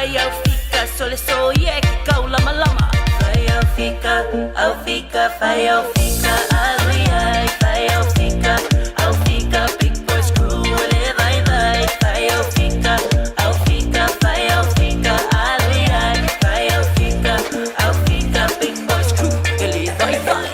Vai au fika, sole soia e ke kaulamalama. Vai au fika, au fika, vai au fika, alu ai. Vai au fika, au fika, big boys crew, le vai vai. Vai au fika, au fika, vai au fika, alu ai. Vai au fika, au fika, big boys crew, le vai vai.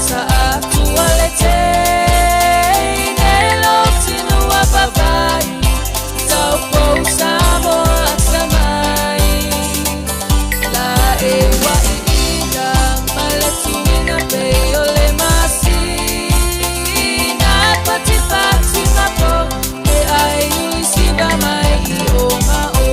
Sa atu ale te ne lo tinu a papai Tau pou sa mo akamai La e wa i ina ma le tuina pe o le masina Pati pati mapo e ai ui siva mai i o ma o.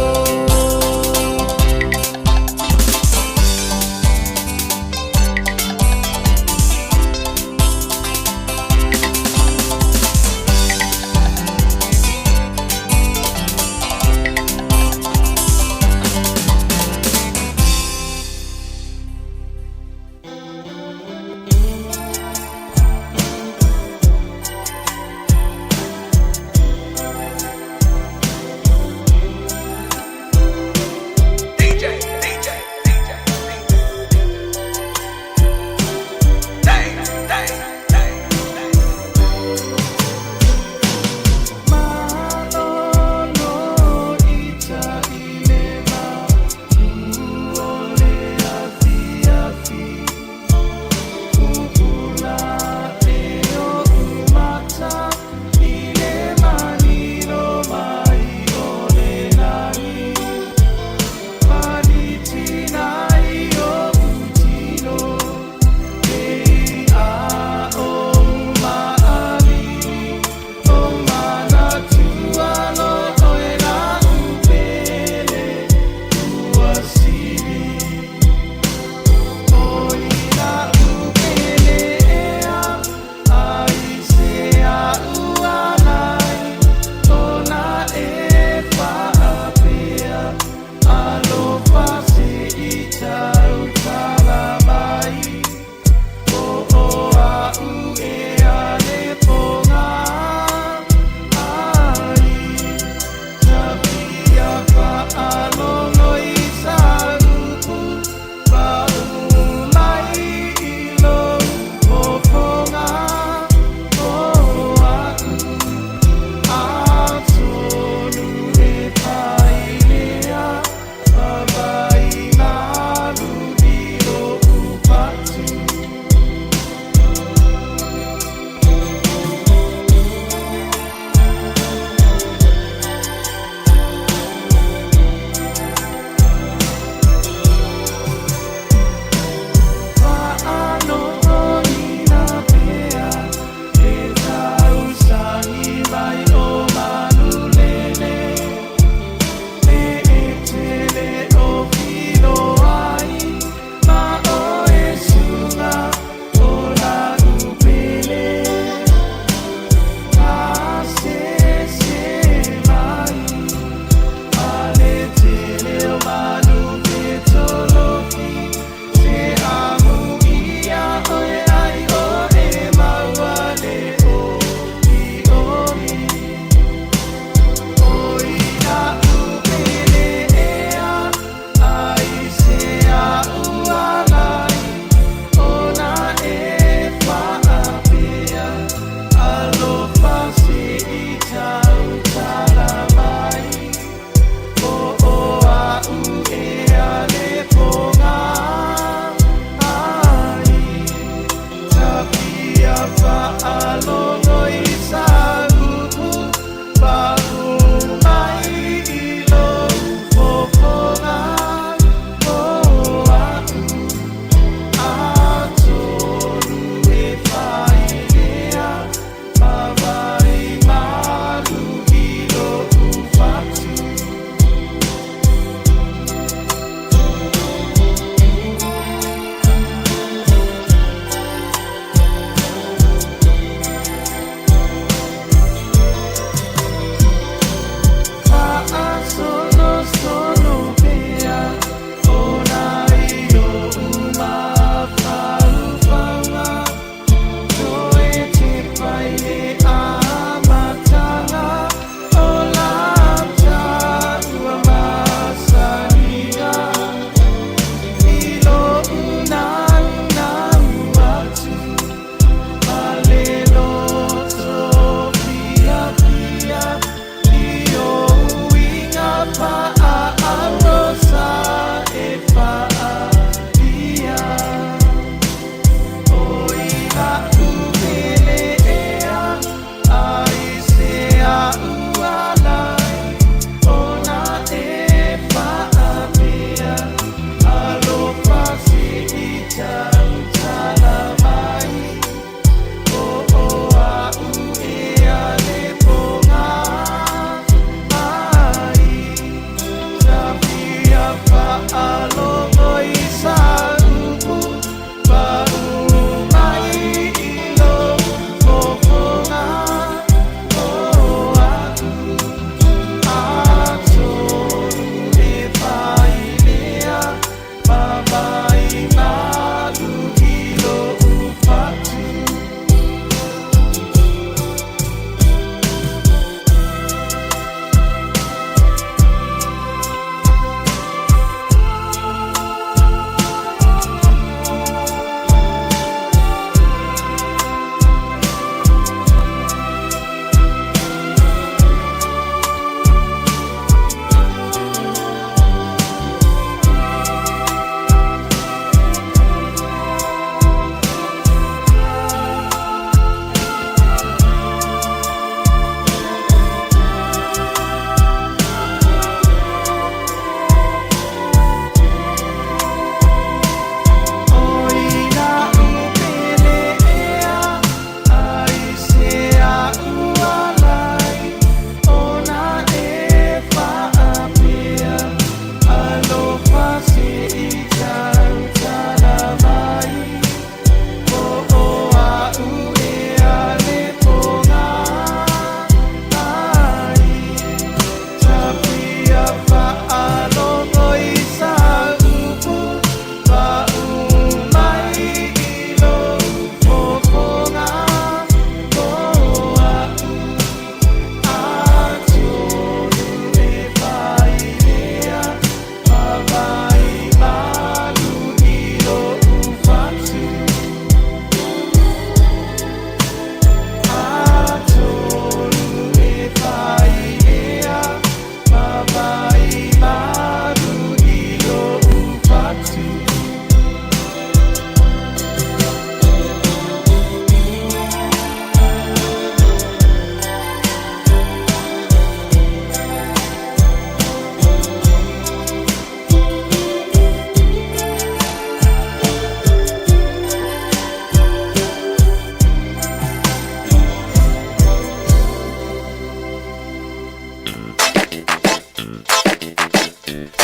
DJ, DJ, DJ, dang, dang, dang, dang.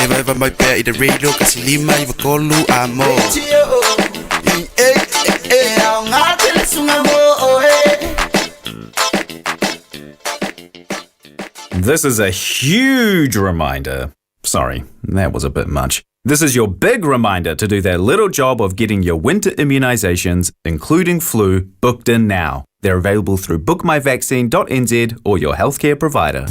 Evaeva mai pea i le radio kasi 593 a mo. This is a huge reminder. Sorry, that was a bit much. This is your big reminder to do that little job of getting your winter immunisations, including flu, booked in now. They're available through bookmyvaccine.nz or your healthcare provider.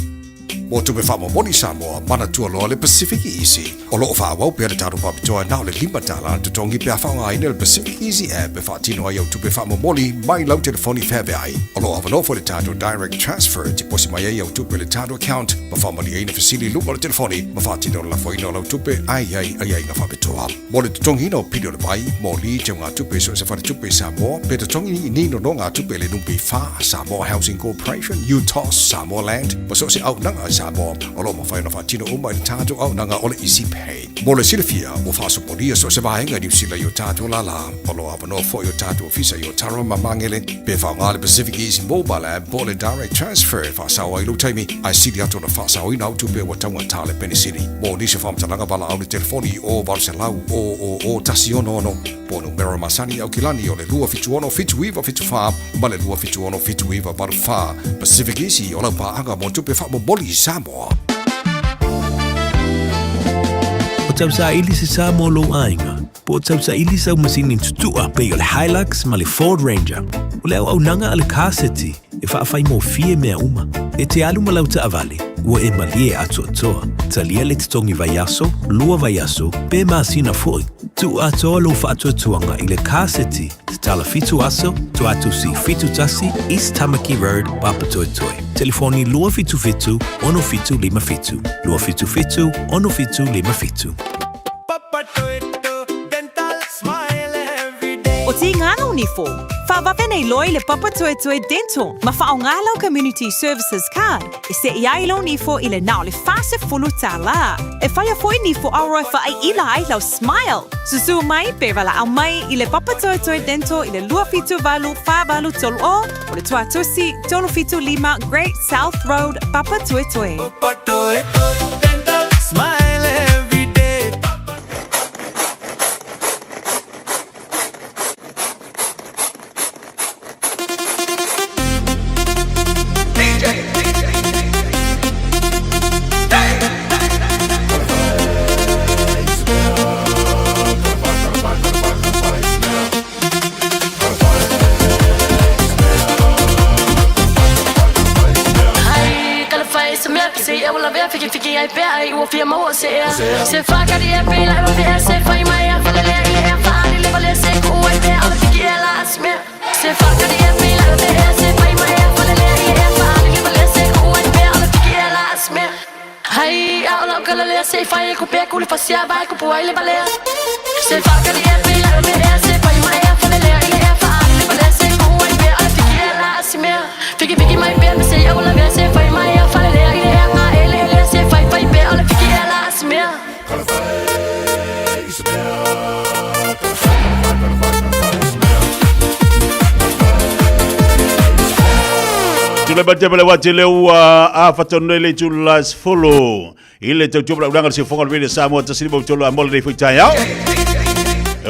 Mo tupe faamomoli Samoa, manatua loa le Pacific Easy. O lo o faaauau pea le tatou faapitoa na o le $5 le totogi pe a faaaogaina le Pacific Easy app e faatino ai au tupe faamomoli mai lau telefoni feaveai. O lo o avanoa foi le tatou Direct Transfer e tiposi mai ai au tupe i le tatou account ma faamalieina fesili i luma o le telefoni ma faatino le lafoina o lau tupe ae i ai aiaiga faapitoa. Mo le totogiina o pili o le vai, moli, teugatupe i so o se faletupe i Samoa, pe totogi i ni nonogatupe i le NPF, Samoa Housing Corporation, UTOS, Samoa Land, ma so o se auaunaga i Samoa, o lo o mafai ona faatino uma i le tatou auaunaga o le Easy Pay. Mo le silafia, ua faasopolia so o se vaega i Niu Sila i o tatou lālā. O lo o avanoa foi o tatou ofisa i Otara ma Magele, pe faaaoga le Pacific Easy Mobile App po o le Direct Transfer e faasao ai lou taimi, ae sili atu ona faasaoina au tupe ua taugata le penisini. Mo nisi o faamatalaga valaau le telefoni i o 800 000 166 po o numera masani i Aukilani o le 276 7974 ma le 276 7984. Pacific Easy o lau paaga mo tupe faamomoli i Samoa. O tausaili se sa mo lou aiga, po o tausaili sau masini tutua pei o le Hilux ma le Ford Ranger. O le auaunaga a le Car City e faafaigofie mea uma. E te alu ma lau taavale, ua e malie atoatoa. Talia le totogi vaiaso, lua vaiaso, pe masina foi. Tuu atoa lou faatuatuaga i le Car City, tatala 7 aso, Tuatusi 71, East Tamaki Road, Papatoetoe. Telefoni 277 6757, 277 6757. O Tīngana o Nifo. Faavave nei loa i le Papatoetoe Dental ma faaaoga lau Community Services Card e seʻi ai lou nifo i le na o le $40. E faia foi nifo auro e faaiʻila ai lau smile. Susū mai pe valaau mai i le Papatoetoe Dental i le 278 483 o le Tuatusi 375 Great South Road, Papatoetoe. Tule mai te wati le ua a whatonui le tula sefulu i le tautua pala ulanga le sifoga le vele Samoa tasili mo tolo a mole nei fui taeao.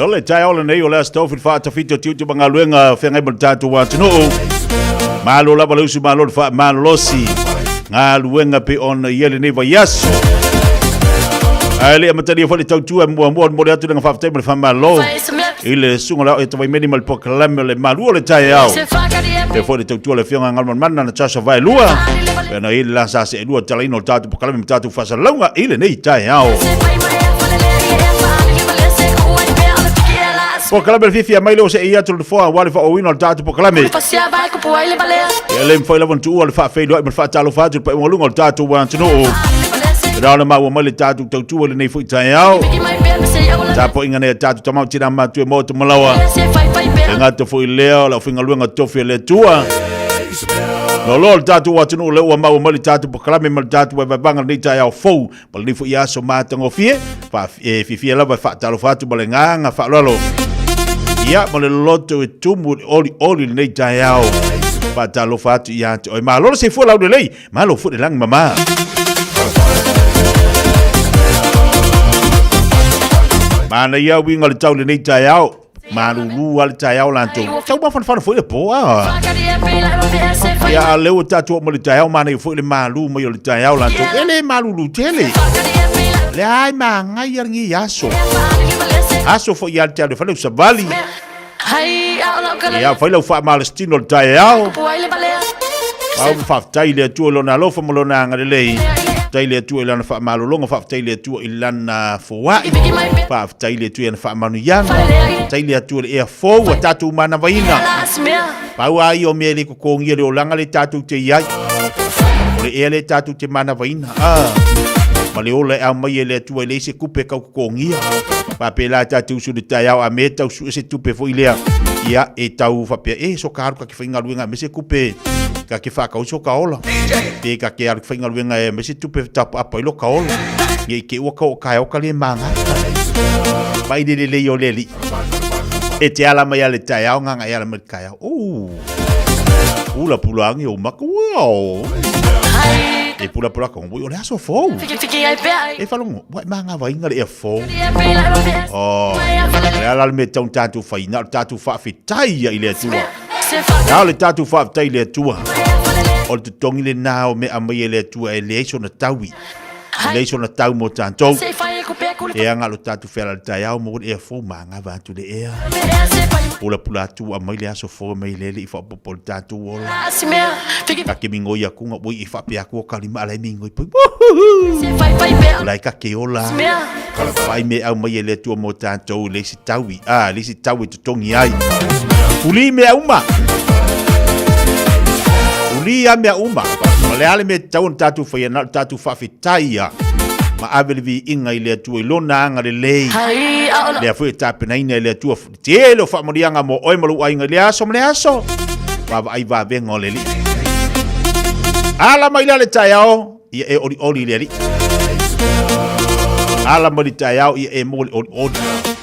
O le taeao lenei o le aso tau fili whaatawhito tiuti ma galuega whengai mo le tātou atunuu. Malo lava le usu malo le whaamalolosi. Galuega pe ona ia lenei vaiaso. Ae le amatalia foi le tautua e muamua mo le atu le faafetai ma le faamalo i le susuga o le ao e Tawaimeni ma le polokalame o le malu o le taeao. E foi le tautua le afioga Galumalemana Natasha Vaelua. Pe na i le la sa se elua talaina o le tatou polokalame ma tatou faasalalauga i lenei taeao. Polokalame le fiafia mai leo se i atu le nofoa aua le faaauauina o le tatou polokalame. E le mafai lava ona tuua le faafeiloai ma le faatalofa atu i le paeaugaluga o le tatou atunuu. E rao na maua mai le tatou tautua i lenei foi taeao. Tapuaiga nei a tatou tamau tina matua e maota malaoa. E gata foi lea o le aufaigaluega tofi a le Atua. Loaloa le tatou atunuu lea ua maua mai le tatou polokalame ma le tatou vaevaevaga lenei taeao fou ma lenei foi aso matagofie. E fiafia lava e faatalofa atu ma le agaga faaaloalo. Ia, ma le loto e tumu i le olioli lenei taeao. Faatalofa atu ia te oe. Malo le soifua laulelei, malo foi le lagi mama. Manaia uiga o le tau lenei taeao. Malulu lava le taeao latou. Tau mafanafana foi le po a. Ia a lea ua tatou oo mai le taeao manaia foi le malu mai o le taeao latou. E le malulu tele. Leai magaia lenei aso. Aso foi ia te alu e fai lau savali. Ia fai lau faamalositino o le taeao. Au faafetai i le Atua i lona alofa ma lona agalelei. Faafetai i le Atua i lana faamalologa, faafetai i le Atua i lana foai. Faafetai i le Atua i ana faamanuiaga. Faafetai i le Atua i le ea fou ua tatou manavaina. Pau lava ia o mea e le totogia le olaga lea tatou te i ai. O le ea lea tatou te manavaina. Ah, ma le ola e aumai e le Atua e leai se tupe e tau totogia. Faapela tatou usu i le taeao a me tau sue se tupe foi lea. Ia, e tau faapea, e so ka alu ka ke faigaluega me se tupe ka ke whakau so ka ola. Pe ka ke alu faigaluega e me se tupe tapaapa i lo ka ola. Ia i ke ua ka o kae o ka le manga. Mai le le le o le li. E te ala mai a le taeao nganga e ala mai le taeao. Oh. Pula pula angi o maka. Wow. E pula pula ka ngoi o le aso fou. E whalongo, wai manga vainga le ea fou. Oh. Le ala le me tau tātou whaina, o tātou whaawhitai ia i le Atua. Nā o le tātou whaawhitai i le Atua. O le totongi le nā o mea mai e le Atua e leai sona taui. E leai sona tau mō tātou. E anga lo tātou wheala le taeao mō le ea fou manga vātu le ea. Pula pula atu a mai le aso fou mai le le i whapopo le tātou ola. Ka ke mingoi aku nga ui i whapea aku o kalima ala e mingoi pui. Lai ka ke ola. Whai me au mai e le Atua mō tātou le isi taui. Ah, le isi taui totongi ai. Uli mea uma. Uli a mea uma. Ma le ale me tau ona tātou whai ana, tātou whawhetai ia. Ma ave le viiga i le Atua i lona agalelei. Lea foi e tapenaina e le Atua le tele o faamanuiaga mo oe ma lou aiga i lea aso ma lea aso. Vaavaai vavega o le Alii. Ala mai la le taeao, ia e olioli i le Alii. Ala mai le taeao, ia e maua le olioli.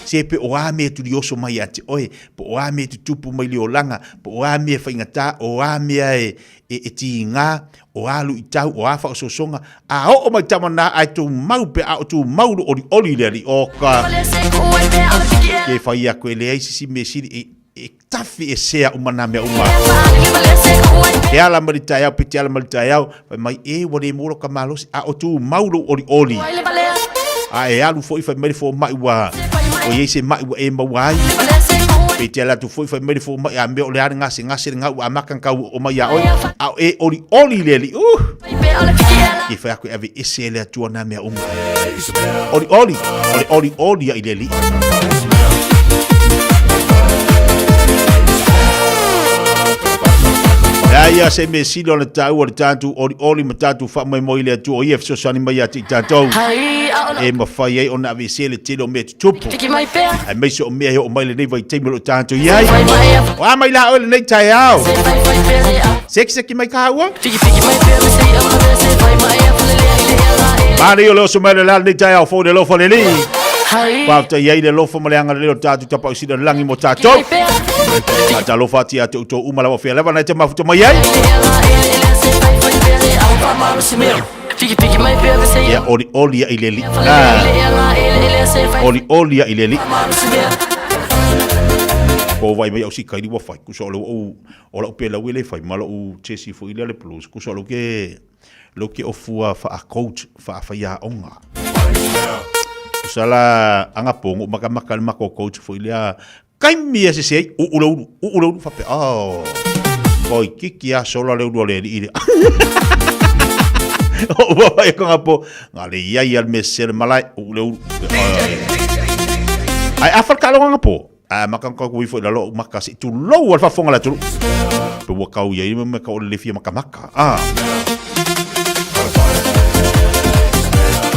Se pe o a mea e tulioso mai ia te oe, po o a mea e tutupu mai le olaga, po o a mea e faigata, o a mea e, e, e tiga, o a luitau, o a faaosoosoga, a oo mai tama na ae tumau pe a o tumau lo olioli i le Alii. O ka, ke fai aku e leai se isi mea sili e, e tafi e sea uma nā mea uma. Ke ala mai le taeao, pe te ala mai le taeao, fai mai e ua le maua lo ka malosi, a o tumau lou olioli. A e alu foi fai mai le fomai ua, ua i ai se mai ua e maua ai. Pe te ala atu foi fai mai le fomai a mea o le a le gasegase le gau ua amata ona tau oo mai ia oe. A o e olioli le Alii, uh! Ke fai aku e ave ese e le Atua nā mea uma. Olioli, o le olioli ia i le Alii. Ia ia se mea sili ona taua le tatou olioli ma tatou faamoemoe i le Atua o ia e fesoasoani mai ia te i tatou e mafai ai ona aveesea le tele o mea tutupu aemaise o mea e oo mai lenei vaitaimi o lo o tatou i ai. O a mai la oe lenei taeao? Sekiseki mai kāua? Manaia o le oso mai le la lenei taeao fou le alofa o le Alii. Faafetai ai le alofa ma le agalelei o le tatou Tapaau Sili o le Lagi mo tatou. Faatalofa atu ia te outou uma lava o fea lava na e te mafuta mai ai. Ia olioli ia i le Alii. Olioli ia i le Alii. Ko vai mai au si kaili ua fai. Kusa o le ua o lau pelau e le fai ma lou chesi foi lea le blues. Kusa o lou ke lou ke ofua faa coach faa faiaoga. Kusa la anga pongo makamaka le mako coach foi lea Kaimi e sese ai, uu le ulu, uu le ulu, faapea, oh, oi kiki a sola le ulu a le alii lea. O ua wai ko ngapo, ngā le iai al me se le malae, uu le ulu. Ai a whal ka longa ngapo, a maka ka kui fo i lalo maka si tu lou al whafonga la tulu. Pe ua kau iai me ka o le fia maka maka. Ah.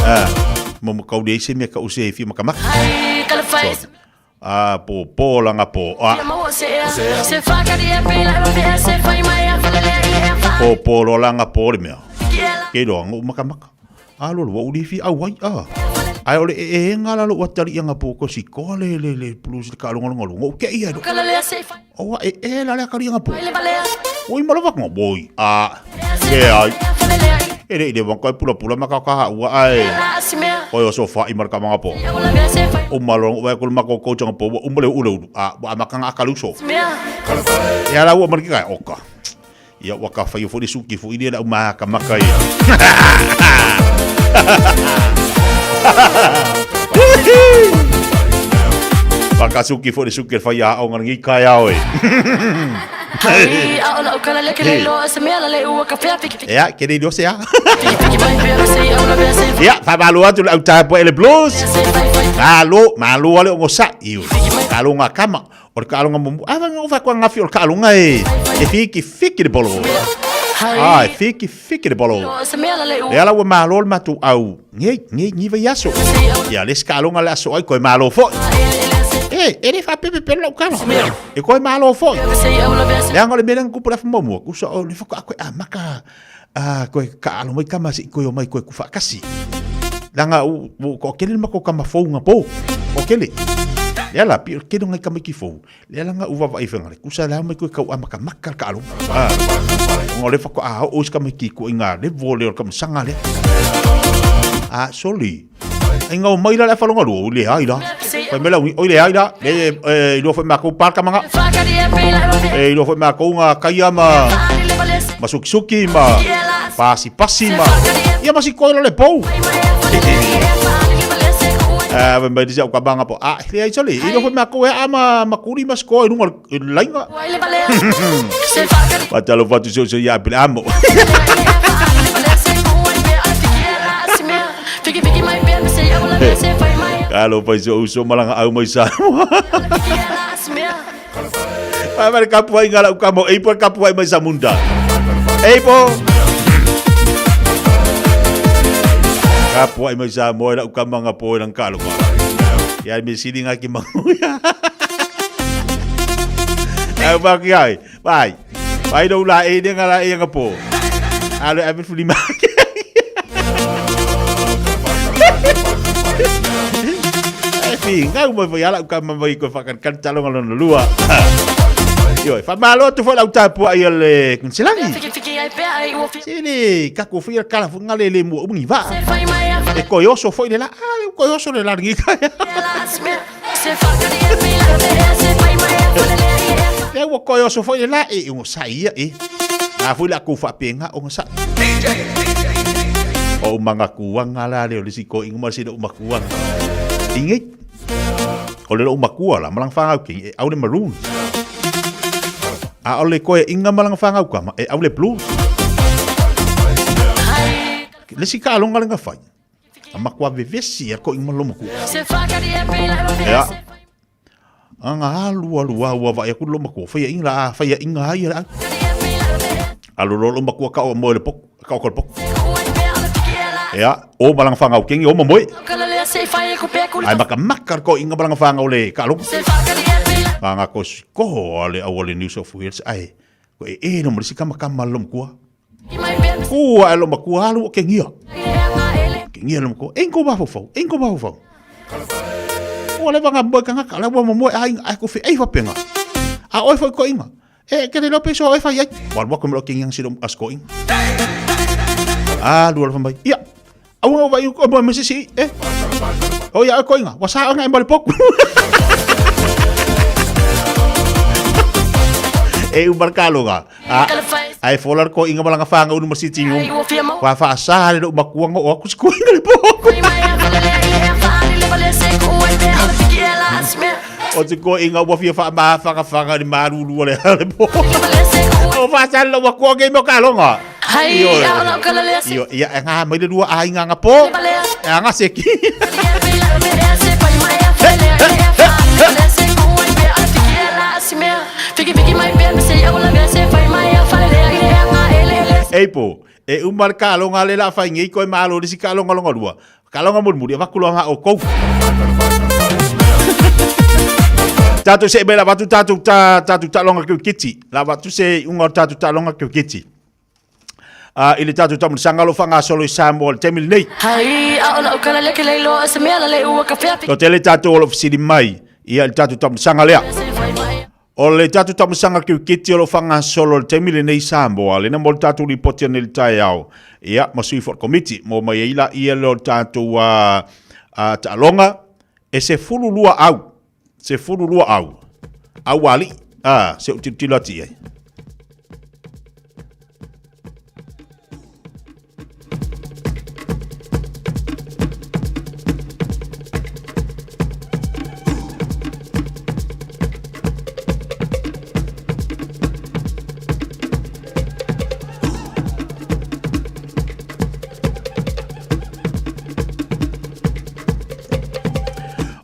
Ah. Mo mo kau le se me ka use fia maka maka. A po po langa po a. Po po lo langa po le mea. Ke loa ngou makamaka. A lo lo uli fi au ai a. Ai ole e e nga la lo atali anga po ko si ko le le le plus le ka longa longa longa ke ia do. O e e la le akali anga po. Oi malova ko boi a. Ke ai. E le ile wang kai pula pula maka ka ua ai. Oi o so fa i marka manga po. O malong wa ko mako ko changa po o mole ule ulu a wa makanga akaluso. Ya la ua marki kai oka. Ia ua ka whai o fo le suki fo ile la uma ka maka ia. Waka suki fo le suki le whai a o ngana ngi kai ao e. Ea, ke nei se a. Ia, whamalo atu le au tapo ele blues. Malo, malo ale o ngosa. Iu, kalo ngā kama. O le kaaloga muamua, a vai o faatoa gafi o le kaaloga e, e fiki fiki le polo. Ah, e fiki fiki le polo. Le ala ua malo le matou au, ngei, ngei, ngi vai aso. Ia, le isi kaaloga le aso ai, koe malo foi. E, e le faapepepelo lau kala. E koe malo foi. Leaga o le mea lea na tupu i le afa muamua, kusa o le faatoa koe amata a koe kaalo mai kama seʻi koe omai koe kufaatasi. Leaga ua toatele le matou tama fou gapō, toatele. Lea la, pei o le tele o nai tamaiti fou, lea la na ou vaavaai faiga le kusa lea omai koe tau amatamata le taaloga. Ona o lea faatoa oo isi tamaiti i ituaiga level lea o le taumasaga lea. A soli, ai na omai la le afa lona lua, oi leai la. Fai mai le au, oi leai la, le e iloa foi matou pa le tamaga. E iloa foi matou na kaia ma ma sukisuki ma pasipasi ma ia ma sikoa le pou. Ah, fai mai le isi au tamaga po, ah, leai sole, e iloa foi matou e aa ma ma kuli ma sikoa i luga o le laina. Faatalofa atu i si ou ia Peleamo. Talofa i si ou uso ma lana au mai Samoa. Vai mai le kapuaiga a lau kamo, e ipo le kapuai mai Samunda. E ipo! Kapuai mai Samoa i lau kama nga po i lang kaloga. Ia me sili ngā ki mangu. Au ba ki ai. Vai. Vai no la e ne ngala e nga po. Alo ave fuli ma. E fi ngau mo foi ala ka ma mai ko fa kan kan talo ngalo no lua. Io, fa malo tu foi lau tapu ai le kunsilangi. Sili, ka ko fia kala fu ngale le mo ungi va. E ko yoso foi le la, ah, ko yoso le la ngi ka. E ua ko yoso foi le la e ngo sa ia e. A foi la ku fa penga o sa. O manga kuanga la le o le si ko inga si do makuanga. Ingi. O le lo makua la malang whangau ki e au le maroon. A o le koe inga malang whangau kama e au le blue. Le si ka alonga lenga whai. A makua vevesi a ko inga malo makua. Ea. Anga alu alu a ua vai aku lo makua. Whai inga la a whai inga ai la. Alu lo lo makua ka o moe le poku. Ka o ko le poku. Ea, o malanga whangau kengi o mamoe. Ai maka maka ko inga malanga whangau le ka alo. Nga ko ko ale au le New South Wales ai. Ko e e no mrisi kama kama lo mkua. Kua lo makua alu o kengia. Kengia lo mkua. Enko ba fofau, enko ba fofau. Ua le vanga moe kanga ka le ua moe ai ai ko fi ei fapenga. A oi foi ko inga. E ke le lope so e fai ai. Wa wa ko mo ke ngang silo asko ing. Ah, lua le mai. Ia. Au au vai ko mo mesi si e. O ia ko inga. Wa sa nga e poku. E u markalo ga. A ai folar ko inga malanga fanga unu masi tingu. Wa fa sa le makuanga o aku sku inga le poku. O te ko inga ua fia wha maa whanga whanga ni maruru le le po. O wha sa lo wa ko ke mo ka longa. Io ia e ngā mai le rua a inga nga po. E anga se ki. Ei po, e uma le kalonga le la whai ngei koe malo le si kalonga longa rua. Kalonga mulimuli, avaku loa ma oukou. Tatou se mela vatu tatou ta tatou taaloga kiriketi. La vatu se iuga o tatou taaloga kiriketi. Uh, i le tatou taumalisaga lo faagasolo i Samoa le taimi lenei. Toatele tatou o lo fesili mai ia i le tatou taumalisaga lea. O le tatou taumalisaga kiriketi o lo faagasolo i le taimi lenei i Samoa, lena mo le tatou lipoti anei i le taeao, ia, ma sui foi o le komiti, mo mai ai laia lea o le tatou uh, uh, taaloga, e 12 au, 12 au, aualii, a, se ou tilotilo atu i ai.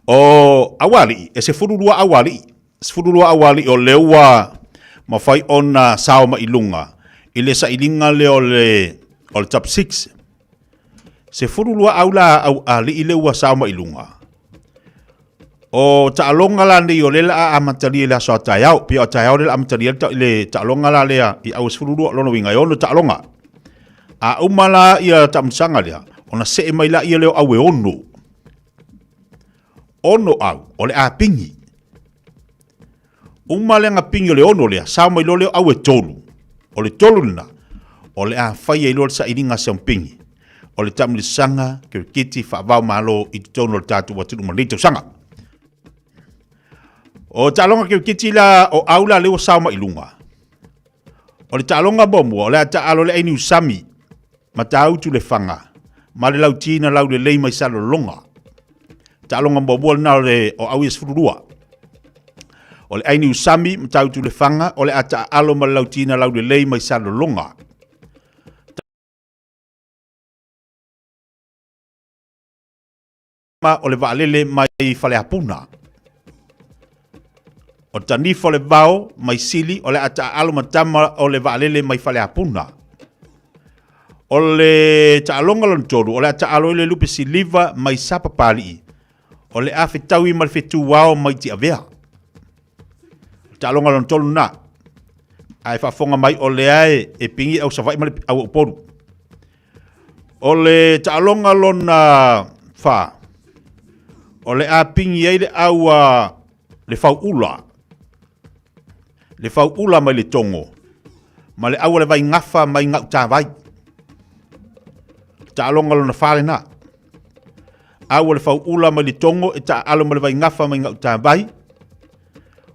O aualii, e 12 aualii, 12 aualii o lea ua mafai ona sao mai i luga i le sailiga lea o le, o le top 6. 12 au la au alii lea ua sao mai i luga. O taaloga la nei o lea la a amatalia i le aso a taeao. Pia o taeao lea la amatalia le taaloga la lea i au 12 lona uiga e ono taaloga. A uma la ia taamisaga lea, ona see mai la ia lea o au e ono. Ono au, o le a pingi. Uma le pigi o le ono lea, sao mai loa lea o au e tolu. O le tolu lena, o le a fai ai loa le sailiga a Seompingi, o le taamilisaga kirikiti faavao malo i totonu o le tatou atunuu ma lenei tausaga. O taaloga kirikiti la o au la lea ua sao mai i luga. O le taaloga muamua, o le a taalo le Ainiu Sami, Matautu Lefaga, ma le Lautina Laulelei mai Salelologa. Taaloga muamua lena o le o au ia 12. O le Ainiu Sami, Matautu Lefaga, o le a taaalo ma le Lautina Laulelei mai Salelologa. Ma o le vaalele mai Faleapuna. O Tanifa o le Vao mai Sili, o le a taaalo ma tama o le vaalele mai Faleapuna. O le taaloga lona tolu, o le a taalo i le Lupe Siliva mai Sapapalii. O le a fetaui ma le fetuao mai Tiavea. O le taaloga lona tolu lena. Ae faafofoga mai o lea e, e pigi au Savaii ma le au Upolu. O le taaloga lona fa, o le a pigi ai le au a le Fauula. Le Fauula mai le Togo ma le au a le Vaigafa mai Gautavai. Le taaloga lona fa lena. Au a le Fauula mai le Togo e taaalo ma le Vaigafa mai Gautavai.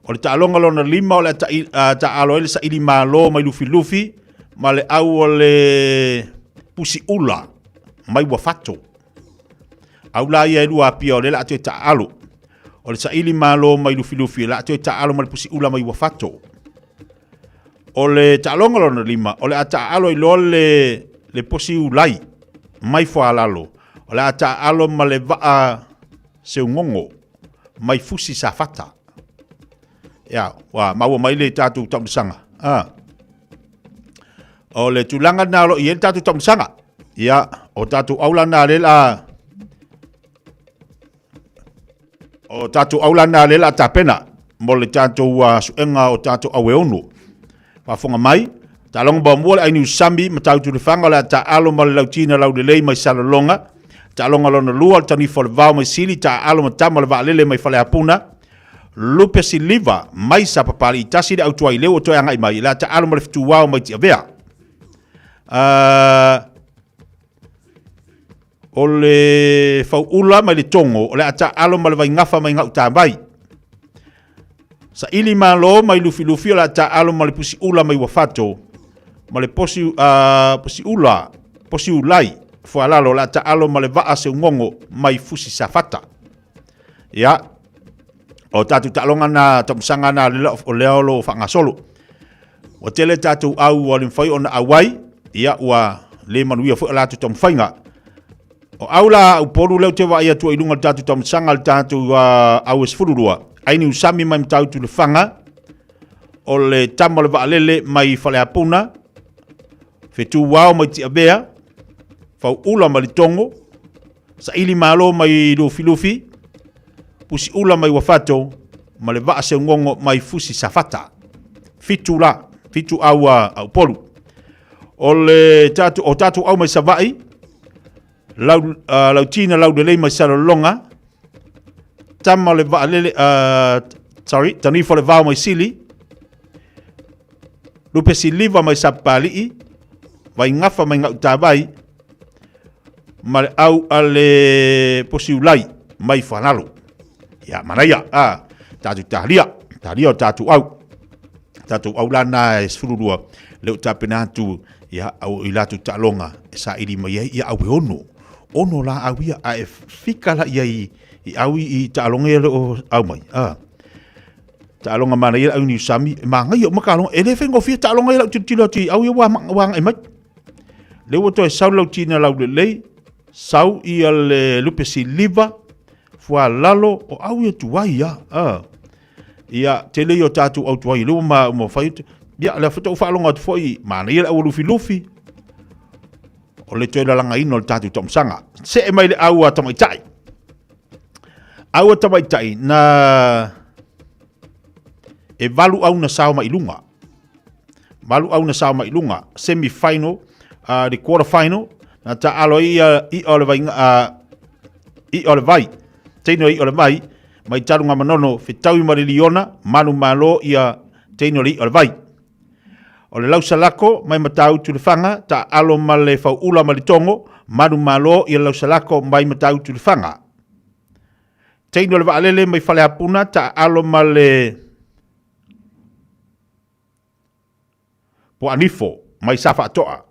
O le taaloga lona lima o le a taaalo ai le Saili Malo mai Lufilufi ma le au o le Pusiula mai Uafato. Au la ia e lua Apia o lea o le a toe taaalo. O le Saili Malo mai Lufilufi o le a toe taaalo ma le Pusiula mai Uafato. O le taaloga lona lima o le a taaalo ai loa le, le Posiulai mai Foalalo. O le a taaalo ma le Vaa Seugogo mai Fusi Safata. Ia, ua maua mai le tatou taumasaga. Ah. O le tulaga lena o lo o i ai le tatou taumasaga. Ia, o tatou aula na le la o tatou aula na le la tapena mo le tatou uh, suega o tatou au e ono. Faafofoga mai, taaloga muamua le ainiu sami Matautu le Faga o le a taaalo ma le Lautina Laulelei mai Salelologa. Taaloga lona lua o le Tanifa o le Vao mai Sili taaalo ma Tama o le Vaalele mai Faleapuna. Lupe Siliva mai Sapapalii tasi le autuai leu o toe agai mai le a taaalo ma le Fetuao mai Tiavea. Uh, O le Fauula mai le Togo, o le a taaalo ma le Vaigafa mai Gautavai. Saili Malo mai Lufilufi, o le a taaalo ma le Pusiula mai Uafato, ma le Posi, uh, Posiula, Posiulai, Fualalo, o le a taaalo ma le Vaa Seugogo mai Fusi Safata. Ia, o tatou taaloga na tamusaga na o lea o lo o faagasolo. Ua tele tatou au ua le mafai ona auai, ia ua le manuia foi o latou taumafaiga. O au la Upolu lea ou te vaai atu ai i luga o le tatou taumasaga le tatou uh, au e 12, ai Niusami mai Matautu Lefaga, o le tama o le vaalele mai Faleapuna, Fetuao mai Tiavea, Fauula mai Letogo, Saili Malo mai Lufilufi, Pusiula mai Uafato, ma le Vaa Seugogo mai Fusi Safata. Fitu la, fitu au a Upolu. O le tatou, o tatou au mai Savaii, lau, uh, Lautina Laulelei mai Salelologa, tama o le vaalele, uh, sorry, Tanifa o le Vao mai Sili, Lupe Siliva mai Sapapalii, Vaigafa mai Gautavai, ma le au a le Posiulai mai Fanalo. Ia, manaia, a, tatou talia, talia o tatou au. Tatou au la na e 12, lea ua tapena atu, ia, au i latou taaloga e saili mai ai, ia au e ono. Ono la au ia, a e fika la ia i, i au i, i taaloga ia le o au mai. A. Taaloga manaia le au Niusami, e magaia uma taaloga, e le faigofie taaloga ia lau tilotilo atu i au ia ua, ua agai mai. Lea ua toe sau Lautina Laulelei, sau ia le Lupe Siliva, Fualalo, o au ia tuai ia. Ah. Ia, tele ia o tatou au tuai, lea ua ma, ma fai, ia, lea foi tou faalogo atu foi, manaia le au lufilufi, o le toe lalagaina o le tatou taumasaga. See mai le au a tamaitai. Au a tamaitai, na e valu au na sao mai luga. Valu au na sao mai luga. Semi final, uh, the quarter final, na taalo ai ia i'a o le vai, uh, i'a o le vai. Teine o i'a o le vai, mai talu ngā manono, fetaui ma le liona, manu malo ia teine o le i'a o le vai. O le lausalako mai Matautu le Faga, taaalo ma le Fauula ma le Togo, manu malo ia le lausalako mai Matautu le Faga. Teine o le Vaalele mai Faleapuna, taaalo ma le Poanifo mai Safaatoa.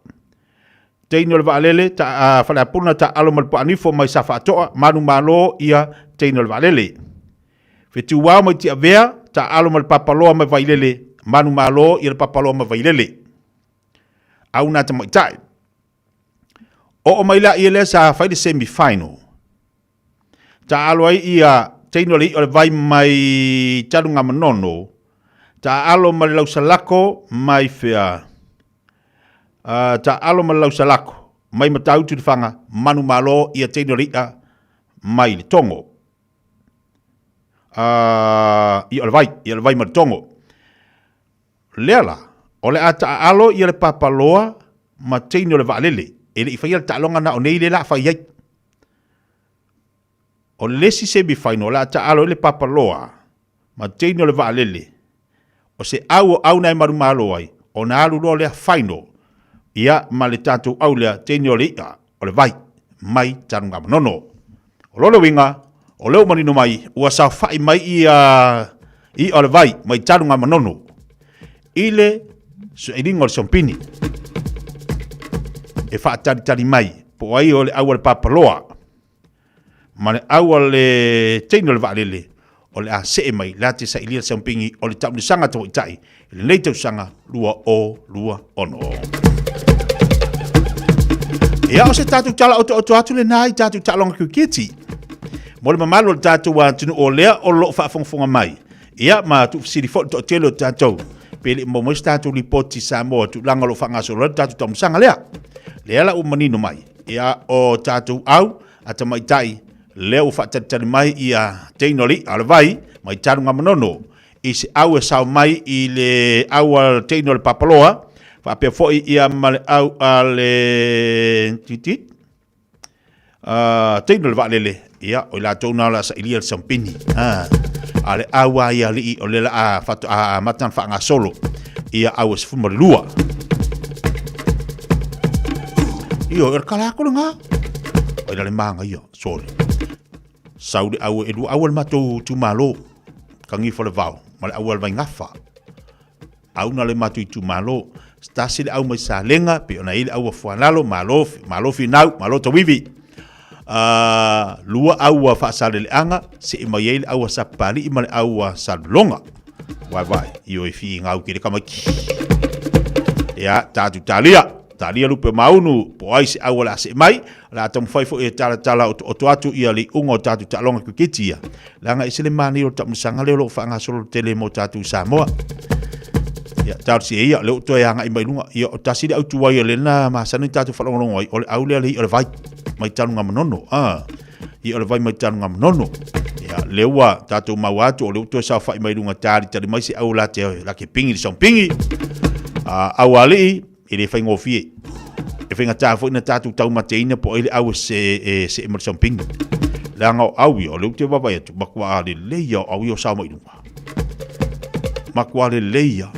Teine o le Vaalele, ta, uh, Faleapuna, taaalo ma le Poanifo mai Safaatoa, manu malo ia teine o le Vaalele. Fetuao mai Tiavea, taaalo ma le Papaloa mai Vailele, manumalo ia le Papaloa mai Vailele. Au nā tamaitai. Oo mai la ia lea sa fai le semi final. Taaalo ai ia teine o le i'a o le vai mai Talugamanono, taaalo ma le Lausalako mai fea. Uh, taaalo ma le Lausalako mai Matautu le Faga, manumalo ia teine o le i'a mai le Togo. Ia o le vai, ia o le vai ma le togo. Lea la, o le a taaalo ia le papaloa ma teine o le vaalele, e le i faia le taaloga na o nei lea la a fai ai. O le isi semi final o le a taaalo ai le papaloa ma teine o le vaalele, o se au o au na e manumalo ai, ona alu loa lea final ia ma le tatou au lea teine o le i'a o le vai mai Tanugamanono. O lona uiga, o lea ua manino mai ua saofai mai ia i'a o le vai mai Tanugamanono i le sailiga o le sompini e faatalitali mai po o ai o le au a le papaloa ma le au a le teine o le vaalele o le a see mai la te sailia le sampingi o le taunisaga tamaitai i lenei tausaga 2026. Ia, o se tatou tala otooto atu lenā i tatou taaloga kiriketi. Mo le mamalu o le tatou atunuu o lea o lo o faafogafoga mai, ia ma tuufesili foi le toatele o tatou, pe le i maua mai se tatou lipoti Samoa i tulaga o lo o faagasolo ai le tatou taumusaga lea. Lea la ua manino mai, ia o tatou au a tamaitai lea ua faatalitali mai ia teine o le i'a o le vai mai Tanugamanono i se au e sao mai i le au a teine o le papaloa faapea foi ia ma le au a le titit teine o le vaalele ia o i latou na o le a sailia le sampini a le au a ia alii o le la a faatoa amata ona faagasolo ia au e 12. Io, o le kala aku lenā. Ai la le māngaia, sorry. Sau le au e lua au le matou itumalo, Kanifa le vao, ma le au a le Vaingafa. Au na le matou itumalo. Tasi le au mai Salega, pe ona i le au a Fuanalo, malo, malo finau, malo tauivi. Lua au a Faasaleleaga, see mai ai le au a Sapapalii ma le au a Salelologa. Vaevae, io e figau ke le tamaiti. Ia, tatou talia, talia lupe o maunu, po o ai se au o le a see mai, o le a taumafai foi e talatala otooto atu ia le iuga o tatou taaloga kiriketi ia, leaga e ese le manaia o le taamilosaga lea o lo o faagasolo tele mo tatou i Samoa. Ia, talosia ia, o lea ua toe agai mai luga. Ia, o tasi le au tuai o lea na masani ona tatou faalogologo ai, o le au lea le i'a o le vai, mai Tanugamanono. Ah, i'a o le vai mai Tanugamanono. Ia, lea ua tatou maua atu, o lea ua toe saofai mai luga talitali mai se au la te, la ke pingi le saupingi. Ah, au alii, e le faigofie. E faigata foi na tatou taumateina po o ai le au e se, e see ma le saupingi. Leaga o au ia, o lea ou te vaavaai atu, matua lelei ia o au ia o sao mai i luga. Matua lelei ia.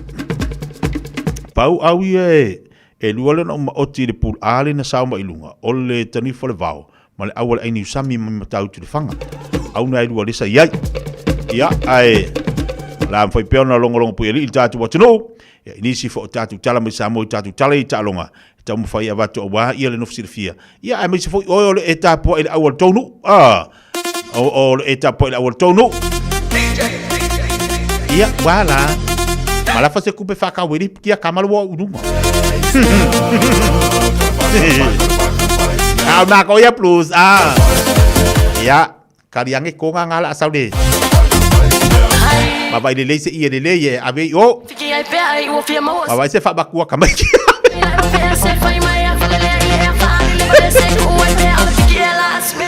Pau au ia e, e lua lea na ou maoti i le pool A lea na sao mai i luga, o le tanifa o le vao, ma le au a le ainiusami mai Matautu i Lefaga. Au na e lua lea sa i ai. Ia, ae o le a mafai pea ona logologo puialii le tatou atunuu, ia, i nisi foi o tatou tala mai Samoa i tatou tala i taaloga, e taumafai e avatu aua ia le nofo silafia. Ia, aemaise foi oe o le e tapuai i le au a le tou nuu. Ah, o, o le e tapuai i le au a le tou nuu. Ia, ua la. Ma lafa se kupe whakawiri, kia kamalu o urunga. Au nā ko ia plus. Ah. Ia, kari ange ko ngā ngā la asau le. Ma vai lelei se ia lelei e ave i o. Ma vai se whamakua ka mai.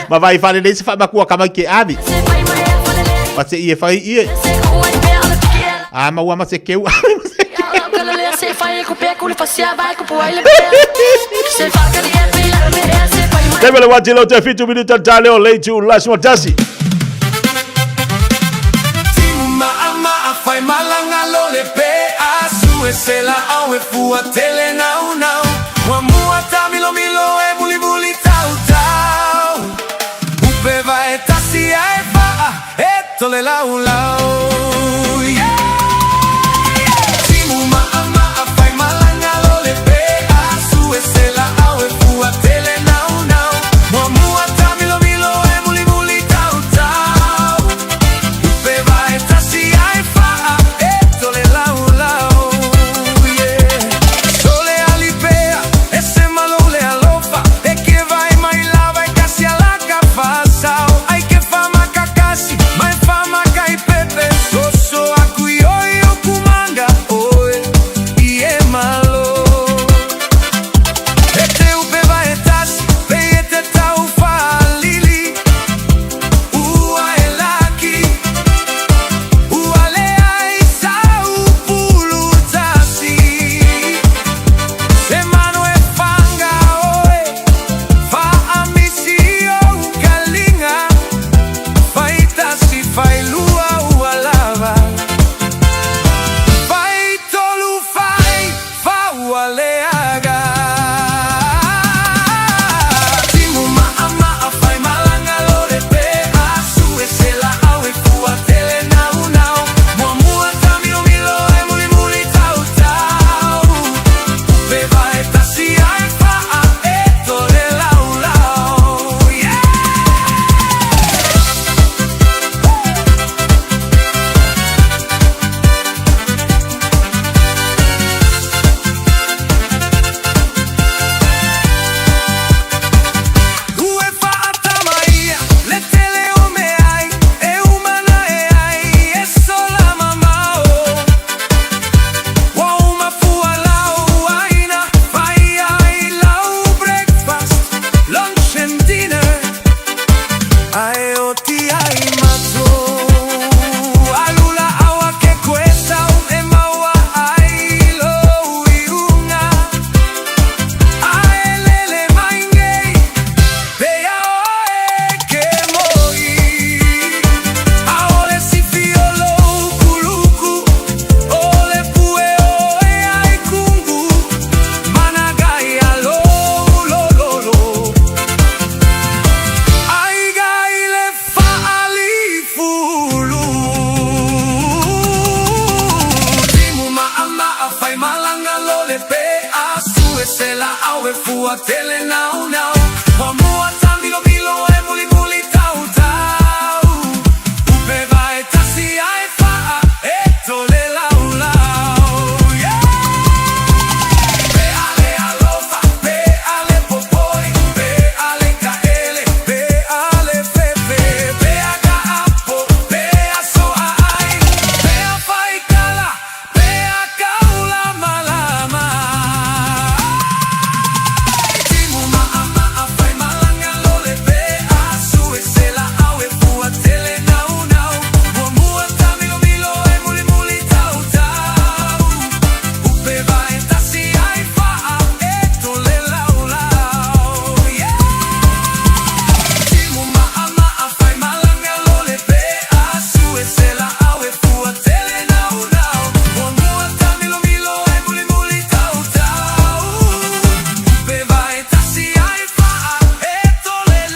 Ma vai whalelei se whamakua ka mai ke ave. Ma se ia whai ie. A ma ua ma se keu. Teve le wati lo te fitu minuta tale o leitu las matasi.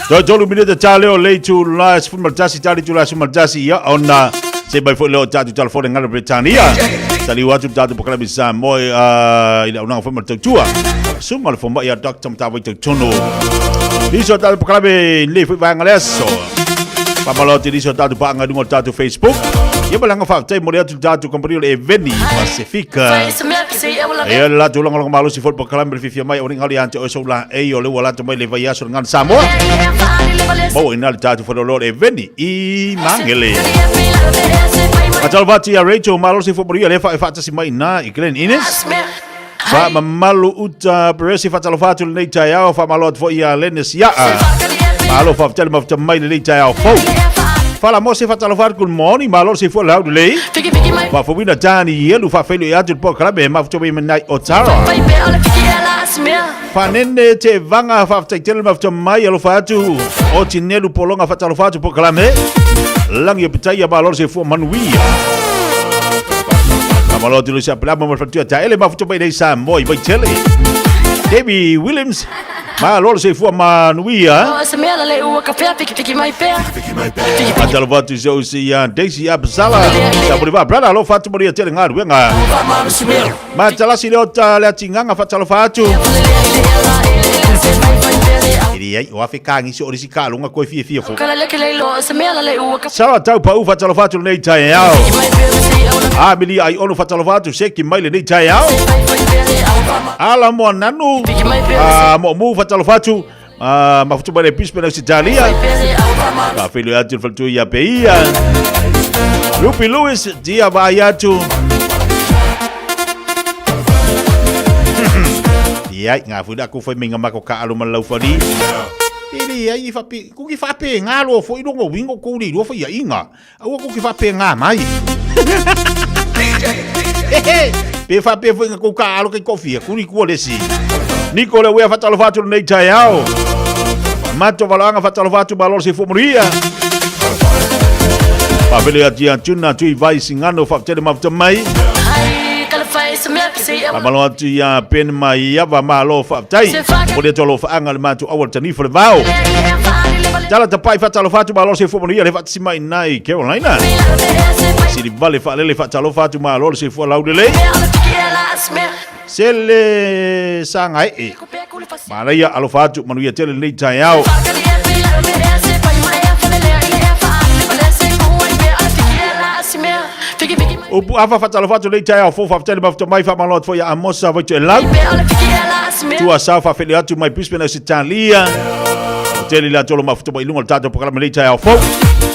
Toe tolu minute ta leo le itula 11 ta le itula 11 ia ona se mai foi leo tatou telefone ngala Britania. Taliu atu tatou polokalame Samoa i le auaunaga foi ma le tautua. Susuga o le fomai ia Dr. Matavai Tautono. Nisi o tatou polokalame i lenei foi vaega le aso. Faamalo atu i nisi o tatou paaga i luga o le tatou Facebook. Ia ma le agaga faafetai momoli atu i le tatou kamupani o le Eveni Pasifika. Ia le latou lagolago malosi foi i le polokalame le fiafia mai aua ne i galo ia te oe sou laei o lea ua lata mai le vaiaso le Gana Samoa. Maua i ina le tatou faleoloa o le Eveni i Magele. Faatalofa atu ia Rachel malosi foi manuia lea faatasi mai ina i Glen Innes. Faamamalu uta Peresi faatalofa atu lenei taeao faamalo atu foi ia Lennis Iaa. Malo faafetai le mafuta mai lenei taeao fou. Fala Mose faatalofa atu good morning malo se foi lau lelei. Faafouina Dani Ielu faafeiloai atu le polokalame mafuta mai manai o Tara. Fanene te vanga faafetai tele le mafuta mai alofa atu o Tinelu Pologa faatalofa atu polokalame. Lagi o Pitaia malo se foi manuia. Faamalo atu le Sapelama ma le faletua taele mafuta mai nei Samoa i Vaitele. Debbie Williams malo le soifua manuia. Faatalofa atu i si ou si ia Daisy Absala. Sa brother alofa atu manuia tele galuega. Matalasi le ota le atigaga faatalofa atu. E leai, o afe kagisi o le isi kaaloga koe fiafia fo. Sarah tau pau faatalofa atu lenei taeao. Amelia ai ono faatalofa atu seki mai lenei taeao. Ala moa nanu. A mo mu faatalofa atu. A mafutu mai le Brisbane Ausitalia. Faafeiloai atu le faletua ia Peia. Ruby Lewis dia vaai atu. Ia, ngā fui la ku fai minga mako ka alu ma lau fali. Ili ai i whape, ku ki whape ngā loa fo i rongo wingo kou le lua fai inga. Aua ku ki whape ngā mai. Pe whape fo inga kou ka alo kei kofia, kuri kua lesi. Niko le wea whatalo whatu nei taeao. Mato waloanga whatalo whatu malo se fo muria. Whawhele atu ia tuna tui vai singano whawhtele mafuta mai. Whamalo atu ia Ben mai iava malo whawhtai. O le tolo whaanga le mātu awal tanifa le vao. Tala tapai whatalo whatu malo se fo muria le whatasi mai nai Carolina. Sili vale whalele whatalo whatu malo se fo laulele. Sele sanga e. Manaia alofa atu manuia tele lenei taeao. Upu afa faatalofa atu lenei taeao fou faafetai le mafuta mai faamalo atu foi ia Amosa Vaitoelau. Tua sao faafeiloai atu mai Brisbane Ausitalia. O tele le atolo mafuta mai luga o le tatou polokalame lenei taeao fou.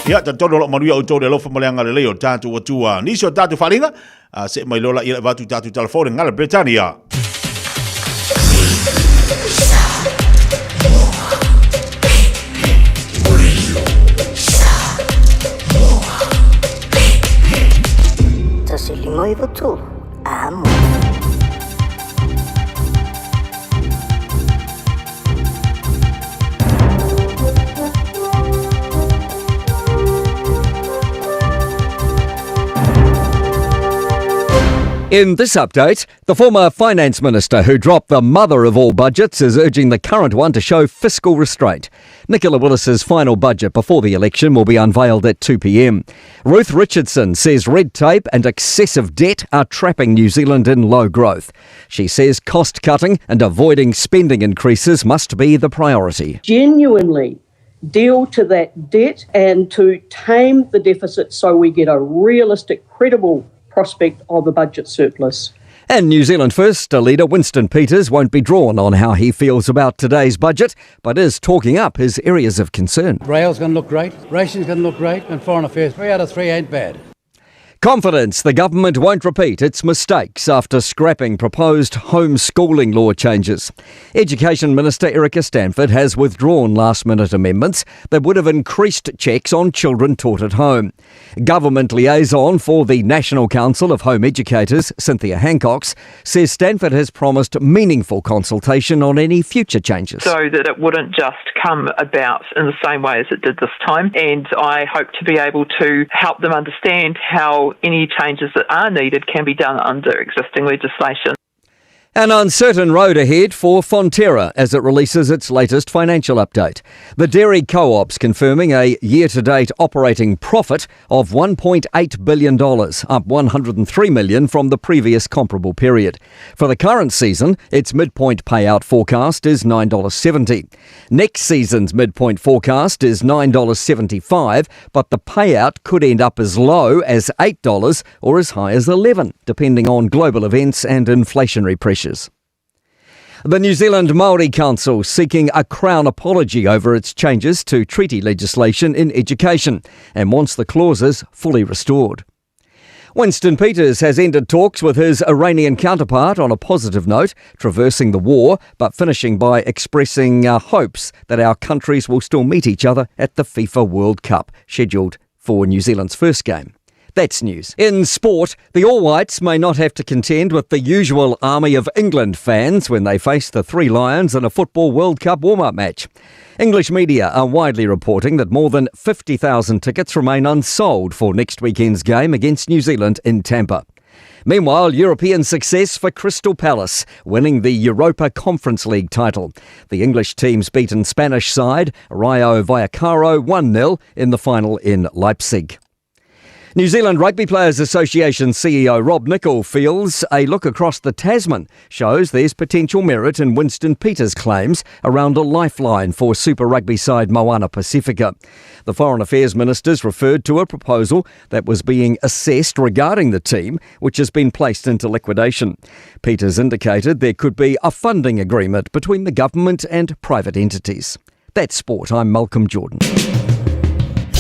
Ia talitonu o lo o manuia outou le alofa ma le agalelei o le tatou Atua. Nisi o tatou faaaliga A see mai loa laia le avatu i tatou telefone ngala Britania. Tasi lima iwa tolu. Amo. In this update, the former finance minister who dropped the mother of all budgets is urging the current one to show fiscal restraint. Nicola Willis's final budget before the election will be unveiled at 2 pm. Ruth Richardson says red tape and excessive debt are trapping New Zealand in low growth. She says cost cutting and avoiding spending increases must be the priority. Genuinely deal to that debt and to tame the deficit so we get a realistic, credible prospect of a budget surplus. And New Zealand First leader Winston Peters won't be drawn on how he feels about today's budget, but is talking up his areas of concern. Rail's going to look great, racing's going to look great, and foreign affairs. Three out of three ain't bad. Confidence the government won't repeat its mistakes after scrapping proposed homeschooling law changes. Education Minister Erica Stanford has withdrawn last minute amendments that would have increased checks on children taught at home. Government liaison for the National Council of Home Educators, Cynthia Hancox, says Stanford has promised meaningful consultation on any future changes. So that it wouldn't just come about in the same way as it did this time. And I hope to be able to help them understand how any changes that are needed can be done under existing legislation. An uncertain road ahead for Fonterra as it releases its latest financial update. The dairy co-op's confirming a year-to-date operating profit of $1.8 billion, up $103 million from the previous comparable period. For the current season, its midpoint payout forecast is $9.70. Next season's midpoint forecast is $9.75, but the payout could end up as low as $8 or as high as $11, depending on global events and inflationary pressures. The New Zealand Māori Council seeking a Crown apology over its changes to treaty legislation in education and wants the clauses fully restored. Winston Peters has ended talks with his Iranian counterpart on a positive note, traversing the war, but finishing by expressing uh, hopes that our countries will still meet each other at the FIFA World Cup, scheduled for New Zealand's first game. That's news. In sport, the All Whites may not have to contend with the usual army of England fans when they face the Three Lions in a Football World Cup warm up match. English media are widely reporting that more than 50,000 tickets remain unsold for next weekend's game against New Zealand in Tampa. Meanwhile, European success for Crystal Palace, winning the Europa Conference League title. The English team's beaten Spanish side, Rayo Vallecano, 1 0 in the final in Leipzig. New Zealand Rugby Players Association CEO Rob Nichol feels a look across the Tasman shows there's potential merit in Winston Peters' claims around a lifeline for Super Rugby side Moana Pacifica. The Foreign Affairs Ministers referred to a proposal that was being assessed regarding the team, which has been placed into liquidation. Peters indicated there could be a funding agreement between the government and private entities. That's sport. I'm Malcolm Jordan.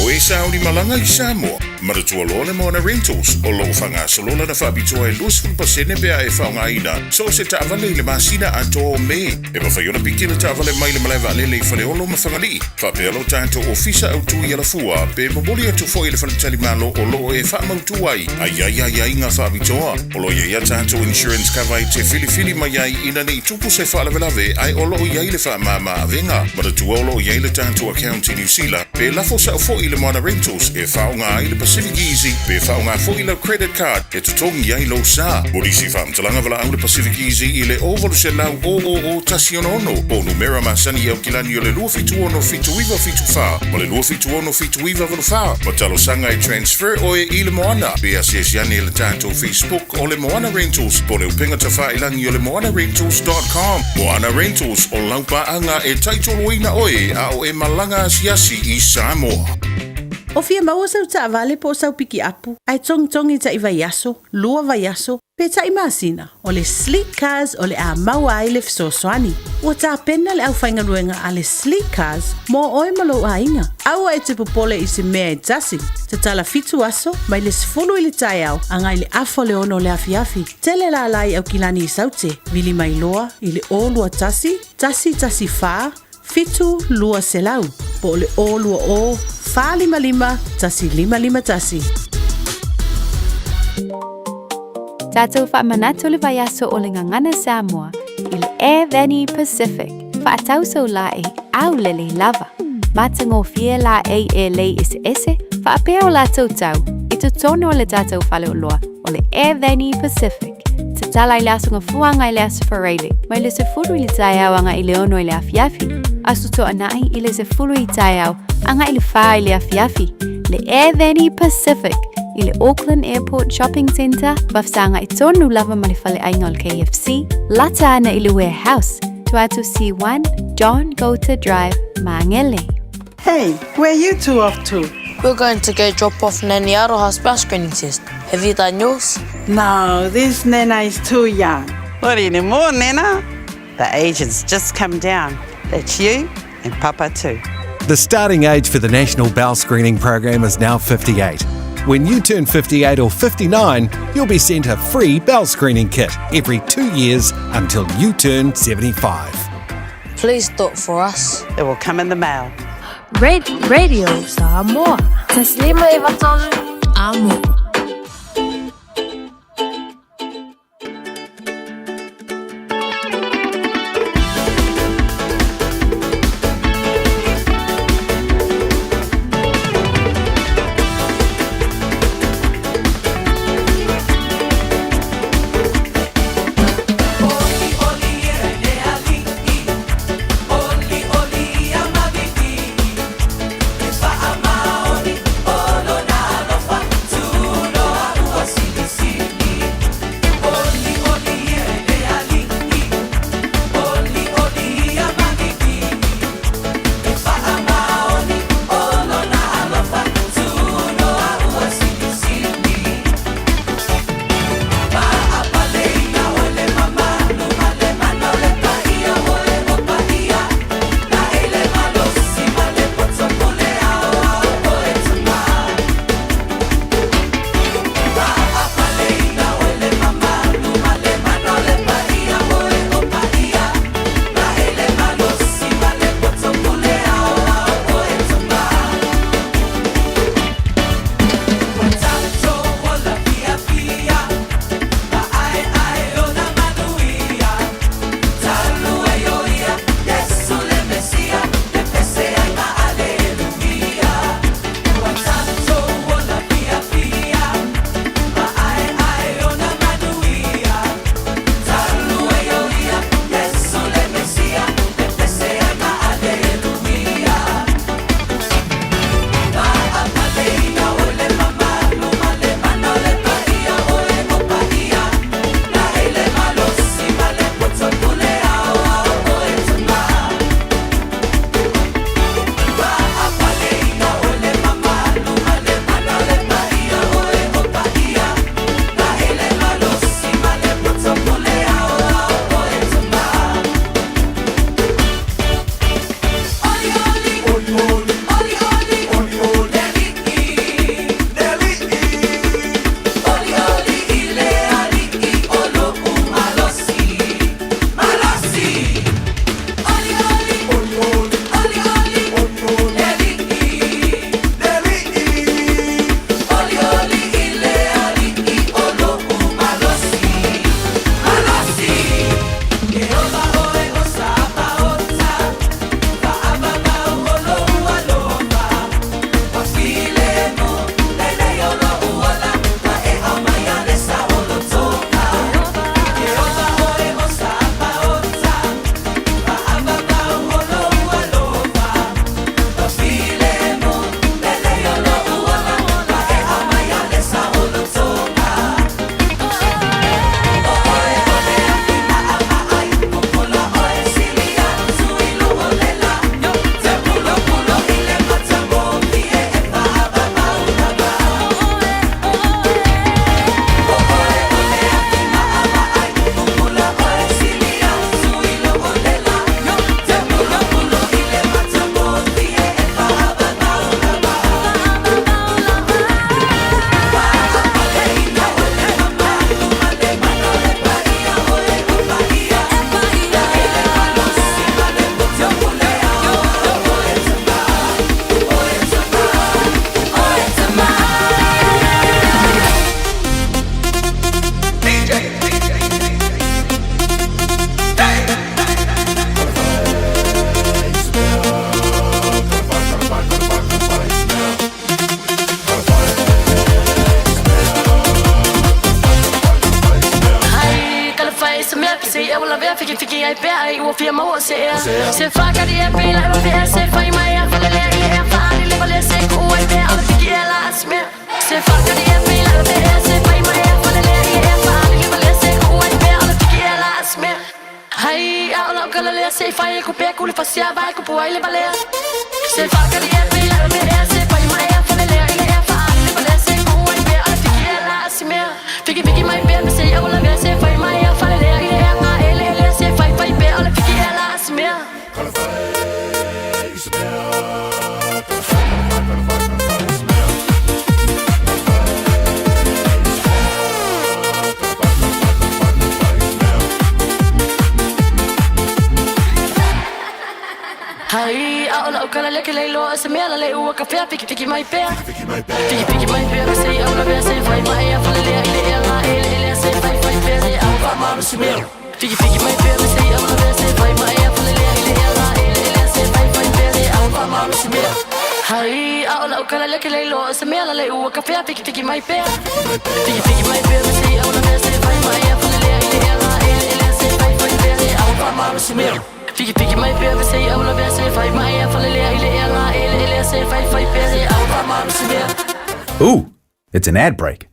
O e sauni malaga i Samoa, manatua loa le Moana Rentals o lo o faagasolo lana faapitoa e 20% pe a e faaaogaina so o se taavale i le masina atoa o Me. E mafai ona piki le taavale mai le malae vaalele i Faleolo ma Fagalii, faapea lo tatou ofisa autu i Alafua pe momoli atu foi i le faletalimalo o lo o e faamautu ai a i ai aiaiga faapitoa. O lo o i ai a tatou insurance cover e te filifili mai ai ina ne i tupu se faalavelave ae o lo o i ai le faamama avega. Manatua o lo o i ai le tatou account i Niu Sila pe lafo sao foi i le Moana Rentals e faaaoga ai le Pacific Easy pe faaaoga foi lau credit card e totogi ai lou sa. Mo nisi faamatalaga valaau le Pacific Easy i le 0800 000 166 po o numera masani i Aukilani o le 276 7974 ma le 276 7984 ma talosaga e transfer oe i le Moana pe asiasi ane i le tatou Facebook o le Moana Rentals po o le upega tafailagi o le moanarentals.com. Moana Rentals, o lau paaga e taitoloina oe a o e malaga asiasi i Samoa. O fia maua sau taavale po o sau pikiapu, ae togitogi taʻi vaiaso, lua vaiaso, pe taʻi masina, o le Sleek Cars o le a maua ai le fesoasoani. Ua tapena le aufaigaluega a le Sleek Cars mo oe ma lou aiga. Aua e te popole i se mea e tasi. Tatala fitu aso, mai le 10 i le taeao agai le afa o le 6 o le afiafi. Tele lala i Aukilani i Saute, vili mai loa i le 021 114 7200 po o le 020 455 1551. Tatou faamanatu le vaiaso o le Gagana Samoa i le Air Veni Pacific, faatau sau laei aulelei lava. Matagofie laei e lei eseese faapea o latou tau i totonu o le tatou faleoloa o le Air Veni Pacific. Tatala i le Aso Gafua agai i le Aso Faraile, mai le 10 i le taeao agai i le 6 i le afiafi, Aso Toonai i le 10 i taeao agai i le 4 i le afiafi, le Air Pacific i le Auckland Airport Shopping Centre, faafesagai tonu lava ma le faleaiga o le KFC, lata ana i le Warehouse, Tuatu C1, John Goulter Drive, Magele. Hey, where are you two off to? We're going to go drop off Nanny Aroha's bowel screening test. Have you done yours? No, this Nana is too young. Not anymore, Nana. The age has just come down. That's you and Papa too. The starting age for the National Bowel Screening Program is now 58. When you turn 58 or 59, you'll be sent a free bowel screening kit every 2 years until you turn 75. Please do it for us. It will come in the mail. Radio Samoa. Taslima e Amo. pea Fiki fiki ai pea ai ua fia maua se ea Se whakari e pila e mawhea Se whai mai a whalelea i le ea Whaari le wale se ku ai pea O le fiki e la asimea Se whakari e pila e mawhea Se whai mai a whalelea i le ea Whaari le wale se ku ai pea O le fiki e la asimea Hai a o lau kala lea se whai e ku pea ku le fasia vai ku puai le balea Se whakari e pila e mawhea Se whai mai a whalelea i le ea Whaari le wale se ku ai pea O le fiki e la asimea Fiki fiki mai pea me se au la mea Se whai mai a whalelea i le ea Ngā ele ele se whai whai pea O le fiki e la asimea Hai a o lau kala leke lei loa se mea la le ua ka fea fiki fiki mai pea Fiki fiki mai pea me se au la mea se whai mai a whalelea i le ea Ngā ele ele se whai whai pea Se au wha maru si mea Fiki fiki mai pea me se au la mea se whai mai a whalelea i le ea Ngā ele ele se whai whai pea Se au wha maru si mea Hai a o lau kala leke lei loa se mea la le ua ka fea fiki fiki mai pea Fiki fiki mai pea me se au la mea se whai mai a whalelea i le ea Ngā ele ele se whai whai pea Se au wha maru si mea Fiki fiki mai pea me se au la mea se whai mai a whalelea i le ea Ngā ele ele se whai whai pea Se au wha maru si mea Ooh, it's an ad break.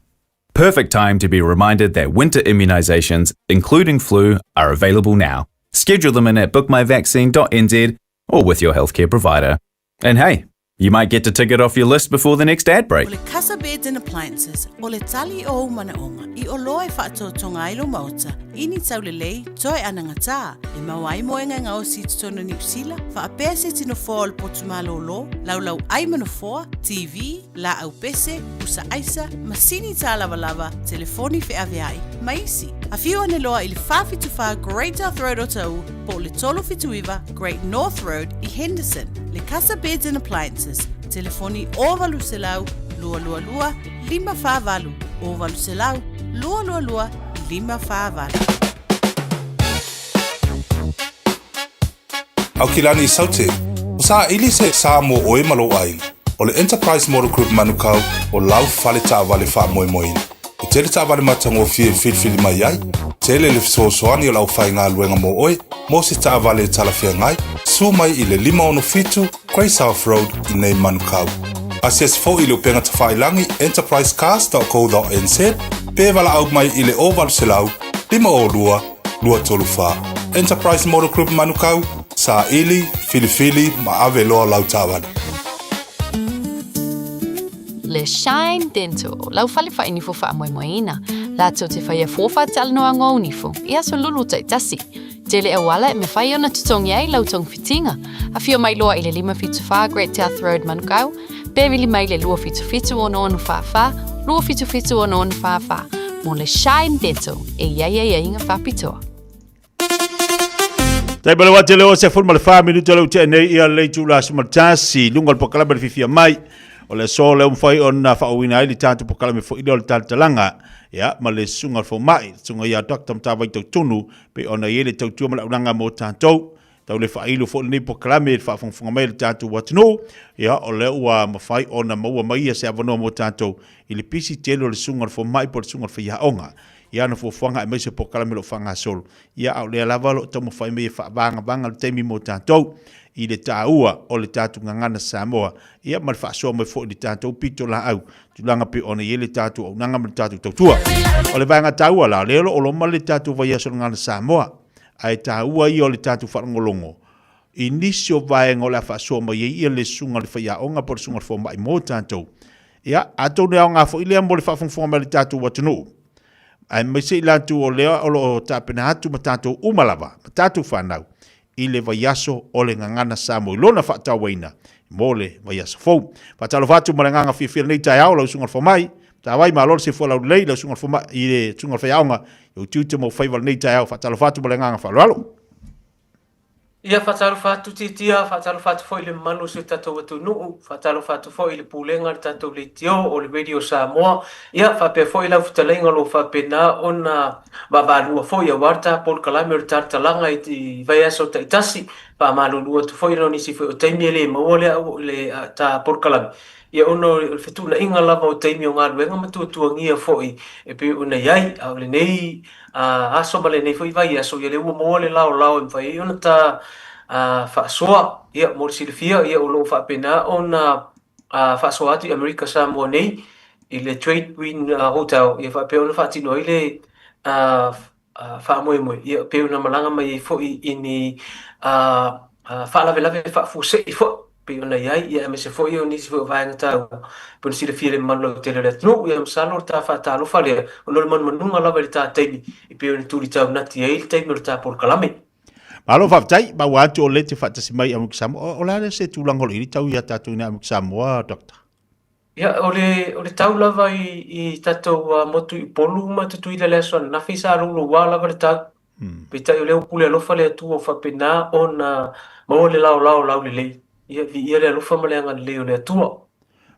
Perfect time to be reminded that winter immunisations, including flu, are available now. Schedule them in at bookmyvaccine.nz or with your healthcare provider. And hey, you might get to tick it off your list before the next ad break. O le Casa Beds and Appliances, o le tali o ou manaoga, i oloa e faatoatoga ai lou maota, i ni taulelei, toe anagatā, e maua ai moega e gaosi i totonu o Niu Sila, faapea se tino foa o le potu malōlō, laulau ai ma nofoa, TV, laau pese, pusa aisa, masini tālavalava, telefoni feaveai, ma isi. Afio ane loa i le 474 Great South Road o Taʻu, po o le 379 Great North Road i Henderson. Le Casa Beds and Appliances, telefoni 0800 222 548, 0800 222 548. Aukilani Saute, o saʻili se sa mo ʻoe ma lou ʻaiga. O le Enterprise Motor Group Manukau o lau fale taavale faamoemoeina. E tele taavale matagofie e filifili mai ai, tele le fesoasoani o le aufaigaluega mo oe mo se taavale e talafeagai, suo mai i le 567 Grey South Road i nei Manukau. Asiasi foi i le upega tafailagi enterprisecars.co.nz pe valaau mai i le 0800 502 234. Enterprise Motor Group Manukau, saili, filifili ma ave loa lau taavale. Le Shine Dental, lau fale whainifo whaamoemoeina. Lātou te whaia fōwha talanoa ngō nifo, i aso lulu taitasi. Tele auala e me whai ona tutongi ai lau tongfitinga. Awhio mai loa i le 574 Great South Road Manukau, pe vili mai le 277 6644, 277 6644, mō le Shine Dental e iai ai ai inga whapitoa. Tai ma le wate le o se fulu ma le wha minuta le ute nei ia le itula aso ma le tasi lunga o le pokalame le fifia mai o le aso lea ua mafai ona faauuina ai le tatou pokalame foi lea o le talatalaga ia ma le susuga o le fomai le susuga ia Doctor Matavai Tautonu pei ona i ai le tautua ma le auaunaga mo tatou. Tau le faailo foi lenei pokalame i le faafogafoga mai a le tatou atunuu, ia o lea ua mafai ona maua mai ia se avanoa mo tatou i le pisi tele o le susuga o le fomai po o le susuga o le faiaoga i ana fuafuaga aemaise o pokalame o lo o faagasolo. Ia a o lea lava o lo o taumafai mai e faavagavaga le taimi mo tatou i le taua o le tatou gagana Samoa, ia ma le faasoa mai foi i le tatou pitolaau tulaga pei ona i ai le tatou auaunaga ma le tatou tautua. O le vaega taua la, o lea o lo o loma le tatou vaiaso o le Gagana Samoa, ae taua ia o le tatou faalogologo i nisi o vaega o le a faasoa mai ai ia le susuga i le faiaoga po o le susuga i le fomai mo tatou. Ia, atonu e aoga foi lea mo le faafogafoga mai a le tatou atunuu, aemaise i latou o lea o lo o tapena atu ma tatou uma lava, ma tatou fanau, i le vaiaso o le Gagana Samoa i lona faatauaina mo le vaiaso fou. Faatalofa atu ma le agaga fiafia i lenei taeao lau Susuga i le Fomai, Matavai, malo le soifua laulelei lau Susuga i le Fomai, i le Susuga i le Faiaoga i ou tiute ma ou faiva i lenei taeao. Faatalofa atu ma le agaga faaaloalo. Ia, faatalofa atu Titia, faatalofa atu foi i le mamalu o si o tatou atunuu, faatalofa atu foi i le Pulega a le tatou Leitio o le Radio Samoa, ia, faapea foi lau fetalaiga o lo o faapena ona vaavaalua foi aua le ta polokalame o le talatalaga i vaiaso taitasi. Faamalulu atu foi ona o nisi foi o taimi e le maua le au le ta polokalame, ia ona o le fetuunaiga lava o taimi o galuega ma tuatuagia foi e pei ona i ai. A o lenei aso ma lenei foi vaiaso, ia lea ua maua le laolao e mafai ai ona ta faasoa. Ia mo le silafia, ia o lo o faapena ona faasoa atu i Amerika Samoa nei i le Trade Wind Hotel, ia faapea ona faatino ai le faamoemoe, ia pei ona malaga mai ai foi i ni faalavelave faafuasei foi pei ona i ai, ia aemaise foi o nisi foi o vaega taua pei ona silafia e le mamalu lautele o le atunuu. Ia masalo o le ta faatalofa lea ona o le manumanuga lava i le ta taimi e pei ona tuli taunati ai le taimi o le ta polokalame. Malo faafetai, maua atu o lea e te faatasi mai i Amerika Samoa. O le a se tulaga o lo o i ai le tau ia tatou i Amerika Samoa, Doctor? Ia, o le, o le tau lava i, i tatou uh, motu i Upolu ma Tutuila i le aso ananafi sa louloua lava le tau. Mm. Peitai o lea ua pule alofa le Atua ua faapena ona maua le laolao laulelei. Ia, viia le alofa ma le agalelei o le Atua.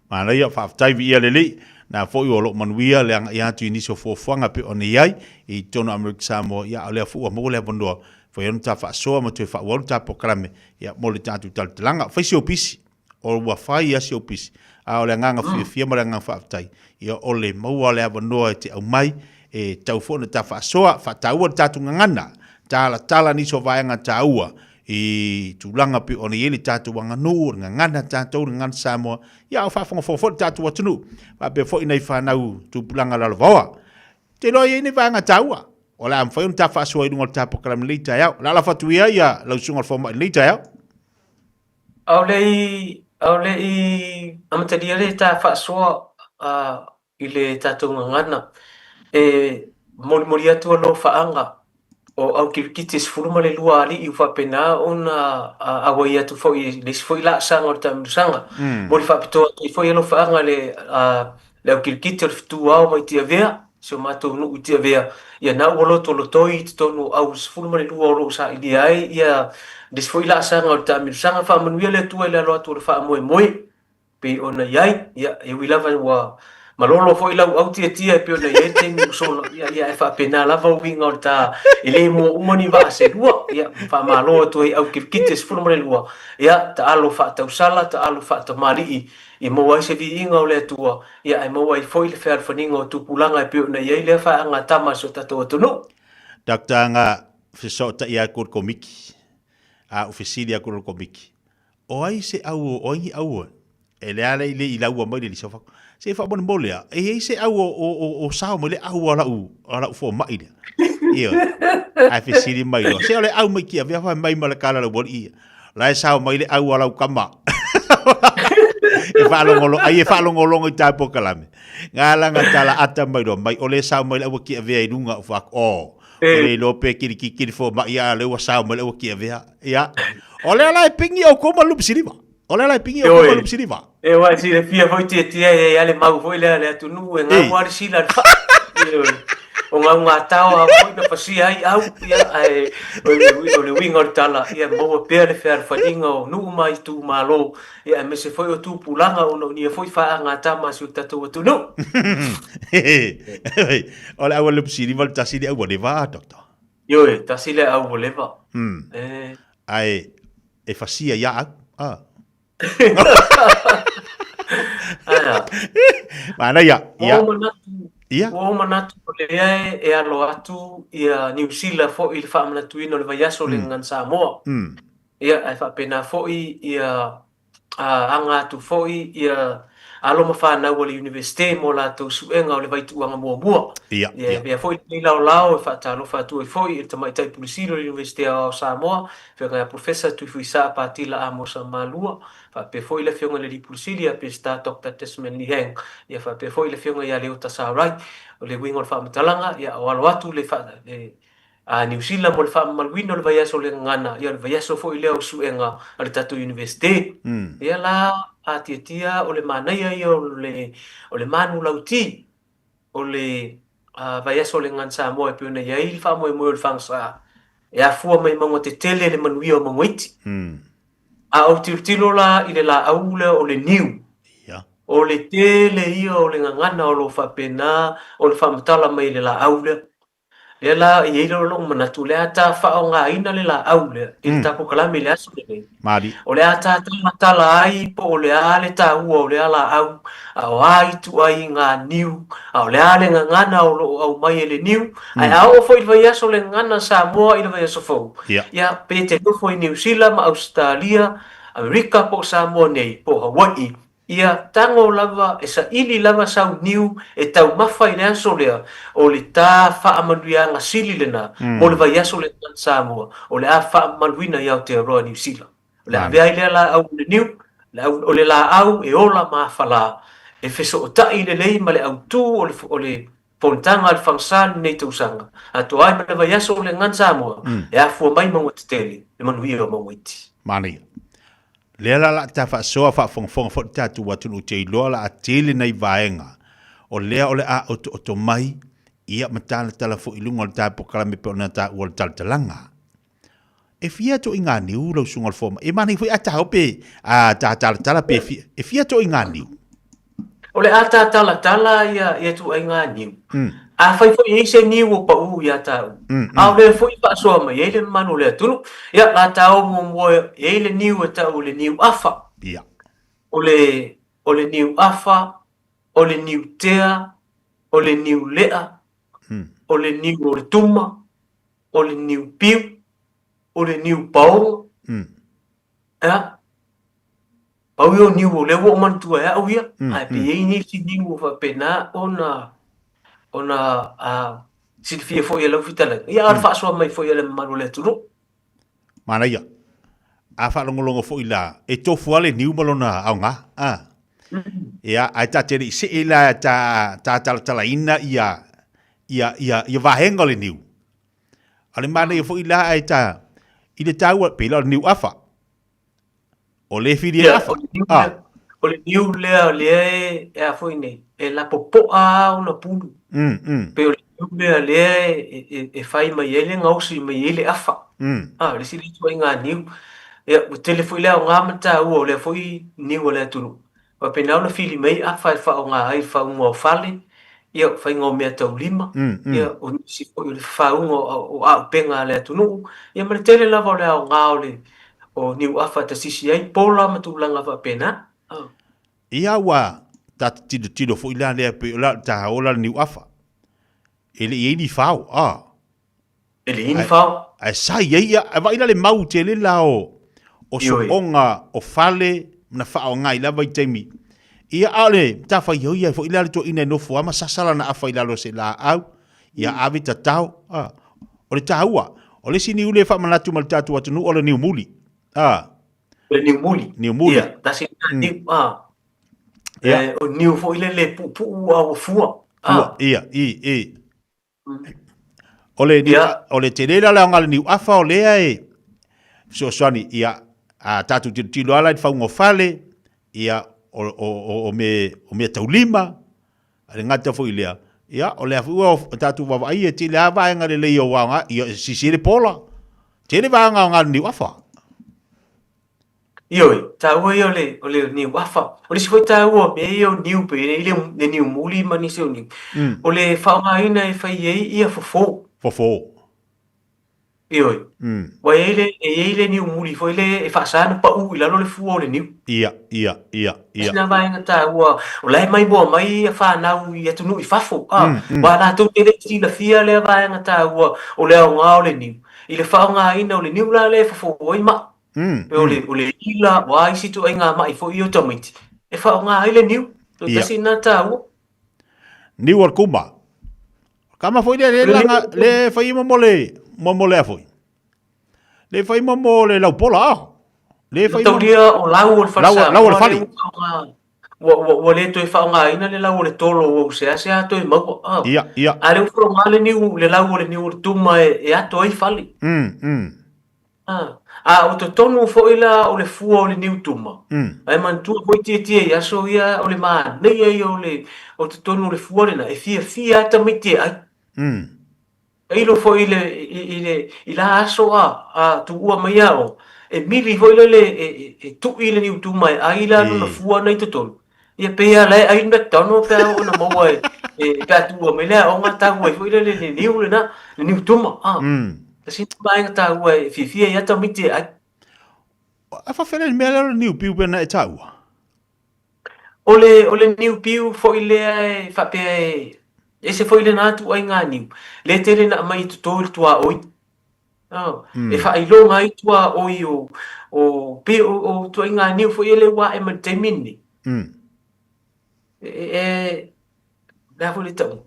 Manaia, faafetai viia le Alii. Na foi o loo manuia le agai atu i nisi o fuafuaga pei ona i ai i totonu o Amerika Samoa, ia a o lea foi ua maua le avanoa fai ai ona ta faasoa ma toe faaauau le ta polokalame, ia mo le tatou talatalaga. Fai si ou pisi, o ua fai a si ou pisi, a o le agaga fiafia ma le agaga faafetai, ia o le maua o le avanoa e te aumai, e tatau foi ona ta faasoa, faataua le tatou gagana, talatala nisi o vaega taua i tulaga pei ona i ai le tatou aganuu, o le gagana tatou, le gagana Samoa, ia a o faafogafoga foi le tatou atunuu, faapea foi nai fanau tupulaga lalovaoa. Ou te iloa e i ai ni vaega taua o le a mafai ona ta faasoa i luga o le ta polokalame i lenei taeao. O le a lafo atu ia ia lau susuga i le fomai i lenei taeao. Aole i, aole i amatalia le ta faasoa i le tatou gagana. E molimoli atu alofaaga o au kirikiti e 12 alii ua faapena ona auai atu foi i le isi foi laasaga o le taamilosaga. Momoli faapitoa atu ai foi alofaaga i le au kirikiti o le Fetu Ao mai Tiavea, si o matou nuu i Tiavea, ia na ua lotolotoi i totonu o au 12 o lo o sailia ai ia le isi foi laasaga o le taamilosaga. Faamanuia le Atua i le alo atu o le faamoemoe. pei ona i ai, ia, e ui lava ua malolo foi lau autiatia e pei ona i ai le taimi ua sola, ia, ia, ae faapena lava uiga o le ta, e le mua uma ni vaa se lua, ia, faamalo atu ai au kirikiti e 12, ia, taalo faatausala, taalo faatamalii, ia maua ai se viiga o le Atua, ia, ae maua ai foi le fealofaniga o tupulaga e pei ona i ai lea faaagatama a si o tatou atunuu. Doctor nga fesootai aku o le komiki, a u fesili aku i le komiki, O ai se au o ai ni au e le ala i le i laua mai le lisa fa se fa mole mole a e ai se au o o o sao mai le au a lau a lau fo mai le ia ai fe sili mai lo se o le au mai kia vea fa mai ma le kala le wali ia la e sao mai le au a lau kama e whaalongolo ai e whaalongolongo i tā pokalame ngā langa tala ata mai lo mai o le sao mai le au kia vea i lunga o whak o o le lo pe kiri kiri fo mai a le ua sao mai le au kia vea Ia. O lea la e pingi o koma lup siliva. O lea la e pingi o koma lup siliva. E wa si le fia foi tia tia e ale mau foi le ale atunuu e ngau ale sila le fa. O ngau ngā tao a foi na pasia ai au ia ae o le uiga o le tala ia maua pea le fealofaniga o nuu ma itumalo ia aemaise foi o tupulaga ona o nia foi faagatama a si o tatou atunuu. O le au a lup siliva le tasi le au a leva, doctor. Ioe, tasi le au ua leva. Mm. E. Ae, e fasia ia au. Ah. Aia. Manaia. Ia. Ua manatu, ia. Ua manatu o lea e alo atu ia Niu Sila foi i le faamanatuina o le vaiaso o le Gagana Samoa. Mm. Ia, ae faapena foi ia ā, anga atu foi ia alo ma fanau a le Iunivesite mo latou suega o le vaituuaga muamua. Ia, Ia, e avea foi lenei laolao e faatalofa atu ai foi i le Tamaitai Pule Sili o le Iunivesite Aoao o Samoa, Afioga ia Professor Tuifuisaa Patila Amosa Malua, faapea foi le Afioga i le Alii Pule Sili ia Peseta Doctor Desmond Lee Hang, ia faapea foi le Afioga ia Leota Sarai. O le uiga o le faamatalaga, ia o alo atu le, le A Niu Sila mo le faamamaluina o le vaiaso o le gagana, ia o le vaiaso foi lea o suega a le tatou Iunivesite. Ia la, a tiatia o le manaia ia o le, o le manu lauti o le vaiaso o le gagana Samoa e pei ona i ai le faamoemoe o le fagasa e afua mai mauga tetele le manuia o mauga iti. A ou tilotilo la i le laau lea o le niu, o le tele ia o le gagana o lo o faapena ona faamatala mai i le laau lea. Lea la e i ai lou manatu, o le a ta faaaogaina le laau lea i le ta polokalame i le aso lenei. Mali. O le a ta talatala ai po o le a le taua o lea laau, a o a ituaiga niu, a o le a le gagana o lo o aumai e le niu, ae a oo foi i le vaiaso le gagana Samoa i le vaiaso fou, ia, pe te nofo i Niu Sila ma Ausetalia, Amerika po o Samoa nei, po o Hawaii, Ia tago lava, e saili lava sau niu e taumafa i le aso lea, o le ta faamanuiaga sili lena mo le vaiaso lena i Samoa, o le a faamamaluina i Aotearoa Niu Sila. O le a avea ai lea laau o le niu, o le laau e ola mafala, e fesootai lelei ma le autu o le o le fonotaga a le Fagasa i lenei tausaga, atoa ai ma le vaiaso o le Gagana Samoa, e afua mai mauga tetele, le manuia o mauga iti. Manaia. Lea la la ta faasoa faafogafoga foi le tatou atunuu te iloa la a tele nai vaega o lea o le a otooto mai ia ma talatala foi i luga o le ta polokalame pei ona taua le talatalaga. E fia toʻiga niu lau susuga o le fomai? E manaia foi a ta o pe a ta talatala pe fia e fia toʻiga niu? O le a ta talatala ia ia ituaiga niu. Afai foi e i ai se niu o paʻū iā tāua, ʻaʻole foi e faasoa mai ai le mamalu o le atunuu, ia, la ta o muamua e i ai le niu e tau o le niu afa. Ia. O le, o le niu afa, o le niu tea, o le niu leʻa, o le niu o le tuma, o le niu piu, o le niu paoga. Ia, pau ia o niu o lea ua ou manatua e au ia, ae pe i ai nisi niu o faapena ona ona silafia foi e lau fetalaiga, ia a o le faasoa mai foi a le mamalu o le atunuu. Manaia. A faalogologo foi la, e tofu lava le niu ma lona aoga, a. Ia, ae ta te le i see la ta, ta talatalaina ia, ia, ia, ia vaega o le niu. A o le manaia foi la ae ta, i le taua, pei la o le niu afa. O le fili e afa. Ah. O le niu lea o lea e, e a foi nei, e lapopoa lava ona pulu. Pei o le niu lea lea e, e, e fai mai ai le gaosi mai ai le afa. Ah, o le isi lea ituaiga niu. Ia, ua tele foi le aoga ma le taua o lea foi niu a le atunuu. Faapena ona fili mai afa e faaaoga ai le faauga o fale, ia, o faiga o meataulima, ia, o nisi foi o le faauga o aupega a le atunuu, ia ma le tele lava o le aoga o le o niuafa e tasisi ai pola ma tulaga faapena. Ia ua ta tilotilo foi la lea pei o la ta ola le niuafa. E le i ai ni fao, a. E le i ai ni fao. Ae sa i ai ia, ae vaai la le mau tele la o o sooga o fale na faaaoga ai lava i taimi. Ia a o le matafaioi ai foi la le toeaina e nofo lava ma sasa lana afa i lalo o se laau, ia ave tatao, a. O le taua, o le isi niu lea e faamanatu mai le tatou atunuu o le niu muli, a. O le niu muli. Niu muli. Ia, tasi lena niu, a. Ia. O niu foi lele e puupuu a ua fua, a. Fua, ia, i, i. O le, yeah. o le tele la le aoga le niu afa o lea e fesoasoani ia a tatou tilotilo ala i le fauga o fale ia o, o, o, o, me, o mea taulima a le gata foi lea ia o lea foi ua tatou vaavaai e tele a vaega lelei o aoga ia sisi le pola tele vaega aoga le niu afa. Ioe, taua ia o le, o le niu afa. O le isi foi taua o mea ia o niu pei e i ai le, le niu muli ma nisi o niu. O le faaaogaina e fai ai ia fofo. Fofo. Ioe. Ua i ai le, e i ai le niu muli foi lea e faasa ona pau i lalo le fua o le niu. Ia, ia, ia, ia. Tasi lena vaega taua, o la e maimoa mai ia fanau i atunuu i fafo, a, aua latou te le i silafia lea vaega taua o le aoga o le niu. I le faaaogaina o le niu la lea e fofo ai mai. Pei o le, o le ila, o a isi ituaiga maʻi foi ia o tamaiti, e faaaoga ai le niu. So, tasi lena taua. Niu o le kuma. Kama foi lea, le langa, le fai mo mo le, mo mo lea foi. Le fai mo mo le laupola, ah. Le fai mo... Taulia o lau o le fale Lau, lau o le fale. Ua, ua, ua le toe faaaogaina le lau o le tolo ua seasea toe maua. Ah. Ia, ia. A lea ua faaaoga le niu, le lau o le niu o le tuma e, e ato ai fale. A o totonu foi la o le fua o le niu tuma, ae manatua foi Tietie i aso ia o le manaia ia o le o totonu o le fua lena, e fiafia lava tamaiti e ai. Tailo foi i le i le i la aso a a tuua mai aoga, e mili foi lele e e tui le niu tuma e ai la lona fua na i totonu. Ia pei lava la e ai le McDonald pe a oo ina maua e, e, pe a tuua mai le aoga tau ai foi lele le niu lena, le niu tuma. Ah. Tasi lena vaega taua e fiafia ai lava tamaiti e ai. A faafefea le mea lea o le niu piu pei ona e taua? O le, o le niu piu foi lea e faapea e ese foi lena ituaiga niu, lea e tele ina aumai e toto i le tuaoi. Oh, E faailoga ai tuaoi o, o, pei o, o ituaiga niu foi ia lea ua ae mai i le taimi lenei. E, e, le a foi le tauga?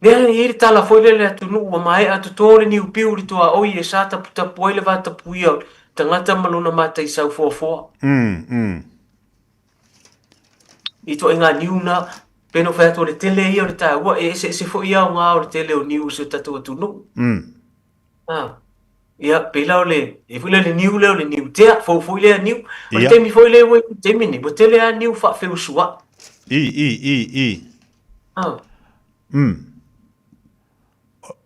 Lea e i ai le tala foi lea i le atunuu ua maea toto le niu piu i le tuaoi e sa taputapu ai le vatapuia o le tagata ma lona mataisau foafoa. I ituaiga niu na, pei ona ou fai atu o le tele ia o le taua, e eseese foi aoga o le tele o niu i si o tatou atunuu. Ah. Ia, pei la o le, e foi lea le niu lea o le niu tea, fou foi lea niu. O le taimi foi lea ua i le taimi nei, ua tele lava niu faafeusuai. I, i, i, i. Ah.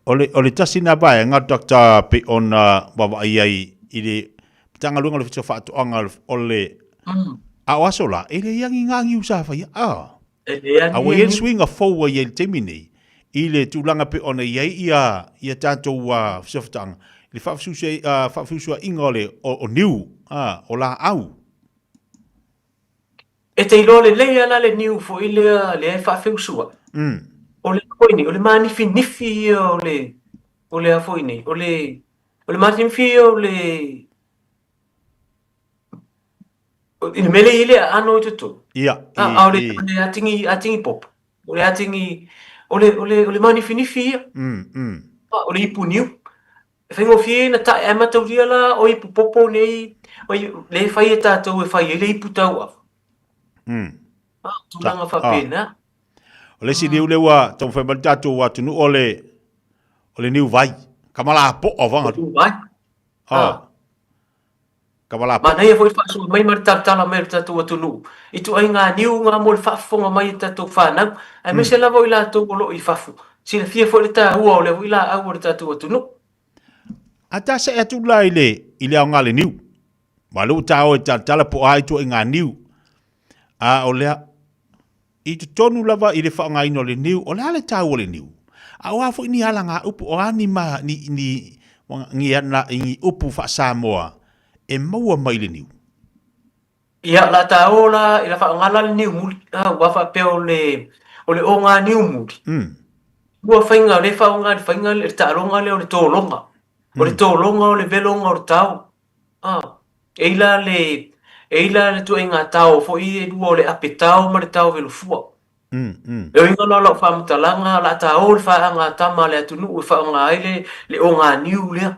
O le, o le tasi na vaega, Doctor, pei ona vaavaai ai i le Matagaluega o le Ofisa o Faatoaga o le, a o aso la, e leai ni ngā niu sa whaia. Ah. E leai A ua i ai le suiga fou ua i ai i le taimi nei, i le tulaga pei ona i ai ia, ia tatou uh, fesootaaga, i le faafeusuaiga o le, o, o niu, ah, o laau. E te iloa lelei lava la le niu foi lea, lea e faafeusuai. O le a foi nei, o le manifinifi ia o le, o le a foi nei, o le, o le manifinifi ia o le, i le mea lea e i ai le aano i totonu. Ia, i, a o le, o le atigi, atigi popo, o le atigi, o le, o le, o le manifinifi ia. O le ipu niu. E faigofie ona tae, ae mataulia la o ipu popo nei, lea e fai e tatou e fai ai le ipu tauava. Ah, tulaga faapena. O le isi niu lea ua taumafai mai le tatou atunuu o le, o le niu vai. Kamalapoa vanga. Niu vai. Ah. Kamalapoa. Manaia foi le faasoa mai ma le talatala mai o le tatou atunuu i ituaiga niu ngā mo le faafofoga mai e tatou whanau, aemaise lava o i latou o lo o i fafo. Silafia foi le tāua o lea foi laau o le tatou atunuu. A ta seʻe atu la i le, i le aoga le niu. Ma lea ua ta o e talatala po o a ituaiga niu. A o lea, i totonu lava i le faaaogaina o le niu, o le a le taua o le niu? A o a foi ni alagaupu, o a ni, ma, ni, ni, ni, ni upu faa-Samoa e maua mai i le niu? Ia, o le a ta o la i la faaaoga la le niu muli, aua faapea o le, o le oga niu muli. Ua faiga, o lea e faaaoga i le faiga, le taaloga lea o le tologa. O le tologa o le veloga o le tao. E i la le, e i la le ituaiga tao foi e lua o le ape tao ma le tao velofua. E uiga la o lau faamatalaga, o le a ta o le faaaga a tama a le atunuu e faaaoga ai le, le oganiu lea.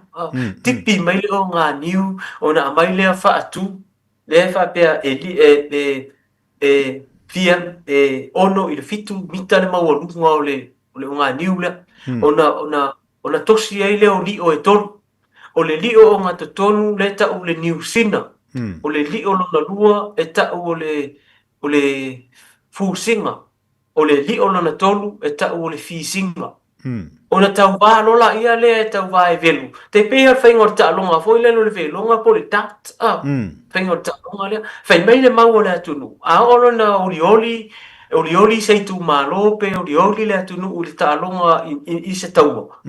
Tipi mai le oganiu ona aumai lea faatu, lea e faapea e, e, e, e fia, e 6 i le 7 mita le maualuga o le, o le oganiu lea. Ona, ona, ona tosi ai lea o lio e tolu. O le lio ogatotonu lea e tau o le niu sina. O le lio lona lua e tau o le, o le fusiga. O le lio lona tolu e tau o le fisiga. Ona tauvā loa laia lea e tauvā e velo. Tai pei lava o le faiga o le taaloga foi lea o le veloga po o le dart, a, faiga o le taaloga lea. Fai mai le mau a le atunuu, a oo loa ina olioli, olioli se itumalo pe olioli le atunuu i le taaloga i se taua,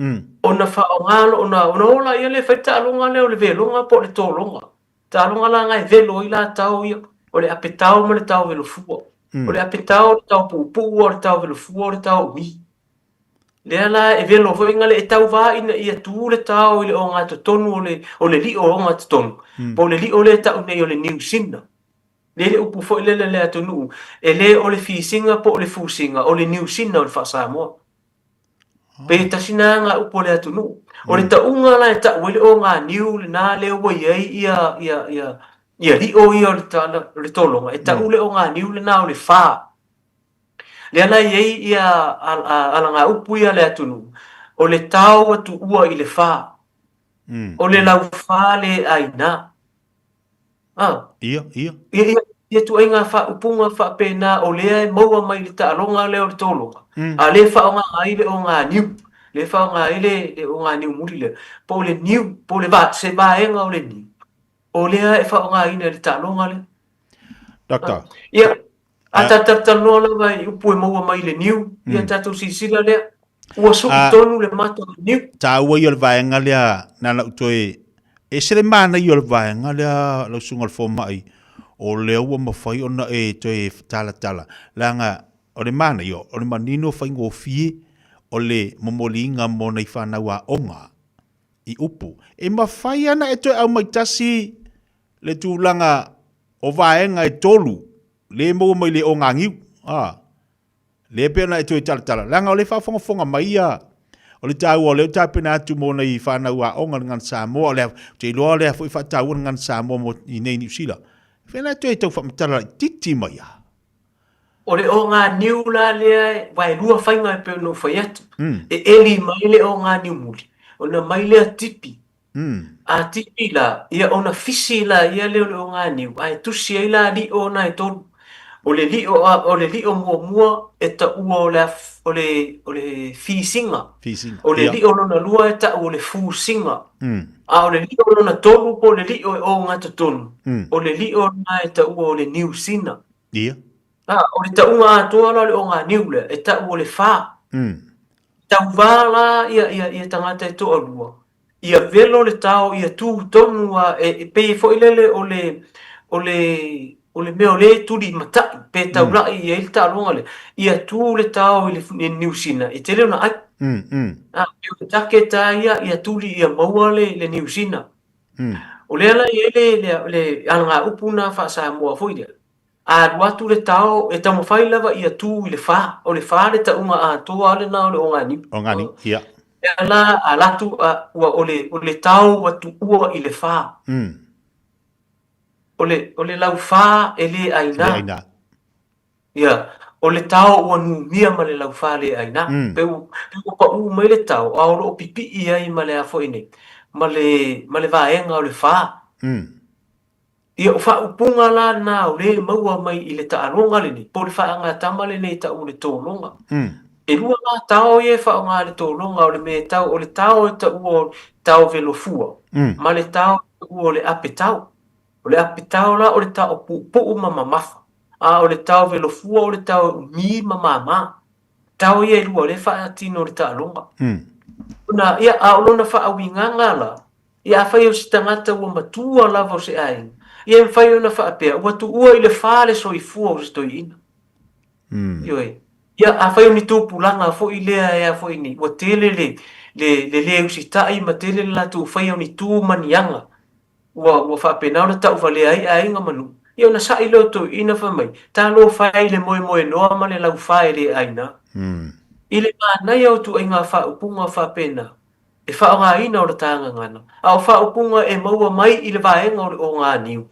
ona faaaoga loa, ona, ona o laia lea e fai le taaloga lea o le veloga po o le tologa. Taaloga la na e velo ai la tao ia, o le ape tao ma le tao velofua. O le ape tao o le tao puupuu, a o le tao velofua o le tao umi. Lea la e velo foi na le e tauvā ina ia tu le tao i le ogatotonu o le, o le lio ogatotonu, po o le lio lea e tau nei o le niu sina. Lea le upu foi lele a le atunuu, e le o le fisiga po o le fusiga, o le niu sina o le faa-Samoa. Pe tasi na ngā upu o le atunuu. O le tauga la e tau ai le oganiu lena lea ua i ai ia, ia, ia, ia lio ia o le, tala, o le tologa, e tau le oganiu lena o le fā. Lea la e i ai ia alagaupu ia a le atunuu, o le tao ua tuua i le fā. O le laufa le aina. Ah. Ia, ia. Ia, ia, ia ituaiga faaupuga faapena o lea e maua mai i le taaloga lea o le tologa, a lea e faaaoga ai le oganiu, lea e faaaoga ai le, le oganiu muli lea, po o le niu, po o le va, se vaega o le niu, o lea e faaaogaina i le taaloga lea. Doctor. Ia. A tatou talanoa lava i upu e maua mai i le niu, ia tatou silasila lea, ua sui tonu le mata o le niu. Taua ia o le vaega lea, na ona ou toe ese le manaia o le vaega lea lau susuga i le fomai, o lea ua mafai ona e toe talatala, leaga o le manaia, o le manino faigofie o le momoliga mo nai fanau aoga i upu. E mafai ona e toe aumai tasi le tulaga o vaega e tolu le maua mai le ogagiu, a, lea pei ona e toe talatala, leaga o lea e faafogafoga mai ia, o le taua o lea ua tapena atu mo nai fanau aoga le Gagana Samoa, o lea, ou te iloa o lea foi e faataua le Gagana Samoa mo i nei Niu Sila. E fea la e toe tau faamatala laitiiti mai a? O le oganiu la lea, aua e lua faiga e pei ona ou fai atu, e eli mai le oganiu muli, ona mai lea tipi, A tipi la, ia ona fisi la ia lea o le oganiu, ae tusi ai la lio na e tolu. O le lio, o le lio muamua e taua o le, o le, o le fisiga. Fisiga. O le lio lona lua e tau o le fusiga. A o le lio lona tolu po o le lio e ogatotonu, o le lio lena e taua o le niusina. Ia. A, o le tauga atoa la o le oganiu lea, e tau o le fa. Tauvā la ia, ia, ia tagata e toalua, ia velo le tao, ia tū tonu a, e, e pei foi lele o le, o le, o le mea o lea e tuli mata'i, pe taula'i i ai le taaloga lea, ia tū le tao i le, i le Niu Sina, e tele ona ai. A, pei o le taketa ia, ia tuli ia maua le, le Niu Sina. O lea la e i ai le, le, le alagaupu na faa-Samoa foi lea, A alu atu le tao, e taumafai lava ia tū i le fā. O le fā le tauga atoa lena o le oganiu. Oganiu, ia. E ala, ala atu, a, ua, o le, o le tao ua tuua i le fā. Mm. O le, o le laufā e le ʻaina. Le ʻaina. Ia. O le tao ua numia ma le laufā le ʻaina. Mm. Pe ua, pe ua paʻū mai le tao, a o lo o pipiʻi ai ma le a foi nei, ma le, ma le vaega o le fā. Mm. Ia, o faaupuga la na o lea e maua mai i le taaloga lenei, po o le faagatama lenei e tau o le tologa. E lua la tao ia e faaaoga i le tologa, o le mea e tau, o le tao e taua o le tao velofua, ma le tao e taua o le ape tao. O le ape tao la o le tao puupuu ma mamafa, a o le tao velofua o le tao e umi ma māmā. Tao ia e lua o lea e faatino i le taaloga. Ona, ia, a o lona faauigaga la, Ia afai o se tagata ua matua lava o se aiga, ia e mafai ona faapea, ua tuua i le fā le soifua o se toeaina. Ioe. Ia afai o ni tupulaga foi lea e a foi nei, ua tele le, le, le lē usitai ma tele le latou faia o ni tu ma ni aga, ua, ua faapena ona tauvalea ai aiga ma nuu, ia ona sa'i lea o toeaina fai mai, talofa e i le moemoenoa ma le laufā e le aina. I le manaia o ituaiga faaupuga faapena, e faaaogaina o le ta gagana, a o faaupuga e maua mai i le vaega o le oganiu,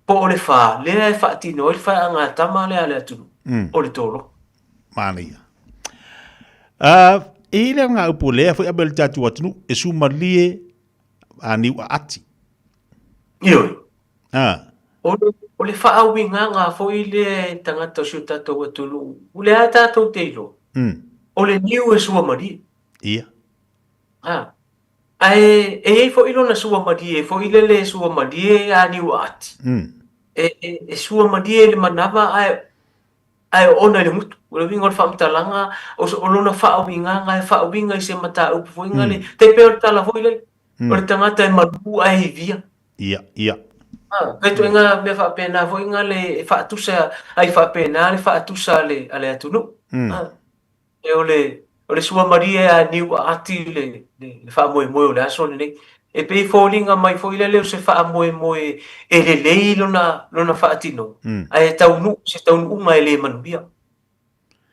po o le fā, lea e faatino ai le faaagatama lea a le atunuu, o le tolo. Manaia. Uh, e i le ngā upu lea foi abe le tātou atunuu, e sumalie a niu a ati. Ioe. Ah. O le, o le faauigaga foi lea e tagata o si o tātou atunuu, o le a tātou te iloa, o le niu e suamalie. Ia. A, ae e i ai foi lona sua malie foi lele e sua malie a niu ati. E, e, e sua malie i le manawa ae, ae oona i le gutu. O le uiga o le faamatalaga, o, o lona faauigaga e faauiga i se mataupu foi mm. le, te pei o le tala foi lele, mm. o le tagata e malū ae ivia. Ia, ia. Ah, pe ituaiga mea faapena foi nga le e faatusa ai faapena le faatusa a le, a le atunuu. Mm. Ah. E o le, o le suamalie a niu aati le, le, le faamoemoe o le aso lenei. E pei e foliga mai foi lele o se faamoemoe e lelei lona, lona faatinoga, Mm. ae taunuu se taunuuga e le manuia.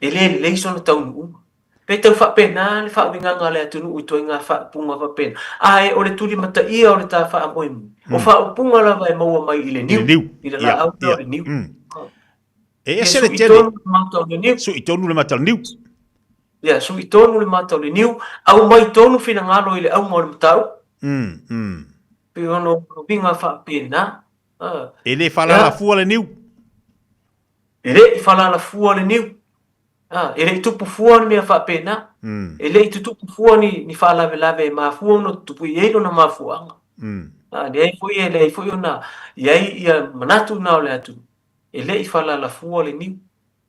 E le lelei sona taunuuga. Pe tau faapena le faauigaga a le atunuu i ituaiga faaupuga faapena. Ae o le tulimataia o le ta faamoemoe, o faaupuga lava e maua mai i le I le niu, niu. i le Ia, laau lea ia. o le niu. Mm. E Ia ese le sui tele. tonu le mata o le niu. Sui tonu le mata o le niu. Ia sui tonu le mata o le niu, aumai tonu finagalo i le auga o le mataupu. Mm, mm. Pei ona o uiga faapena. Ah. E le whalala fua le niu. E le i whalala fua le niu. Ah, e le i tupu fua ni mea faapena. Mm. E le i tutupu fua ni, ni faalavelave e mafua ona tutupu i ai lona mafuaaga. Mm. Ah, leai foi e leai foi ona i ai ia manatu na o le atunuu. E le i faalalafua le niu.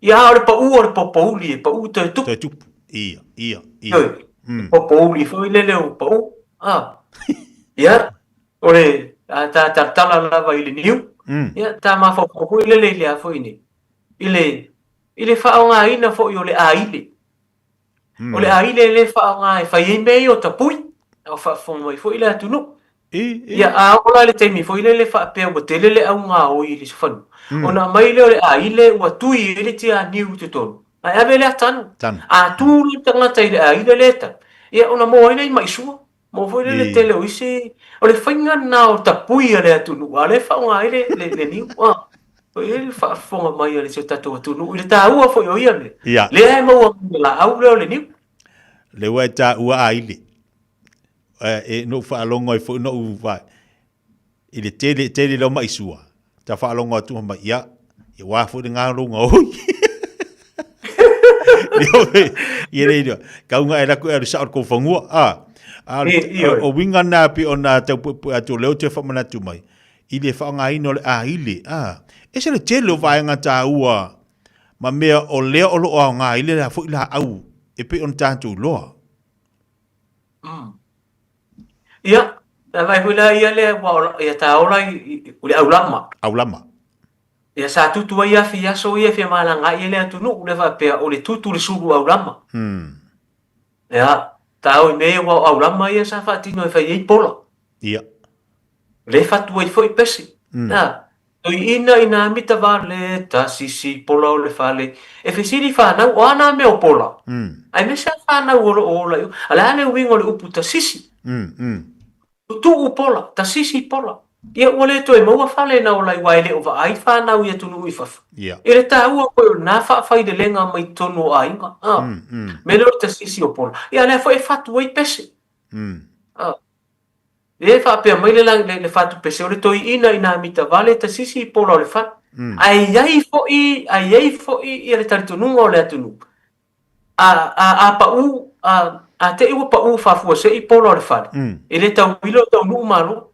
Ia, a o le paʻū o le popouli e paʻū toe tupu. Toe tupu. Ia, ia, ia. Ioe. Popouli foi lele o paʻū. A. Ia, o le a ta talatala lava i le niu. Ia, ta mafaufau foi lele i le a foi nei. I le i le faaaogaina foi o le aile. O le aile lea e faaaoga e fai ai mea ia o tapui, a o faafofoga mai foi le atunuu. Ia, a oo la i le taimi foi lele faapea ua tele le au gaoi i le fanua, ona aumai lea o le aile ua tui ai le tianiu i totonu, ae ave lea tanu. A tu le tagata i le aile lea e tanu, ia ona maua ai lea i maisua. Maua foi lea le tele o isi, o le faiga lena o tapui a le atunuu, a o lea e faaaoga ai le niu. Foi lea le faafofoga mai a si o tatou atunuu i le taua foi o ia mea. Lea e maua mai le laau lea o le niu. Lea ua e taua aile. E noʻu faalogo ai foi noʻu va i le tele tele leo mai sua. Ta faalogo atu mai ia ia wa foi le ngā ronga oi. Ia le ia kaunga e laku e alu sao le kou a. A o winga nā pi o nā tau puepu'e atu o leo te whamanatu mai. I le whaangaina o le aile. A. Ese le tele o vaenga tāua ma mea o lea o loo aoga i le la foi laau e pei ona tatou iloa. Ia, na vaai foi la ia lea ua ola, ia ta ola i, i, o le aulama. Aulama. Ia sa tutu ai afi i aso ia fia malagaai ai le atunuu lea faapea o le tutu le sulu aulama. Ia, ta o i mea ia ua o aulama ia sa faatino e fai ai pola. Ia. Le fatu ai foi pese. Ia, Toeaina ina mita vale tasisi pola o le fale. E fesili whanau, o ana mea o pola? Aemaise a whanau o loo ola i o. A le a le uiga o le upu tasisi? Tutuu pola, tasisi pola. Ia ua le toe maua fale na ola i wa e le o vaai whanau i atunuu i fafo. E le taua koe o na whaawhailelenga mai tonu o aiga. Me le o le tasisi o pola. Ia lea foi e fatu ai pese. E faapea mai le le, le fatupese o le toeaina ina mita vale tasisi i pola o le fale. Ae i ai foi, ae i ai foi ia le talitonuga o le atunuu. A, a, a paʻū, a, a te i ua paʻū faafuasei pola o le fale, e le tauilo taunuu malo.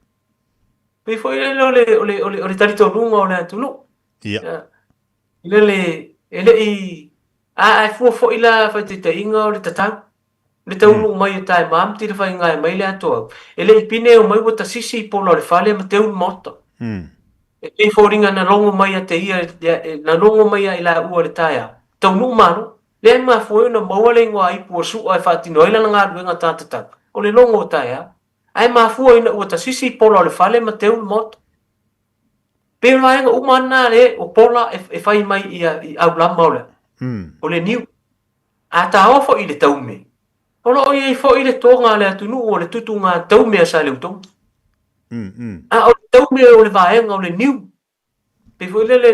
Pei foi lele o le, o le, o le, o le talitonuga o le atunuu. Ia. Lele, e le i, a, ae fua foi la faitaitaiga o le tatau. Le taunuu mai o tae ma tila whaingae mai le atoa. E le i pine o mai ua tasisi i pola o le fale ma teu le maota. E pei foliga na logo mai a te ia, na logo mai a i la ua le taeao. Taunuu malo. Lea e mafua ai ona maua le ingoa ipu o Su'a e faatino ai lana galuega tātatau. O le logo o taeao. Ae mafua ina ua tasisi i pola o le fale ma teu le maota. Pei o le vaega uma lena le o pola e fai mai ia i aulama o le, o le niu. A taoa foi i le taume, o lo o i ai foi le toga a le atunuu o le tutuga taume a Saleutogi. A o le taume o le vaega o le niu, pei foi lele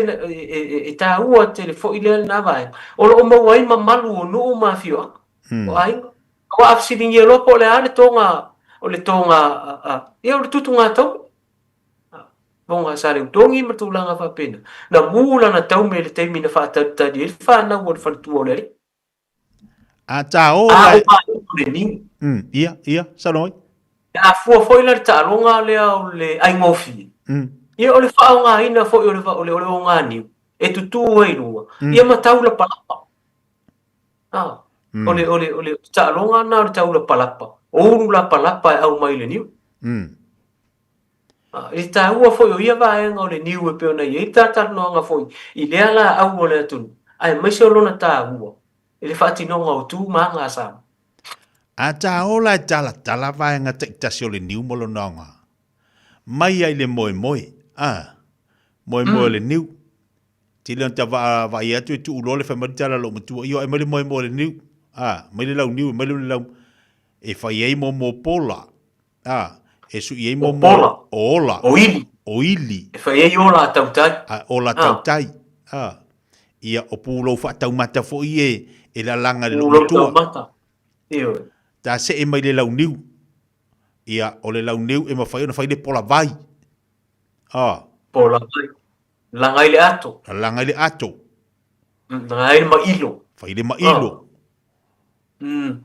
e taua tele foi lea lena vaega, o lo o maua ai mamalu o nuu ma afioaga, o aiga. Aua a fesiligia loa po o le a le toga, o le toga, ia o le tutuga taume. Toga a Saleutogi ma tulaga faapena. Na mū lana taume i le taimi na faatalitali ai le whanau o le faletua o le alii. A tā o A o vaega o le niu. Ia, ia, saunoa mai. A fua foi la le taaloga lea o le aigofie. Ia o le faaaogaina foi o le, o le, o le oganiu e tutū ai i luga, ia ma taulapalapa. A, o le, o le, o le taaloga lena o le taulapalapa, o ulu lapalapa e au mai i le niu. I le taua foi o ia vaega o le niu e pei ona i ai le talatalanoaga foi i lea laau o le atunuu, aemaise o lona taua i le faatinoga o tu ma aga a Samoa. A tāola e talatala vaega taitasi o le niu ma lona aoga. Mai ai le moemoe, a, moemoe o le niu. Tele ona ta vaai atu e tuu loa le fai mai le tala a lou matua, io, aumai le moemoe o le niu, a, aumai le launiu, aumai le lau, e fai ai momo pola. A, e sui ai momo pola. O ola. O ili. O ili. E fai ai ola a tautai. A, ola a. Tautai. A. Ia, o pulou faataumata foi e, e lalaga i le Pulou matua. taumata. Ioe. Ta see mai le launiu. Ia, o le launiu e mafai ona fai le pola vai. A. Pola vai. Laga i le ato. Laga i le ato. Laga ai le mailo. Fai le mailo.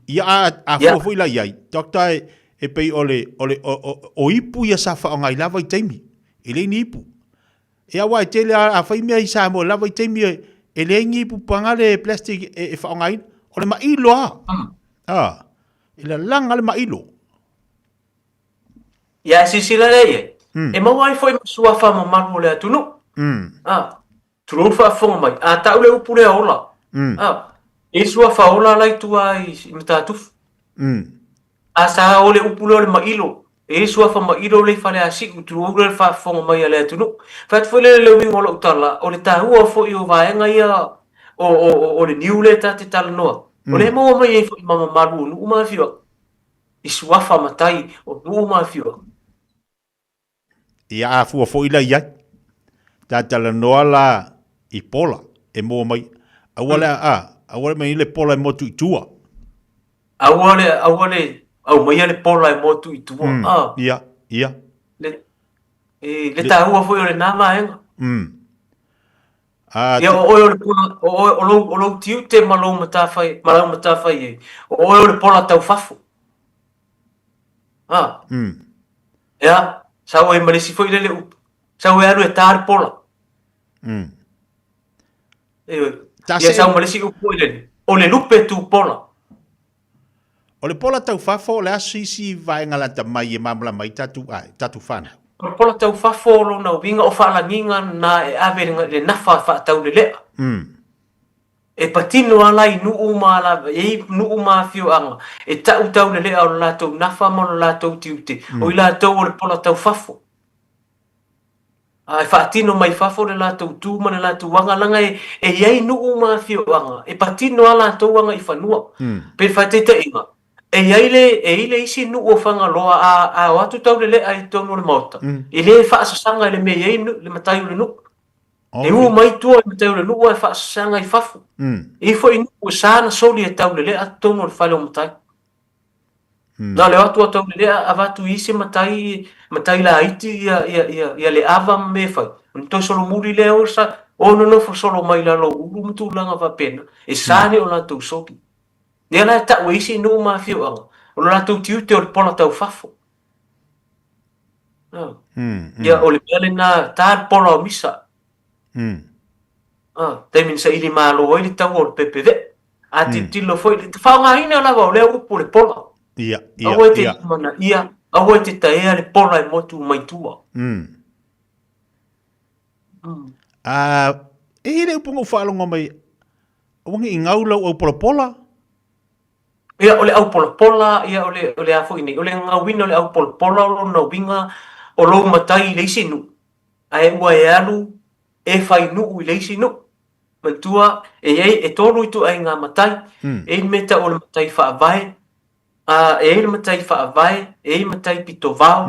Ia a, a fua foi la i ai, doctor e, e pei o le, o le, o, o, o ipu ia sa whaonga i lava i taimi. E le ni ipu. E aua e tele a, a whai mea i Samoa lava i taimi e, e leai ni ipupaga le plastic e, e faaaogaina. O le mailo lava. Ah, e lalaga le mailo. Ia, e silasila lea i ai, e maua ai foi ma suafa mamalu o le atunuu. Ah, tulou le faafofoga mai, a tau le upu lea ola, ah, e i suafa ola la i tua i, i Matatufu. A sa o le upu lea o le mailo, e i suafa mailo le i Faleasiu, tulou le faafofoga mai a le atunuu. Fai atu foi lea i le uiga o lau tala, o le taua foi o vaega ia o, o, o, o le niu lea ta te talanoa, o lea e maua mai ai foi ma mamalu o nuu ma afioaga. I suafa matai o nuu ma afioaga. Ia a fua foi la i ai. Ta talanoa la i pola e moa mai. Aua le a, aua le mai le pola e motu i tua. Aua le, aua le aumaia le pola e motu i tua. A. Ia, ia. Le, e, le taua foi o lena vaega. A, Ia, o oe o le pola, o oe, o lou, o lou tiute ma lou matawhai, ma lau matawhai e, o oe o le pola taufafo. A. Ia, sau ai ma le isi foi lele upu. Sau e alu e tā le pola. Ioe. Ia sau ma le isi upu foi lele. O le lupe tū pola. O le pola taufafo, o le a se isi vaega lata mai e malamalama ai tatou ai, tatou whanau? O le pola taufafo o lona uiga o faalagiga na e ave i le nafa faataulelea. E patino ala i nuu ma ala, e i nuu ma afioaga, e ta'u taulelea o le latou nafa ma lo latou tiute, o i latou o le pola taufafo. A e faatino mai fafo le latou tu ma le latou aga, leaga e, e i ai nuu ma afioaga, e patino a latou aga i fanua. Pei le faataitaiga, e i ai le, e i le isi nuu o Fagaloa a, a o atu taulelea i totonu o le maota, e le faasasaga i le mea e i ai le matai o le nuu. E u mai tua i matai o le nuu ae faasasaga i fafo. E i ai foi nuu e sa na soli e taulelea totonu o le fale o matai. Na o le o atu a Taulelea avatu i isi matai, matai laiti ia, ia, ia, ia le ava ma mea e fai. Ona toe solomuli lea o sa, o nonofo solo mai lalo o ulu ma tulaga faapena, e sa ni o latou soli. Lea la e tau e isi nuu ma afioaga, o lo latou tiute o le pola taufafo. Ia, o le mea lena, ta le pola o Misa. Taimi na saili malo ai le taua o le pepeve'e. A tilotilo foi, le faaaogaina lava o lea upu o le pola. Ia, ia, Aua e te ia. lumanaia, aua e te taea le pola e motu mai tua. A, e i ai le upu na ou faalogo mai, aua ne i gau lau aupolapola. Ia, o le aupolapola, ia, o le, o le a foi nei, o le gauina o le aupolapola o lona uiga o lou matai i le isi nuu, ae ua e alu e fai nuu i le isi nuu. Manatua, e i ai, e tolu ituaiga matai, e i ai le mea e tau o le matai faavae, a, e i ai le matai faavae, e i ai matai pitovao,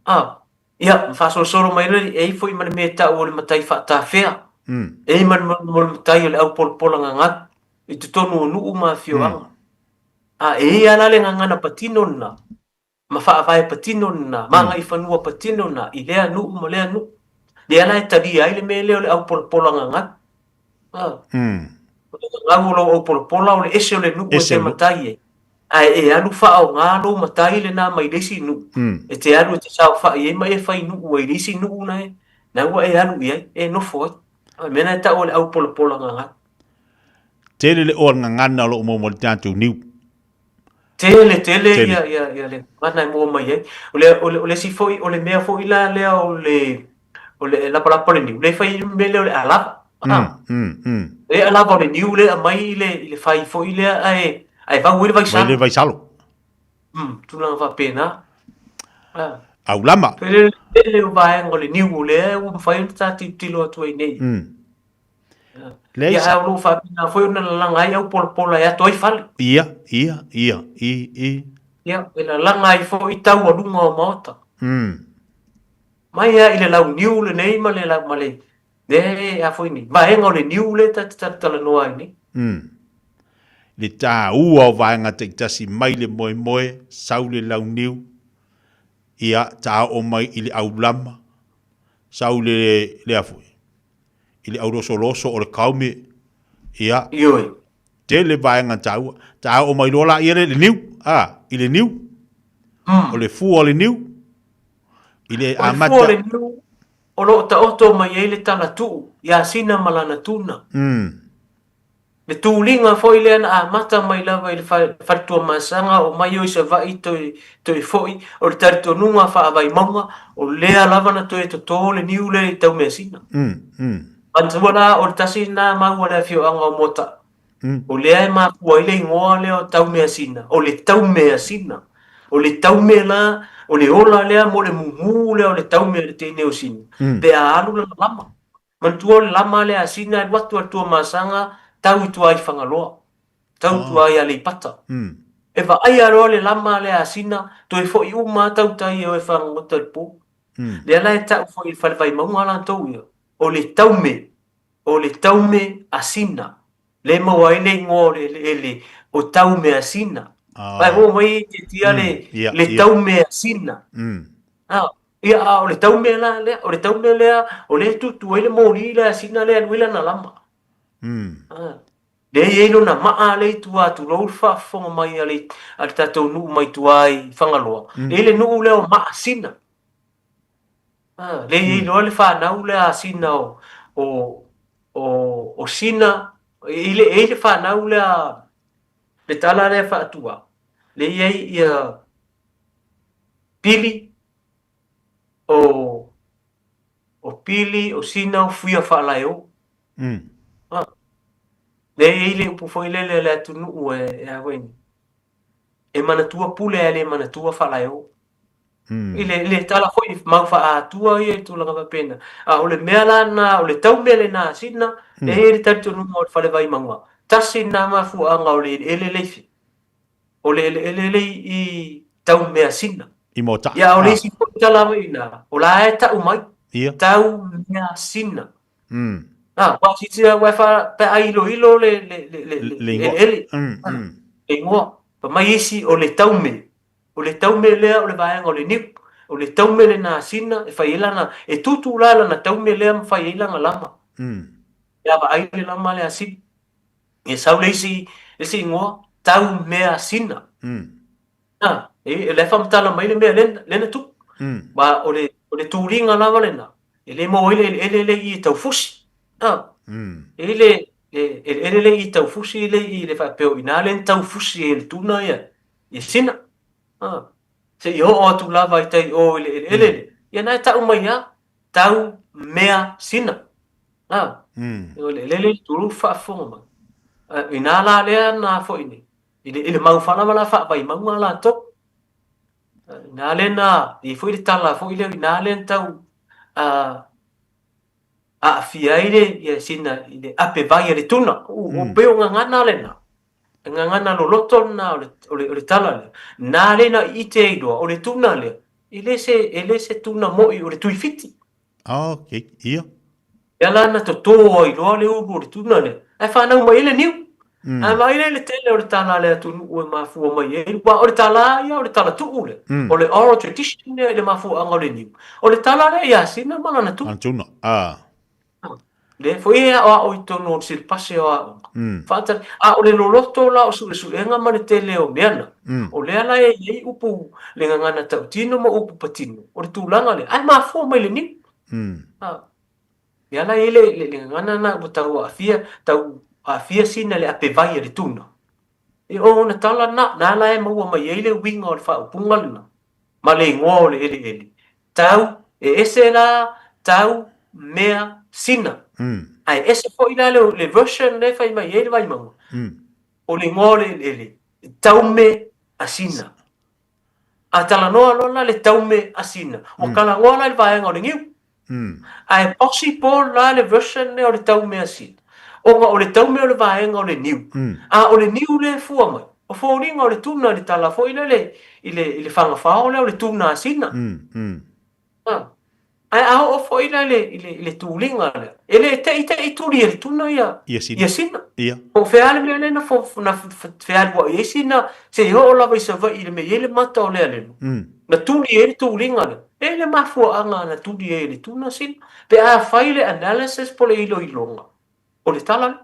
a, ia, ma faasolosolo mai loa, e i ai foi ma le mea e tau o le matai faatafea, e i ai ma le, ma le matai o le aupolapola gagau i totonu o nuu ma afioaga. A, e i ai lava la le gagana patino lena, ma faavae patino lena, ma agaifanua patino lena i lea nuu ma lea nuu. Lea la e talia ai le mea lea o le aupolapola gagau. A. O le gagau o lou aupolapola o le ese o le nuu e te matai ai, ae e alu faaaoga lou matai lena mai le isi nuu, e te alu e te saofai ai ma e fai nuu ai i le isi nuu na e, na ua e alu i ai, e nofo ai. O le mea lena e tau o le aupolapola gagau. Tele le oa gagana o loo maua mai le tatou niu. Tele, tele, tele. Ia, ia, ia le gagana e maua mai ai. O le, o le, o le isi foi, o le mea foi la lea o le, o le lapalapa o le niu, lea e fai ai le mea lea o le alava. Le alava o le niu lea e aumai i le, i le fai foi lea ae, ae vau ai le vaisalo. Vai le vaisalo. Tulaga faapena. Ah. Aulama. Tele, tele o vaega o le niu o lea ua mafai ona ta tilotilo atu ai nei. Leai Ia, ae o lo o faapena foi ona lalaga ai aupolapola e ato ai fale. Ia, ia, ia, i, i. Ia, e lalaga ai foi tau a luga o maota. Mai lava i le launiu lenei ma le, ma le, le, a foi nei, vaega o le niu lea ta te talatalanoa ai nei. Le taua o vaega taitasi mai le moemoe, sau le launiu, ia, taoo mai i le aulama, sau le, le a foi, i le aulosoloso o le kaume, ia, Ioe. tele vaega taua. Ta oo mai loa laia le, le niu, a, i le niu. O le fua o le niu, i le O le fua o le niu, o lo o taoto mai ai le talatuu iā Sina ma lana tuna. Le tuliga foi lea na amata mai lava i le faletuamasaga o mai o i Savaii toe toe foi, o le talitonuga faavaimauga, o lea lava na toe totō le niu lea i Taumeasina. Manatua la o le tasi lena mau a le afioaga o Moata'a, o lea e mafua ai le igoa lea o Taumeasina, o le Taumeasina. O le taume la, o le ola lea mo le mumu lea o le taume o le teine o Sina, pe a alu lana lama. Manatua o le lama lea a Sina e alu atu a le Tuamasaga tau i tua i Fagaloa, tau i tua i Aleipata. E vaaia loa le lama lea a Sina, toe foi uma lava tautai e o e fagogota i le po. Lea la e tau foi i le fale vaimauga latou ia, o le taume, o le taume a Sina. Lea e maua ai le igoa o le eleele o Taumeasina. Ae oo mai e itiitia le, le Taumeasina. Ia, a o le taumea la lea, o le taumea lea, o lea e tutu ai le moli lea a Sina lea e alu ai lana lama. Lea e i ai lona maa lea i tua tulou le faafofoga mai a le, a le tatou nuu mai tua i Fagaloa. E i ai le nuu lea o Maasina. Lea e i ai loa le fanau lea a Sina o, o, o, o Sina, e i ai le fanau lea, le tala lea faatua, lea e i ai ia Pili, o, o Pili, o Sina, o Fuia Faalaeo. Ah. Lea e i ai le upu foi lele a le atunuu e, e a foi nei, e manatua pule ae le manatua faalaeo. I le, le tala foi mau faa-Atua ia i tulaga faapena. A o le mea la lena, o le taumea lena a Sina, e i ai le talitonuga o le fale vaimauga, tasi lena mafuaaga o le eleele le ifi. O le eleele le i Taumeasina. I Moata'a. Ia, o le isi foi tala foi ina, o la e tau mai, Taumeasina. Ah, ua silasila ua e fa, pe a iloilo le, le, le, le, le, Le ingoa. eleele. Le ingoa. Fa mai isi o le taume. O le taume lea o le vaega o le niu. O le taume lena a Sina e fai ai lana, e tūtū la lana taume lea ma fai ai lana lama. Ia vaai le lama lea a Sina. Ia sau le isi, le isi ingoa, Taumeasina. Na, e, le whamatala mai le mea lena, lena tu. Ma o le, o le tūringa lava lena, e le maua ai le eleele le i e taufusi. Na, e le, le eleele le i taufusi le i le faapea o inā le na taufusi e le tuna ia, ia Sina. Ha, se i oo atu lava i tai o i le eleele le, ia na e tau mai a, tau mea sina. Ha, o le eleele le tulu faafofoga mai. Inā la lea na foi nei, i le, i le mau faalava la faavaimauga latou. Inā lea na, i foi le tala foi lea, inā lea na tau aafia ai le, ia sina, i le ape vai a le tuna. O pei o gagana lena. E gagana loloto lena o le, o le, o le tala lea. Nā lea na i ite ai loa, o le tuna lea, e le se, e le se tuna mo'i o le tuifiti. Ah, okay, ia. Ia la na totō ai loa le ulu o le tuna lea, ae whanau mai ai le niu. Ae vaai lea i le tele o le tala a le atunuu e mafua mai ai, aua o le tala a ia o le tala tuu lea, o le oral tradition lea i le mafuaaga o le niu. O le tala lea ia Sina ma lana tuna. Lana tuna, ah. Lea foi e aoao i totonu o le silapasi o aoga. Faatali, a o le loloto la o suesuega ma le tele o mea na, o lea la e i ai upu le gagana tautino ma upu patino, o le tulaga lea, ae mafua mai le niu. Lea la e i ai le, le, le gagana na ua tau aafia, tau aafia sina le ape vai a le tuna. E o ona tala na, na la e maua mai ai le uiga o le faaupuga lena, ma le igoa o le eleele. Tau, e ese la tau, mea, sina. Ae ese foi la le, le version lea e fai mai ai le Vaimauga, o le igoa o le eleele, taume a sina. A talanoa loa la le taume a sina, ua talanoa la i le vaega o le niu. Ae possible la le version lea o le taume a sina, ona o le taume o le vaega o le niu, a o le niu lea e fua mai, o foliga o le tuna i le tala foi lele i le, i le fagafao lea o le tuna a sina. Ae a oo foi la i le, i le, i le tuliga lea, e le te'i te'i tuli e le tuna ia, Ia sina. ia sina. Ia. Po o fea le mea lea na, fo, na fealuai ai sina, seia oo lava i Savaii i le mea e i ai le mata o le alelu. Na tuli ai le tuliga lea. E i ai le mafuaaga na tuli ai e le tuna sina. Pe a fai le analysis po o le iloiloga, o le tala lea.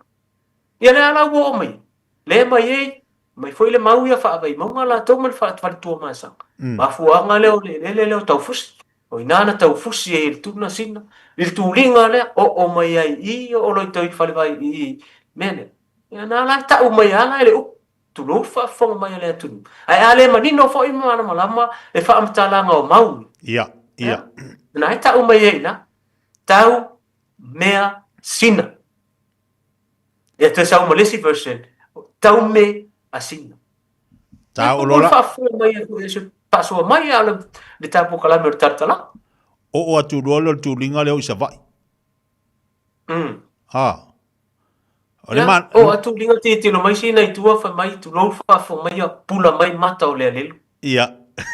Ia lea la ua oo mai ai. Lea e mai ai, mai foi le mau ia faavaimauga latou ma le faletuamasaga. Mafuaaga lea o le eleele lea o Taufusi. O i ina na taufusi ai e le tuna sina, i le tuliga lea, oo mai ai i i, oo loa i tai i le falevai i i, mea lea. Ia na la e ta'u mai a la e le upu, tulou le faafofoga mai a le atunuu. Ae a le manino foi ma malamalama le faamatalaga o mau ia, ia. Na e ta'u mai ai ina, tau mea sina. Ia toe sau ma le isi version, tau me a sina. Ta o lola. Faafofoga mai e se faasoa mai a le le tapu kalame o le talatala. Oo atu loa lea o le tuliga lea o i Savaii. Ha. O le ma... O atu linga tilotilo mai sina i tua fai mai tulou faafofoga mai ia pula mai mata o le alelu. Ia.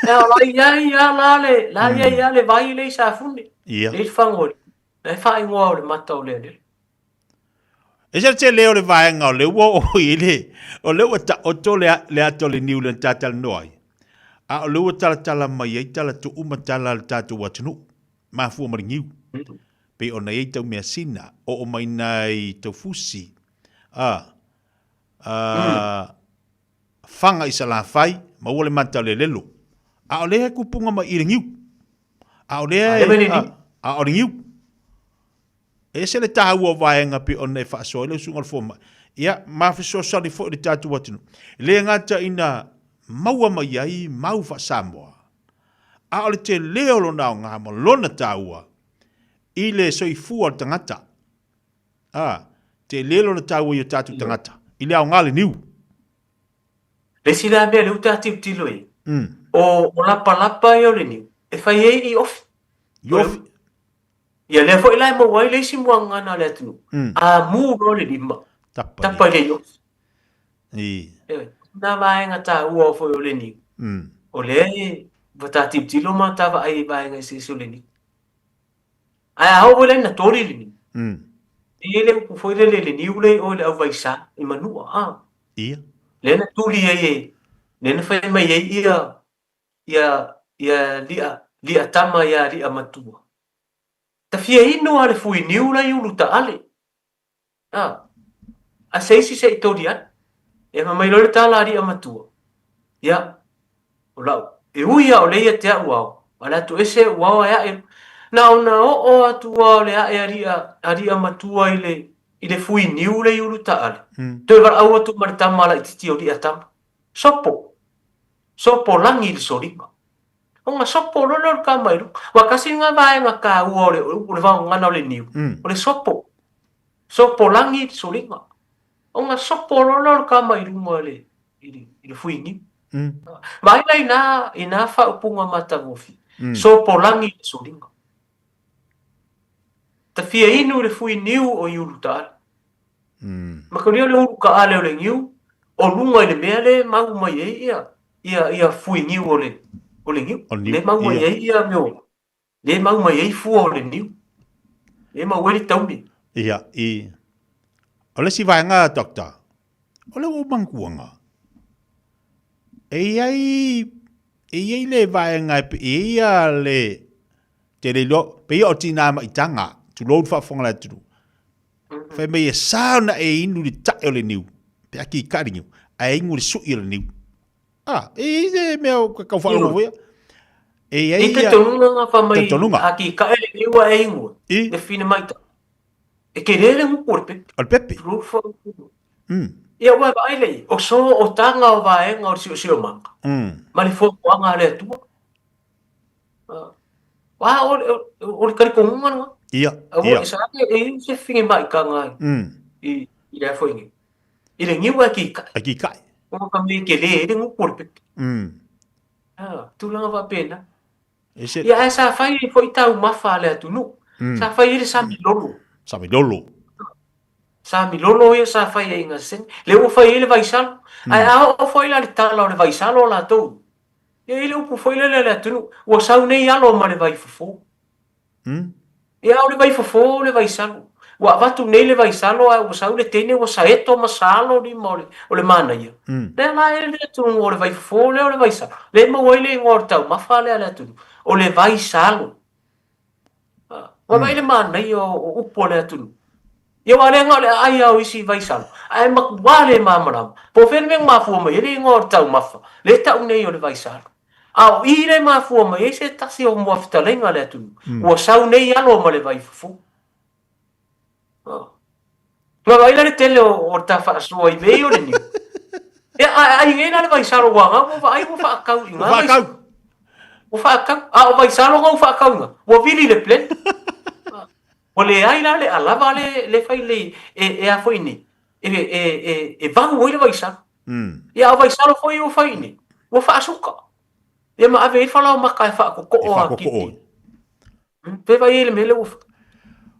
Ia o la i ai a la le la i ai a le vai le i Safune. Ia. Le i Fagoli. La e faaigoa o le mata o le alelu. E se tele o le vaega o le ua oo i le, o le ua taoto le, le ata o le niu le tatalanoa ai. A o le ua talatala mai ai tala tuu ma tala a le tatou atunuu. Mafua ma le niu. Pei ona i ai tau measina, oo mai nai taufusi, a, a, faga i Salafai, maua le mata o le lelo. A o lea e kupunga mai i le niu. A o lea e, a, a o le niu. E ese le tāua o vaega pei ona e faasoa ai lau susuga i le fomai. Ia, ma fesoasoani foi i le tatou atunuu. E le gata ina maua mai ai mau faa-Samoa, a o le tele o lona aoga ma lona taua i le soifua o le tagata. A, tele lona taua i o tatou tagata, i le aoga le niu. Le isi la mea lea ua ta tilotilo i ai, o lapalapa ia o le niu, e fai ai i ofi. I ofi. Ia lea foi la e maua ai le isi muagagana a le atunuu, a mu loa le lima, tapa i le iofi. Ioe, na vaega taua foi o le niu, o lea e ua ta tilotilo ma ta vaai i vaega eseese o le niu. Ae a oo foi la ina toli le niu, e i ai le upu foi lele i le niu lea i o i le auvaisa, i Manua, a. Ia. Lea na tuli ai e, lea na fai mai ai ia, ia, ia li'a, li'a tama ia li'a matua. Ta fia inu a le fui niu la i ulu taale. A, a se isi se i toli ai. E ma mai loa le tala a li'a matua. Ia, o lau, e ui a o le ia te a'u ao, a le atu ese a'u ao ae a'e. Na ona oo atu a o le a'e a li'a, a li'a matua i le, i le fui niu le i ulu taale. Toe valaau atu ma le tama laitiiti o li'a tama. Sopo! Sopo lagi i le soliga. Ona sopo loa lea o le tama i luga. Aua tasi lena vaega taua o le, o le vaogagana o le niu, o le sopo. Sopo lagi i le soliga. Ona sopo loa lea o le tama i luga i le, i le, i le fui niu. Vaai la i nā, i nā faaupuga matagofie. Sopo lagi i le soliga. Ta fia inu i le fui niu o i Ulutaale. Makalia le ulu kaale o le niu o luga i le mea le mau mai ai ia ia ia fui niu o le o le niu. Le mau mai ai ia mea o le mau mai ai fua o le niu. Le mau ai le taune. Ia, i o le isi vaega, Doctor, o le ua ou manatua e i ai e i ai le vaega e i ai ia le te le iloa, pei o tinā maitaga, tulou le faafofoga a le atunuu. Fai mai e sa ona e inu i le tae o le niu, pe a kikaʻi le niu, ae inu i le suʻi o le niu. A, e i ai se mea o ka tau faalogo foi ia. E i ai I talitonuga nga fa mai a kikaʻi le niu ae inu ai, le fine maitaga. E tele le gupu o le pepe. O le pepe. Ia ua vaai lea i ai, o so o taga o vaega o le siosiomaga, ma le fuafuaga a le Atua. Wā, o, o, o le talitonuga lena. Ia, Aua, ia. e sa ake, e i se whine maikaga i, i, i le afo i I le niu a ki kai. A ki kai. O ka me ke le, e le ngupu o le pepe. Ah, tūlanga whapena. E se... Ia, ae sa whai e foi tau mafa a le atunuu. Sa whai e le sami lolo. Sami lolo. Sami lolo ia sa whai e inga sene. Le ua whai e le vaisalo. Ae a o foi la le tala o le vaisalo o latou. Ia i le upu foi lele a le atunuu, ua sau nei alo ma le vaifofo. Ia o le vaifofo o le vaisalo. Ua avatu nei le vaisalo ae ua sau le teine ua saeto ma saalo lima o le, o le manaia. Lea la e le atunuu o le vaifofo lea o le vaisalo. Lea e maua ai le igoa o le taumafa lea a le atunuu, o le vaisalo. Ua vaai le manaia o upu a le atunuu. Ia aua lea na o le aai lava o isi vaisalo, ae matua le malamalama. Po o fea le mea na mafua mai ai le igoa o le taumafa, lea e tau nei o le vaisalo. A o i lea e mafua mai ai se tasi o muafetalaiga a le atunuu, ua sau nei alo ma le vaifofo. Ua vaai la le tele o le ta faasoa i mea ia o le niu. Ia, a ai nei la le vaisalo ua gau, ua vaai ua faakau i Ua faakau. Ua faakau. A o vaisalo na ua faakau ina, ua vili le blend. Ua leai la le alava le, le fai le, e, e a foi nei, e, e, e, e vanu ai le vaisalo. Ia, a o vaisalo foi ua fai nei, ua faasuka. Ia ma ave ai le falaomaka e faakokoo E faakokoo. Pe vai ai le mea lea ua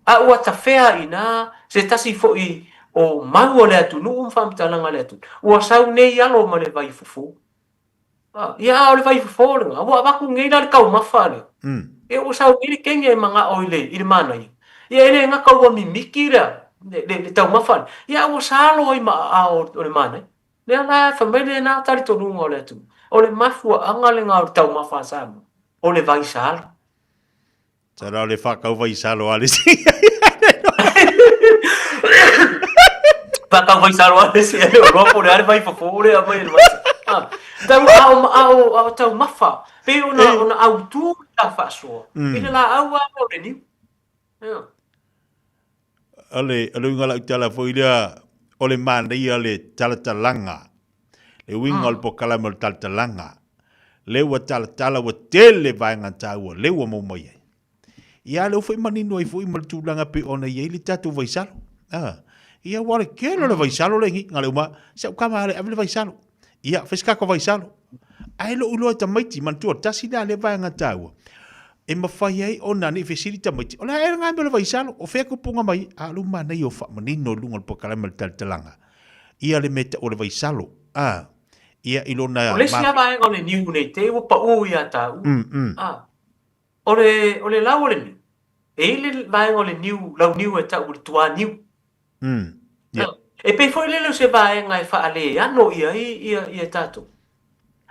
A ua tafea i ina se tasi foi o mau o le atunuu ma faamatalaga a le atunuu, ua sau nei alo ma le vaifofo. Ia, a o le vaifofo lena, ua avatu nei la le taumafa lea. Ia ua sau nei le kene e manao i le, i le manaia. Ia e le gata ua mimiti le, le, le taumafa lea, ia a ua salo ai ma aao o le manaia. Lea la fai mai lena talitonuga o le atunuu, o le mafuaaga lena o le taumafa a Samoa, o le vaisalo. Tara o le whakau vaisalo a le si. Whakau vaisalo a le si. O loa po le are vai fofo le a mai le vaisa. Ah, tau a o a o a o tau mafa. Pe ona ona au tu ta whaasoa. I le la au a o le niu. Yeah. O le, o le uiga o lau tala foi lea, o le manaia le talatalaga, le uiga o le polokalame o le talatalaga, lea ua talatala ua tele vaega taua lea ua maua mai ai. Ia a lea ua foi manino ai foi ma le tulaga pei ona i ai le tatou vaisalo. A, ia aua o le tele o le vaisalo lenei, na o le uma, si au tama lea, ave le vaisalo. Ia, fai se tatou vaisalo. Ae lou iloa e tamaiti, manatua, tasi lea lea vaega taua, e mafai ai ona ne i fesili tamaiti, o le a ea lena mea o le vaisalo, o fea tupuga mai ai? A o lou manaia o faamanino i luga o le polokalame o le talatalaga, ia le mea e tau o le vaisalo, a, ia i lona O le isi lava vaega o le niu nei te i ua pau ia taua, a, o le, o le lau o le niu, e i ai le vaega o le niu, lau niu e tau o le tuaniu. Yeah. E pei foi lele o se vaega e faaleano i ai ia, ia tatou.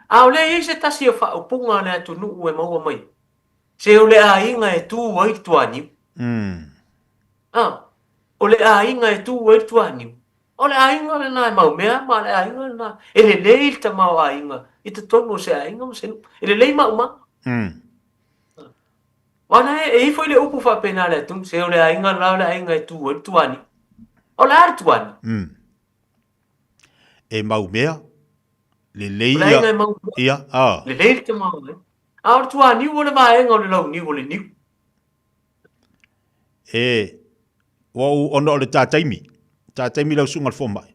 A o lea e i ai se tasi o faaupuga a le atunuu e maua mai, se o le aiga e tu ai le tuaniu. A, o le aiga e tu ai le tuaniu. O le aiga lena e maumea ma le aiga lena e lelei le tamaoaiga i totonu o se aiga ma se nuu. E lelei maumaga. Aua la e i ai foi le upu faapena a le atunuu, se o le aiga la o le aiga e tu ai le tuani. O le a le tuani? E maumea, lelei O le aiga e maumea. Ia, a. Lelei le tamaoaiga. A o le tuaniu o le vaega o le launiu o le niu. E, ua ou, ona o le ta taimi, ta taimi lau susuga i le fomai,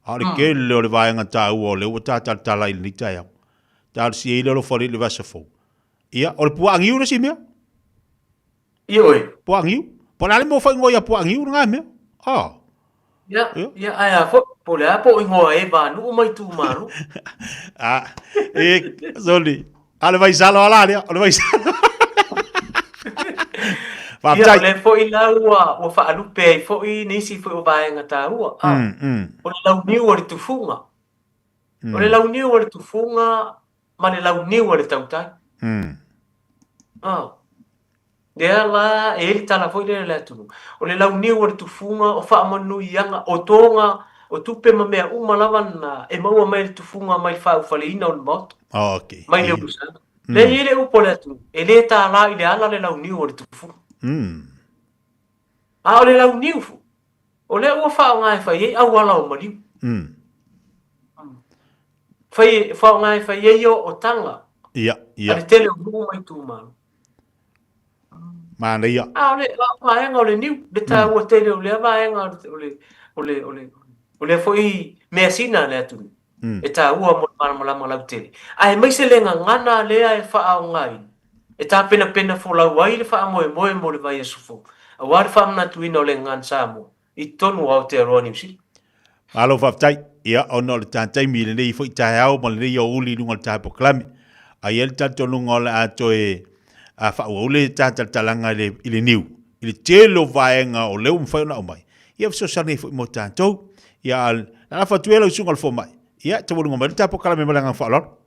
a o le tele o le vaega taua o lea ua ta talatala i lenei taeao. Talosia ai le alofa o le Alii i le vaiaso fou. Ia, o le puaa niu le isi mea. Ioe. Puaa niu. Po o le a le mea ua faaigoa ia puaa niu lena mea. Ah. Ia, ia, ae a foi, po o le a po o igoa e vanu'u ma itumalo. Ah, e, sorry. A o le vaisalo a la lea, o le vaisalo. Ia, o lea foi la ua, ua faalupe ai foi nisi foi o vaega taua. Ah, O le launiu o le tufuga. O le launiu o le tufuga ma le launiu a le tautai. Ah. Lea la, e i ai le tala foi lea i le atunuu, o le launiu o le tufuga, o faamanuiaga, o toga, o tupe ma mea uma lava na e maua mai le tufuga mai le faaufaleina o le maota, Oh, okay. mai le ulusaga. Lea e i ai le upu a le atunuu, e le tālā i le ala le launiu o le tufuga. A o le launiu foi, o lea ua faaaoga e fai ai auala o maliu. Fai, faaaoga e fai ai ootaga Ia, ia. a le tele o nuu ma itumalo. Manaia. A o le vaega o le niu, le taua tele o lea vaega o le, o le, o le, o lea foi measina a le atunuu, e taua mo le malamalama lautele. Aemaise le gagana lea e faaaogaina e tapenapena folau ai le faamoemoe mo le vaiaso fou, aua le faamanatuina o le gagana Samoa i totonu o Aotearoa Niu Sila. Malo faafetai. Ia, ona o le ta taimi i lenei foi taeao ma lenei aoauli i luga o le ta polokalame, a i ai le talitonuga o le a toe faaauau le ta talatalaga i le, i le niu, i le tele o vaega o lea ua mafai ona aumai, ia fesoasoani ai foi mo tatou. Ia, a o le a lafo atu ia lau susuga i le fomai, ia, taualuga mai le ta polokalame ma le agaga faaaloalo.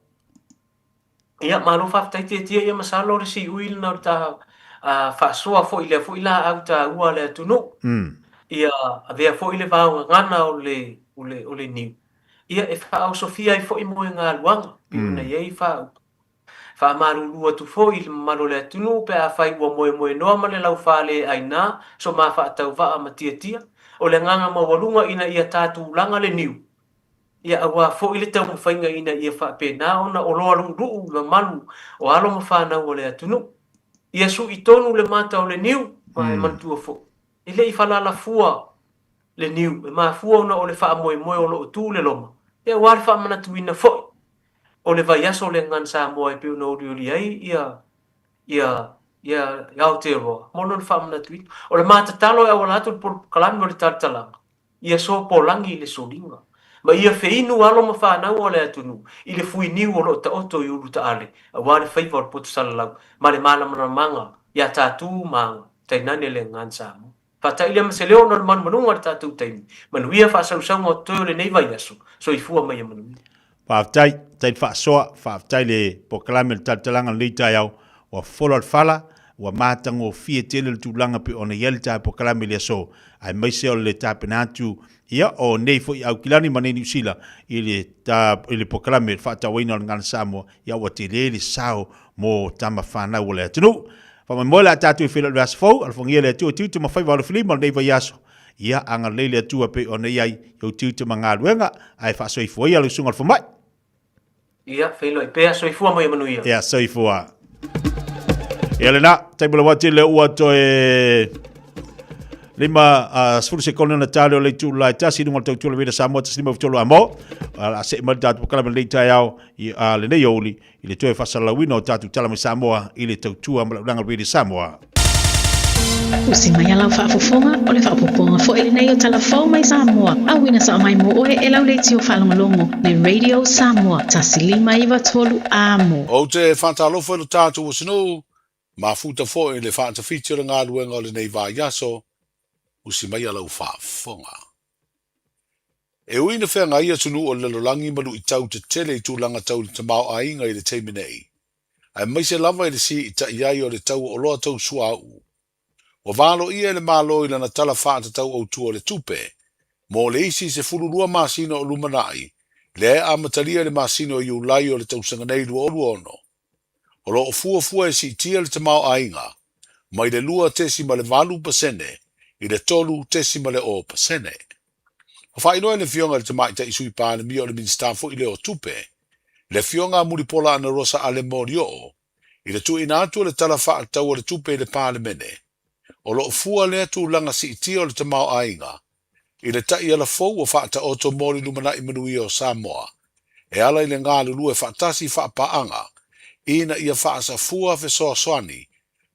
Ia, malo faafetai Tietie, ia masalo o le siui lena o le ta faasoa foi i lea foi laau taua a le atunuu. Ia avea foi le vaogagana o le, o le, o le niu, ia e faaosofia ai foi moegaluaga, pei ona i ai faaupuga. Faamalulu atu foi i le mamalu o le atunuu pe afai ua moemoenoa ma le laufaleaiga so ma faatauvaa ma tiatia. O le agaga maualuga ina ia tatulaga le niu, ia aua foi le taumafaiga ina ia faapena ona oloa luuluu i mamalu o alo ma fanau a le atunuu. Ia sui tonu le mata o le niu, ma e manatua foi, e le i falalafua le niu, e mafua ona o le faamoemoe o lo o tu le loma, ia aua le faamanatuina foi o le vaiaso o le Gagana Samoa e pei ona olioli ai ia ia ia Aotearoa mo lona faamanatuina. O le ma tatalo e auala atu le polokalame o le talatalaga, ia sopolagi i le soliga, ma ia feinu alo ma fanau a le atunuu i le fuiniu o lo o taoto i ulutaale aua le faiva o le poto salalau ma le malamalamaga ia tatou ma aga, tainane le Gagana Samoa. Faata'i lea ma se leo ona o le manumanuga o le tatou taimi. Manuia faasausauga o totoe o lenei vaiaso. Soifua ma ia manuia. Faafetai, faafetai le faasoa, faafetai le polokalame o le talatalaga o lenei taeao, ua fola le fala, ua matagofie tele le tulaga pei ona i ai le ta polokalame i le aso, aemaise o le tapena atu ia o nei foi Aukilani ma nei Niu Sila i le ta i le polokalame o le faatauaina o le Gagana Samoa, ia ua tele le sao mo tama fanau o le atunuu. Faamoemoe le a tatou i feiloai i le vaiaso fou, alofagia le Atua i tiute ma faiva alofilima o lenei vaiaso. Ia agalelei le Atua pei ona i ai i ou tiute ma galuega, ae faasoifua ia lau susuga i le fomai. Ia, feiloai pea, soifua ma ia manuia. Ia, soifua. Ia lena, taimi lava tele ua toe 50 sekone ona tale o le itu la e tasi i luga o le tautua le Vila Samoa 153 amo. A se'i mai le tatou polokalame lenei taeao i lenei aoauli i le toe faasalalauina o tatou tala mai Samoa i le tautua ma le aulaga Radio Samoa. Usi mai a lau faafofoga, o le faaopoopoga foi lenei o tala fou mai Samoa, auina sao mai mo oe e lau leitio faalogologo le Radio Samoa 153 Amo. Ou te faatalofa i lo tatou atunuu, mafuta foi i le faatafiti o le galuega o lenei vaiaso, usi maia lau faafofoga. E ui ina feagai atunuu o le lalolagi ma luitau tetele i tulaga tau i le tamaoaiga i le taimi nei, aemaise lava i le siitai ai o le tau o oloa tau suauu, ua valoia e le Malo i lana Tala Faatatau Autu o le Tupe mo le isi 12 masina o lumanai, lea e amatalia i le masina o Iulai o le tausaga nei 2026. O lo o fuafua e siitia le tamaoaiga mai le 2.8% i le 3.0%. Ua faailoa e le Afioga i le Tamaitai Sui Palemia o le Minisita foi lea o Tupe, le Afioga a Mulipola Anarosa Ale Molioo, i le tuuina atu o le Tala Faatatau o le Tupe i le Palemene. O lo o fua lea tulaga siitia o le tamaoaiga i le taiala fou ua faataoto mo le lumanai manuia o Samoa e ala i le galulue faatasi faapaaga ina ia faasafua fesoasoani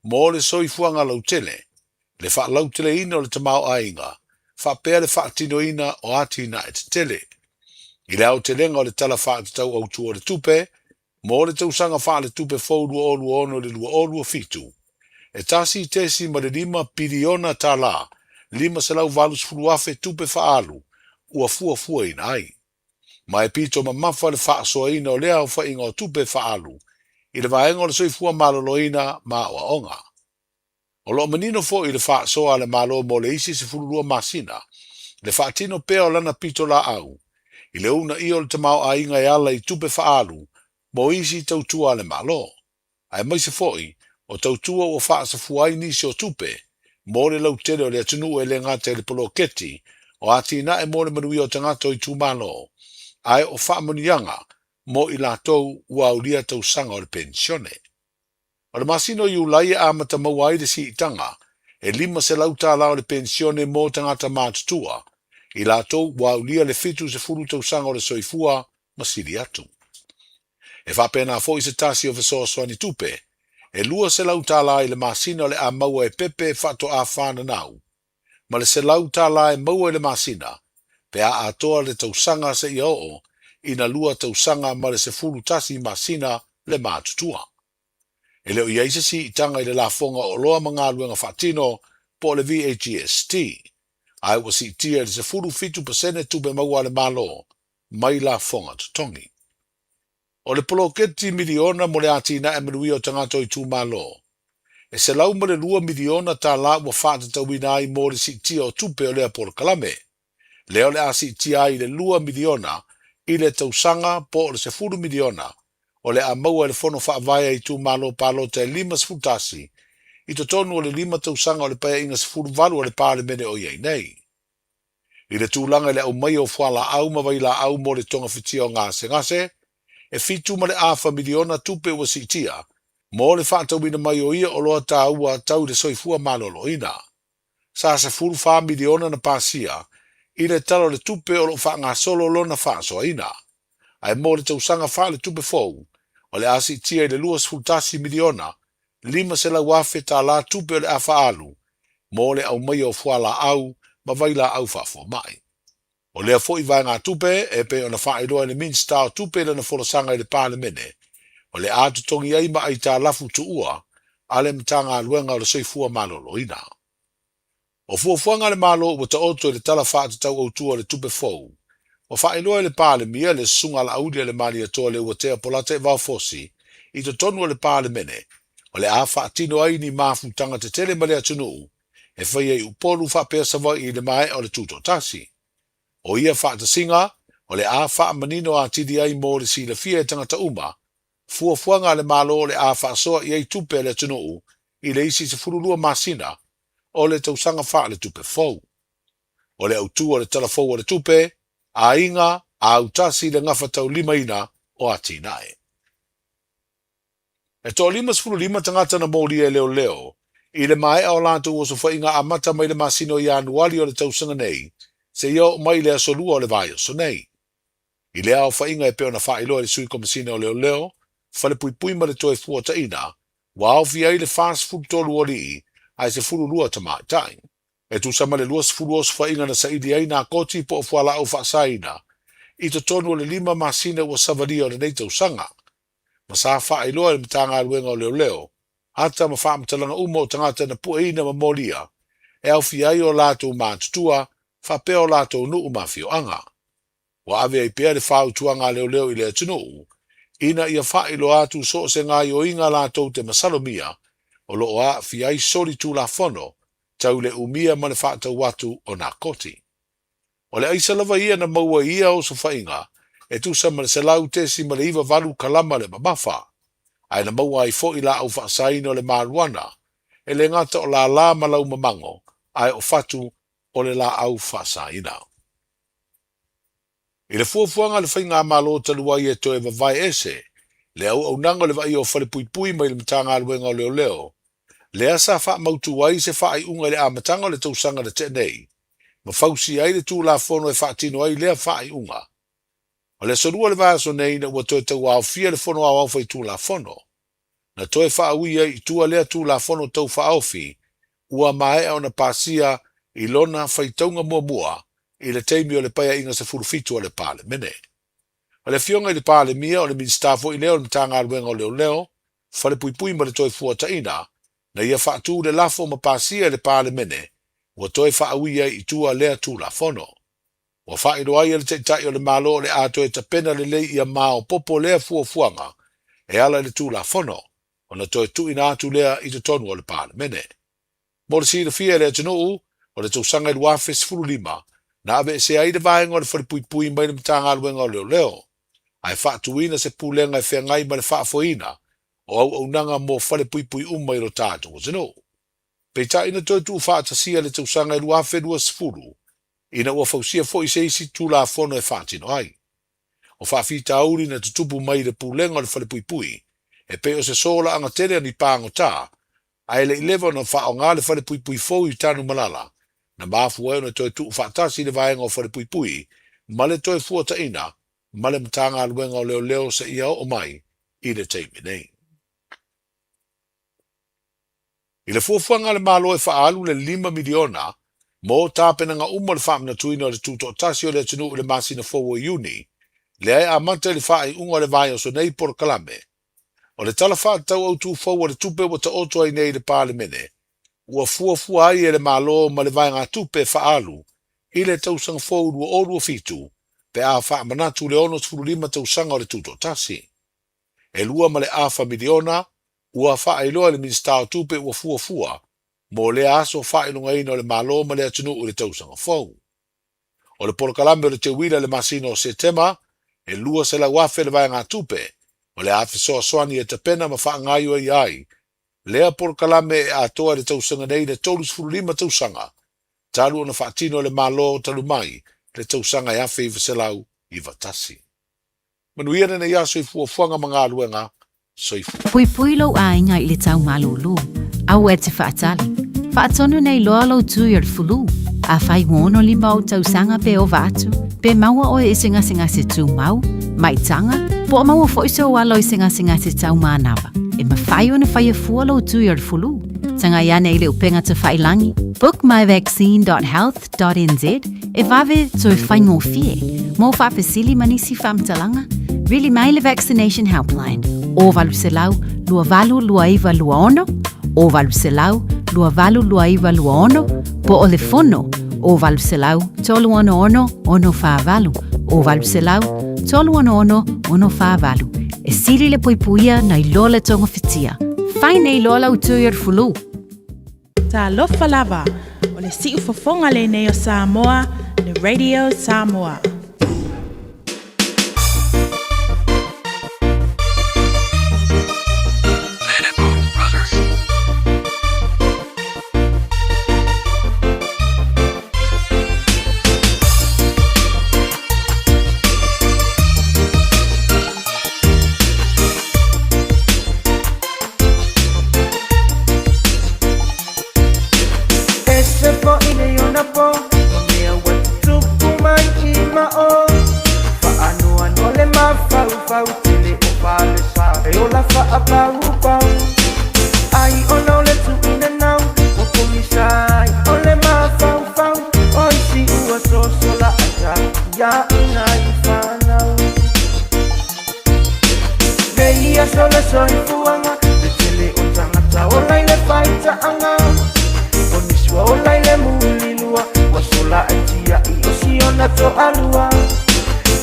mo le soifuaga lautele, le faalauteleina o le tamaoaiga faapea le faatinoina o atinae tetele. I le aotelega o le Tala Faatatau Autu o le Tupe Mo le tausaga faaletupe fou 2026 i le 2027, e $1.5 piliona 580,000 tupe faaalu ua fuafuaina ai. Ma e pito mamafa le faasoaina o lea aofaiga o tupe faaalu i le vaega o le soifua maloloina ma aoaoga. O lo o manino foi i le faasoa a le Malo mo le isi 12 masina le faatino pea o lana pitolaau i le uunaia o le tamaoaiga e ala i tupe faaalu mo isi tautua a le Malo, aemaise foi o tautua ua faasafua ai nisi o tupe mo le lautele o le atunuu e le gata i le poloketi o atinae mo le manuia o tagata o itumalo, ae o faamanuiaga mo i latou ua aulia tausaga o le penisione. O le masina o Iulai e amata maua ai le siitaga e $500 o le penisione mo tagata matutua, i latou ua aulia le 70 tausaga o le soifua ma sili atu. E faapena foi se tasi o fesoasoani tupe e $200 i le masina o le a maua e pepe faatoa fananau, ma le $100 e maua i le masina pe a atoa le tausaga seia oo ina lua tausaga ma le 11 masina le matutua. E le o i ai se siitaga i le lafoga o oloa ma galuega faatino po o le VAGST, ae ua siitia i le 17% tupe maua a le Malo mai lafoga totogi. O le poloketi miliona mo le atinae manuia o tagata o itumalo, e $102 miliona ua faatatauina ai mo le siitia o tupe o lea polokalame, lea o le a siitia ai i le $2 miliona i le tausaga po o le $10 miliona. o le a maua e le Fono Faavae a Itumalo Palota e 51 i totonu o le lima tausaga o le Paeaiga 18 a le Palemene o i ai nei. I le tulaga i le aumaia o fualaau ma vailaau mo le togafitia o gasegase, e fitu ma le afa miliona tupe ua siitia mo le faatauina mai o ia oloa taua tau i le soifua maloloina. Sa 14 miliona na pasia i le Tala o le Tupe o lo o faagasolo lona faasoaina. Ae mo le tausaga faaletupe fou, o le a siitia i le 21 miliona 500 afe tala tupe o le a faaalu mo le aumaia o fualaau ma vailaau faafomai. O lea foi vaegatupe, e pei ona faailoa e le Minisita o Tupe i lana folasaga i le Palemene, o le a totogi ai ma aitalafu tuua a le Matagaluega o le Soifua Maloloina. O fuafuaga a le Malo ua taoto i le Tala Faatatau Autu o le Tupe fou, ua faailoa e le Palemia, le Susuga Laaulialemalietoa Leuatea Polataivao Fosi, i totonu o le Palemene, o le a faatino ai ni mafutaga tetele ma le atunuu e faia i Upolu faapea Savaii i le maea o le Tutoatasi. O ia faatasiga, o le a faamanino atili ai mo le silafia e tagata uma, fuafuaga a le Malo o le a faasoa i ai tupe a le atunuu i le isi 12 masina o le tausaga faaletupe fou. O le autu o le Tala Fou o le Tupe, Aiga, Autasi le gafataulimaina o atinae. E toa-55 tagata na molia e leoleo i le maea o latou osofaiga amata mai le masina o Ianuali o le tausaga nei seia oo mai i le aso Lua o le vaiaso nei. I lea aofaiga e pei ona faailoa e le Sui Komesina o Leoleo, Falepuipui ma le Toefuataina, ua aofia ai le 43 o alii ae 12 tamaitai. E tusa ma le 20 osofaiga na saili ai nā koti po o fualaau faasaina i totonu o le lima masina ua savalia o lenei tausaga, ma sa faailoa e le Matagaluega o Leoleo ata ma faamatalaga uma o tagata na pueina ma molia e aofia ai o latou matutua faapea o latou nuu ma afioaga. Ua ave ai pea le fautuaga a leoleo i le atunuu ina ia faailoa atu so o se gaoioiga latou te masalomia o lo o aafia ai soli tulafono tau le umia ma le faatau atu o nā koti. O le aisa lava ia na maua i ia osofaiga e tusa ma le 100.98 kalama le mamafa, ae na maua ai foi laau faasaina o le maluana, e le gata o lala ma laumamango, ae o fatu o le laau faasaina. I le fuafuaga a le Faigamalo talu ai e toe vavae ese le auaunaga o le vaaia o falepuipui mai le Matagaluega o Leoleo, lea sa faamautu ai se faaiuga i le amataga o le tausaga na tea nei, ma fausia ai le Tulafono e faatino ai lea faaiuga. O le aso Lua o le vaiaso nei ina ua toe tauaofia le Fono Aoao Faitulafono, na toe faaui ai i tua lea Tulafono Tau Faaofi ua maea ona pasia i lona faitauga muamua i le taimi o le Paeaiga 17 a le Palemene. O le Afioga i le Palemia, o le Minisita foi lea o le Matagaluega o Leoleo, Falepuipui ma le Toefuataina, na ia faatu le lafo ma pasia e le Palemene ua toe faaui ai i tua lea Tulafono. Ua faailoa ai e le Taitai o le Malo o le a toe tapena lelei ia maopoopo lea fuafuaga e ala i le Tulafono ona toe tuuina atu lea i totonu o le Palemene. Mo le silafia e le atunuu, o le tausaga e 2015 na aveesea ai le vaega o le Falepuipui mai le Matagaluega o Leoleo, ae faatuina se pulega e feagai ma le faafoeina o auaunaga mo falepuipui uma i lo tatou atunuu. Peitai na toe tuufaatasia i le tausaga e 2020 ina ua fausia foi se isi Tulafono e faatino ai. O faafitauli na tutupu mai i le pulega o le falepuipui e pei o se solaaga tele a ni pagota, ae le i leva ona faaaoga le falepuipui fou i Tanumalala, na mafua ai ona toe tuufaatasi le vaega o falepuipui ma le Toefuataina ma le Matagaluega o Leoleo seia oo mai i le taimi nei. I le fuafuaga a le Malo e faaalu le $5 miliona mo tapenaga uma o le faamanatuina o le tutoatasi o le atunuu i le masina fou o Iuni, lea e amata i le faaiuga o le vaiaso nei polokalame. O le Tala Faatatau Autu fou o le Tupe ua taoto ai nei i le Palemene, ua fuafua ai e le Malo ma le vaegatupe e faaalu i le tausaga fou 2027 pe a faamanatu le 65 tausaga o le Tutoatasi. E 2.5 miliona ua faailoa e le Minisita o Tupe ua fuafua mo lea aso faailogaina o le Malo ma le atunuu i le tausaga fou. O le polokalame o le teuila i le masina o Setema, e 200,000 le vaegatupe. O le a fesoasoani e tapena ma faagaoioi ai lea polokalame e atoa i le tausaga nei le 35 tausaga talu ona faatino e le Malo talu mai le tausaga e 1991. Manuia lenei aso i fuafuaga ma galuega. Soifua. Puipui lou aiga i le tau malūlū. Aua e te faatali. Faatonu nei loa lou tui o le fulu. Afai ua 65 ou tausaga pe ova atu, pe maua oe i se gasegase tumau, maitaga, po o maua foi sou alo i se gasegase tau manava, e mafai ona faia fua lou tui o le fulu. Tagai ane i le upega tafailangi, bookmyvaccine.health.nz, e vave toe faigofie. Mo faafesili ma nisi faamatalaga, vili mai le Vaccination Helpline, o 800 282926, o 800 282926, po o le fono, o 800 366 648, o 800 366 648. E sili le puipuia nai lo le togafitia. Fai nei loa lau tui o le fulu. Talofa lava, o le siufofoga lenei o Samoa, le Radio Samoa. Ese foʻi nei ona po Ma mea ua tutupu mai i mao Faanoanoa le mafaufau Tele o falesa e ola faapaupau Ai ona o le tuuina nau Ua pogisa ai o le mafaufau O isi ua sosola ai tapiaʻiga i fanau Nei aso le soifuaga Le tele o tagata ola i le faitaaga O nisi ua ola i le mulilua Ua sola ai tiaʻi o siona toalua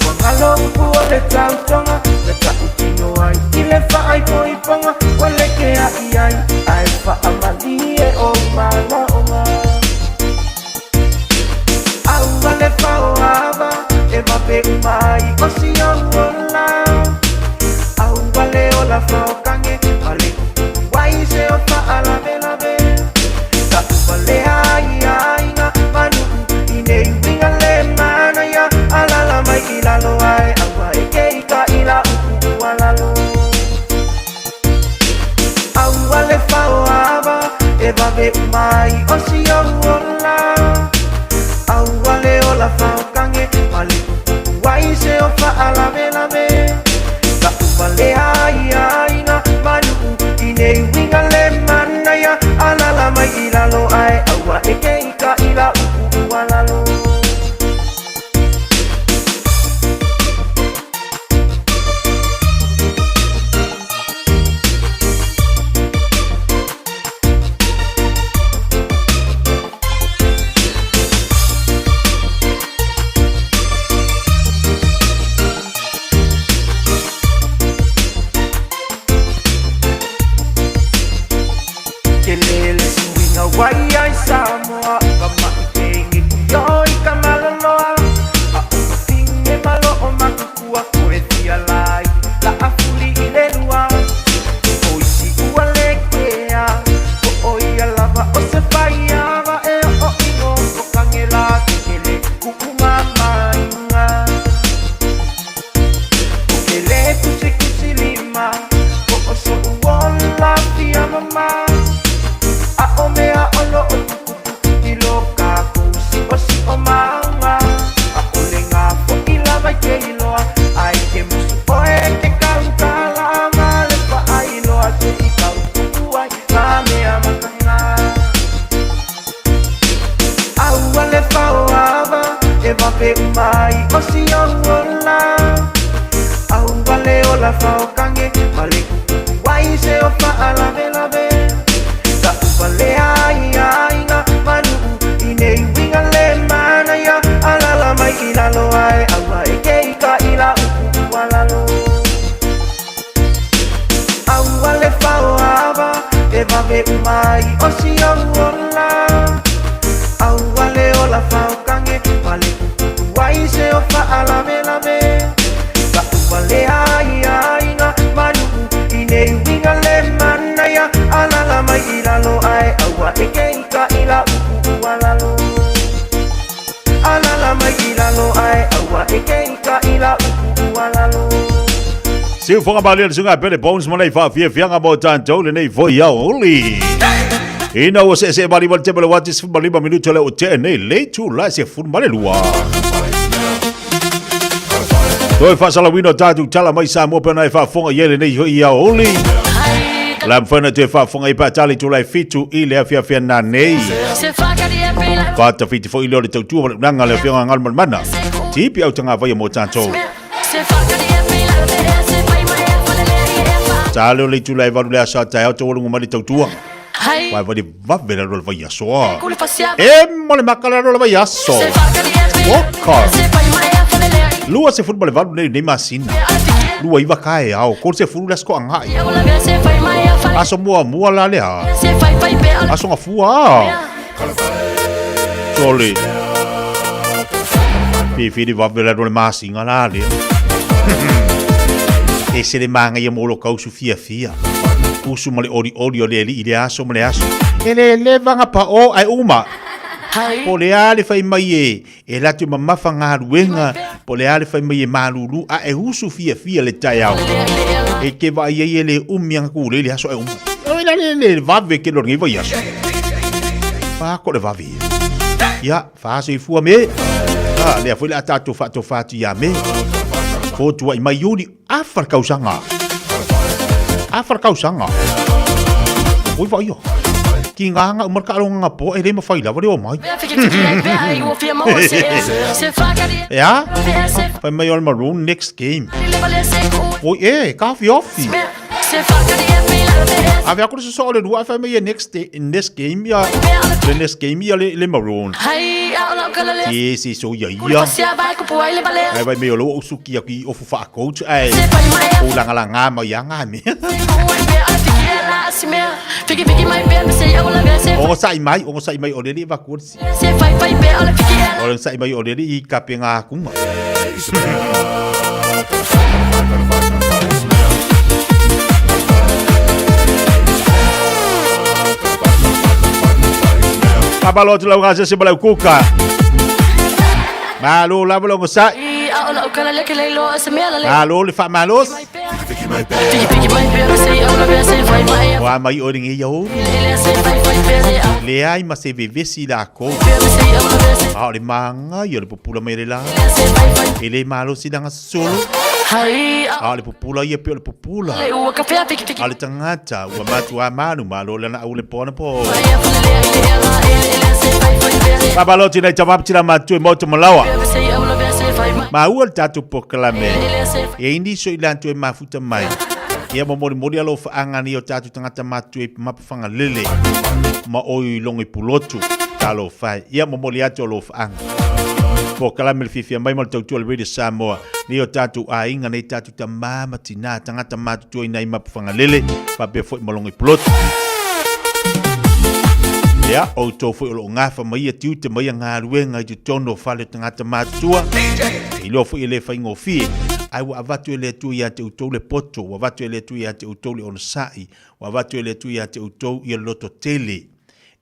Ua galo upu o le tautoga Na taʻutino ai i le faaipoipoga Ua lekeaʻi ai ae faamalie ou manaʻoga Aua le faoava e vave uma ai o si ou ola Aua le ola faokange ma le kukuku ai se o faalavelave Taʻu valea ai aiga ma nuu i nei uiga le manaia Alala mai i lalo ae aua e ke i ka i la upu ua lalo Aua le faoava e vave uma ai o si ou ola Aua le ola faokange ma le kukuku ai se o faalavelave Taʻu valea ai aiga ma nuu i nei uiga le manaia Alala mai i lalo ae aua e ke i ka i la upu ua lalo Ke lele suiga wai ai Samoa Ka maʻi pege ki oi ka maloloa A o ka finge malo o makukua Ko e fia lai la afuli i le lua O isi ua le kea Po o ia lava o se faiava E o ingo o kangela Ke kele kukunga mainga O ke le kusi kusi lima Po o soʻu ola fia mama A o mea o lo o tuputupu i lo kākou siʻosiʻo maga A o le gafoʻi lava i ke iloa Ai ke musu oe ke kaukalaga Le faailoa se i kaukuku ai Ngā mea makaga Aua le faoava e vave uma ai o si ou ola Aua le ola faokange ma le kukuku ai se o faalavelave Taʻu valea ai aiga ma nuu i nei uiga le manaia Alala mai i lalo ae aua e ke i ka i la upu ua lalo Aua le faoava e vave uma ai o si ou ola Aua le ola faokange ma le kukuku ai se o faalavelave Taʻu valea ai aiga ma Siufoga malie le suga pele Bones mo nei faafiafiaga mo tatou lenei foi aoauli. Ina ua seesee malima le tema le uati 15 minute le o tea nei le itula e 12. Toe faasalauina o tatou tala mai Samoa pe ona e faafofoga i ai lenei foi aoauli. O le a mafai ona toe faafofoga i pe a tala i itula e 7 i le afiafi ananei. Faatafiti foi lea o le tautua ma le unaga a le Afioga Galumalemana. Tipi au tagavaia mo tatou. Sa leo le itula e 8 le aso a taeao taualuga mai le tautua. Vai vai le vave le alu o le vaiaso a. E mo le maka le alu o le vaiaso. Oka. 28 nei nei masina. 29 taeao, 30 le aso toagai. Aso muamua la lea. Aso gafua. Sole. Fifili vave le alu o le masina la lea. E se le magaia mo lo kausu fiafia. Usu ma le olioli o le alii i le aso ma le aso. E le leva ga pao ae uma. Po le a le fai mai e e latou e mamafa galuega, po o le a le fai mai e malulu, a e usu fiafia le taeao. E te vaai ai e le umi aga kulei le aso ae uma. Oi la le le vave ke lo lenei vaiaso. Pako le vave ia. Ia, faasoifua me. A, lea foi le a tatou faatofa atu ia me. Fotuai mai Iuni, afa le kausaga. Afa le kausaga. Oi vaai ia. Ki ngā ngā umar ka alonga ngā po e le mawhai lava le o mai. Ea? Whai mai o le Maroon next game. Oi e, ka awhi awhi. Ave aku le soso o le lua, whai mai e next, next game ia, le next game ia le, le Maroon. Si, si, so ia ia. Ai vai mai o lo usuki aku i ofu wha coach ai. O langa langa mai anga me. O sai mai, o sai mai o le va kursi. O sai mai o le i kape ngā kunga. Faamalo atu lau gasese ma lau kuka. Malo lava le ogasai. Malo le faamalosi. Ua mai oe lenei aoauli. Leai ma se vevesi lakou. A o le magaia o le pupula mai o le la. E le malosi lana solo. A o le pupula ia pei o le pupula. A le tagata ua matuā manumalo lana au le po anapo. Faamalo atu i nai tama ma tina matutua i Maota Malawa. Maua le tatou polokalame. E ai nisi o i latou e mafuta mai. Ia momolimoli alofaaga nei o tatou tagata matutua i Mapufagalele ma oi logo i Pulotu. Talofa e. Ia momoli atu alofaaga. Polokalame le fiafia mai ma le tautua o le Radio Samoa. Nei o tatou aiga, nei tatou tama ma tina, tagata matutua i nai Mapufagalele, faapea foi ma logo i Pulotu. Ia, outou foi o loo gafa mai ia tiute ma ia galuega i totonu o fale o tagata matutua. E iloa foi e le faigofie, ae ua avatu e le Atua ia te outou le poto, ua avatu e le Atua ia te outou le onosai, ua avatu e le Atua ia te outou ia le loto tele,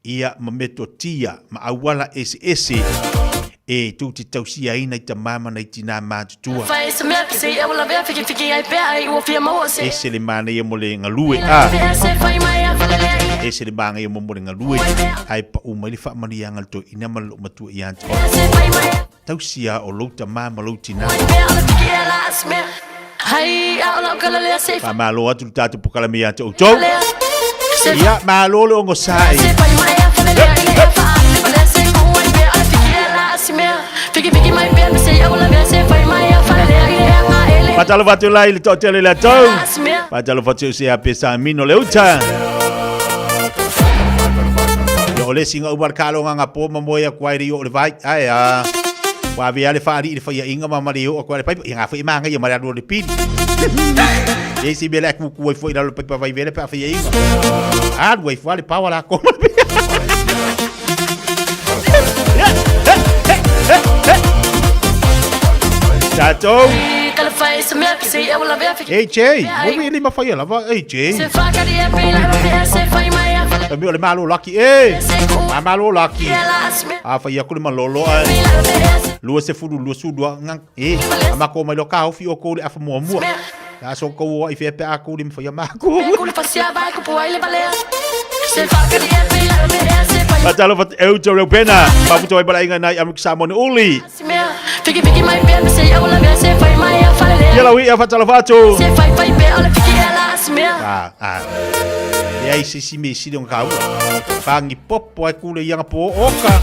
ia ma metotia, ma auala eseese e tou te tausia ai nai tama ma nai tinā matutua. Ese le manaia mo le galue, a. Ese le manaia mo mo le galue, ae pau mai le faamanuiaga a le toeaina ma le loomatua ia te oe. Tausia o lou tama ma lou tinā. Faamalo atu le tatou polokalame ia te outou. Ia, malo le ogasai. Faatalofa atu la i le toatele i le atou. Faatalofa atu i se ape sa mino le uta. Ia o le isi ga uma le kaaloga ga po ma moe aku ai le i o le vai. Ae a. Ua ave a le faalii i le faiaʻiga ma ma le oo atu ai le paipa. Ia ga foi e magaia ma le alu o le pili. Ia isi mea le a kuku ai foi i lalo o le paipa vai vele pe a faiaʻiga. Alu ai fua le paoa lako. Tatou. AJ, mo le mafai lava AJ. Fai mai o le malo laki e! A malo laki. A fai aku le malolo ae. 20 22 ngang e. A mako mai lo ka ofi o kou le afa muamua. La so kou o ai fea pe a kou le mawhai a mako. Fatalo fat eu te reo pena. Mafuta wai bala inga nai amik Samoa ni uli. Ia lau ia fatalo fatu. Ah, ah. Ia i sisi me sili o kau. Pangi popo ai kule ianga po oka.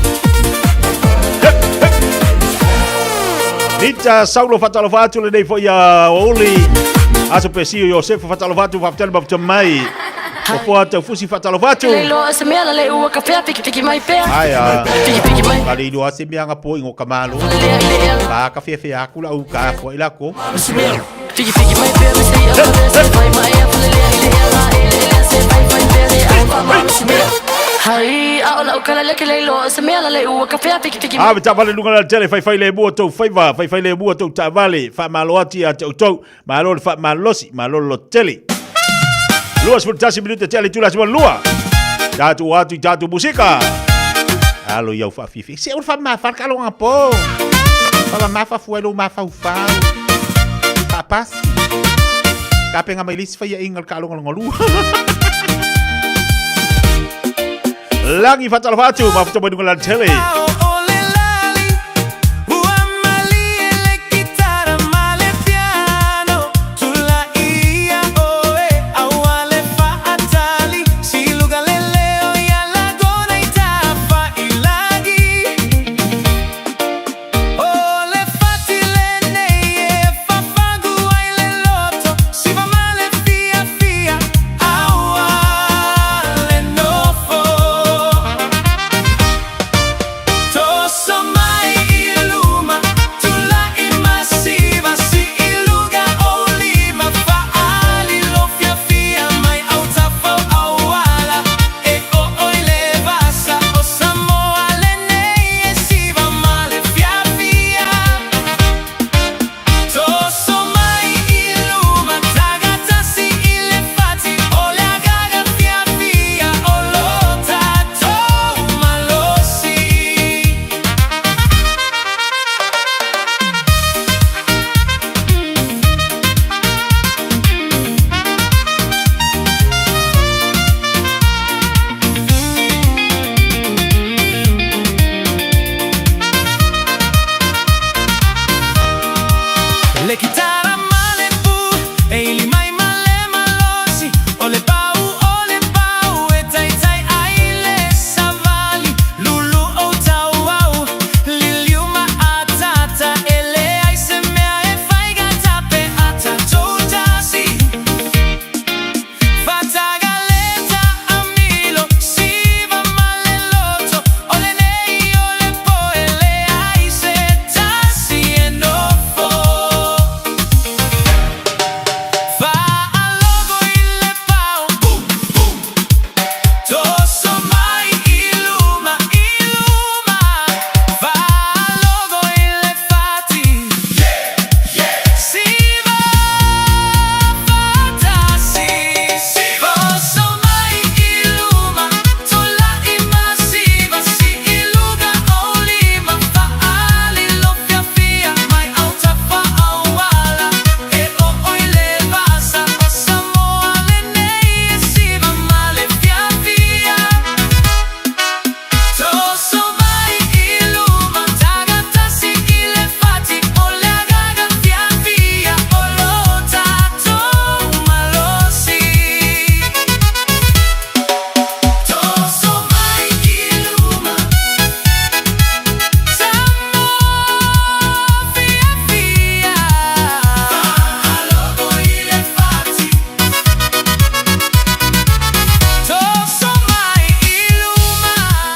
Rita Saulo fatalofa atu lenei foi a Oli. Aso Pesio Iosefa fatalofa atu faafetai le mafuta mai. O Foa Taufusi fatalofa atu. Ai a. Ka le iloa se mea nga po ingo ka malo. Ka ka fea fea aku la u ka fo ila ko. Ave taavale luga la tele faifai le mua tou faiva faifai le mua tou taavale faamalo atu ia te outou malo le faamalosi malo le lototele 21 minute tea le itula aso lua tatou atu i tatou musika alo iau faafiafia se o le faamamafa le kaaloga po faamamafa fua i lou mafaufau faapasi tapena mai le isi faiaʻiga o le kaaloga lona lua Lagi faatalofa atu mafuta mai luga la tele.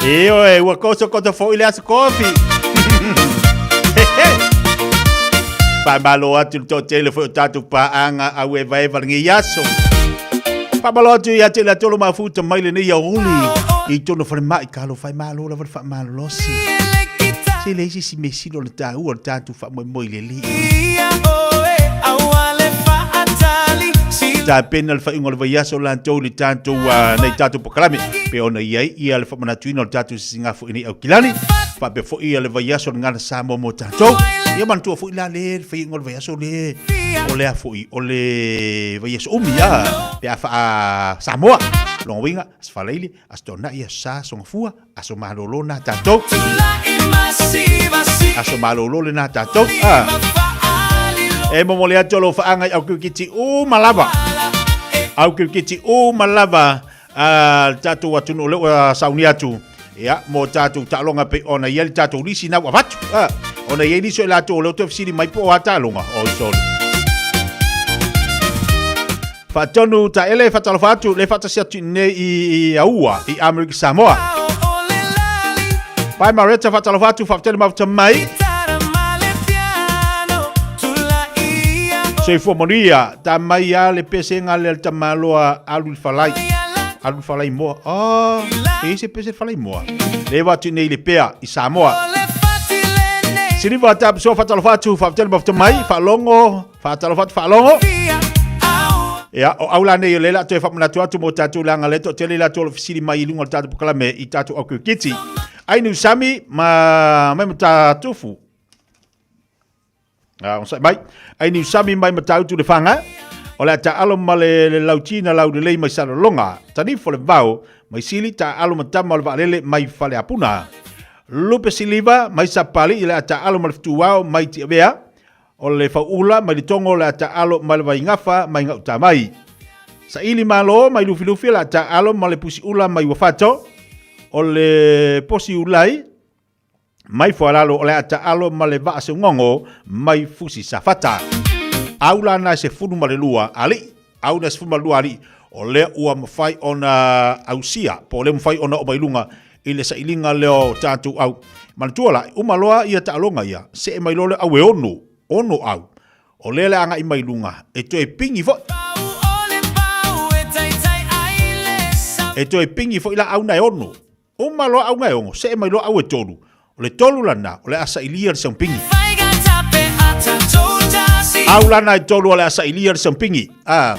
Ioe, ua koso koto foi le aso kofi. Faamalo atu le toatele foi o tatou paaga au evaeva lenei aso. Faamalo atu ia te le atolo mafuta mai lenei aouli i tonu falemai talofa e malo lava le faamalolosi. Se leai se isi mea sili o le taua o le tatou faamoemoe i le Alii. Tapena le faaiuga o le vaiaso latou i le tatou nei tatou polokalame pei ona i ai ia le faamanatuina o le tatou sisigafo i nei Aukilani faapea foi ia le vaiaso o le Gagana Samoa mo tatou. Ia manatua foi la le faaiuga o le vaiaso le o le a foi o le vaiaso umi a pe a faa Samoa. Lona uiga, Aso Faraile, Aso Toonai, Aso Sa, Aso Gafua, Aso malolo na tatou. Aso malolo lena tatou. Ah. E momoli atu o lou faaga i au kirikiti uma lava. Au kirikiti uma lava a le tatou atunuu lea ua sauni atu. Ia, mo tatou taaloga pei ona i ai le tatou lisi na ua avatu. Ah, ona i ai nisi o i latou o lea ua toe fesili mai po o a taaloga. Oi sole. Faatonu taele faatalofa atu le faatasi atu i nei i Aua i Amerika Samoa. Pai Mareta faatalofa atu faafetai le mafuta mai. Soifua manuia, ta mai a le pesega le le tamaloa alu i falai. Alu i falai moa. Oh, e se pese falai moa. Le va atu nei le pea i Samoa. Siliva tapisoa faatalofa atu faafetai le mafuta mai, faalogo Faatalofa atu faalogo. Ia, o au la nei o le la toe faamanatu atu mo tatou leaga le toatele i latou o lo o fesili mai i luga o le tatou polokalame i tatou au kirikiti. Ainu Sami ma mai Matatufu. Ah, onosai mai. Ainu Sami mai Matautu le whanga. O le a taalo ma le, le lautina lau lelei mai Salelologa. Tanifo le vao mai Sili taalo ma tama o le vaalele mai Faleapuna. Lupe Siliva mai Sapali i le a taalo ma le fetuao mai Tiavea. O le fauula mai le togo o le a taaalo mai le vaigafa mai gauta mai. Saili malo mai Lufilufi o le a taaalo ma le pusiula mai Uafato. O le posi ulai mai Foalalo o le a taaalo ma le vaa seugogo mai Fusi Safata. Au la na e 12 alii, au na e 12 alii, o lea ua mafai ona ausia, po o lea mafai ona oo mai luga i le sailiga lea o tatou au. Manatua la, uma loa ia taaloga ia, see mai loa le au e ono, ono au. O lea le agai mai luga, e toe pingi foi. E toe pingi foi la au na e ono. Uma loa au na e ono, see mai loa au e tolu. O le tolu lana, o le a sailia le sampingi. Au lana e tolu o le a sailia le sampingi. Ah.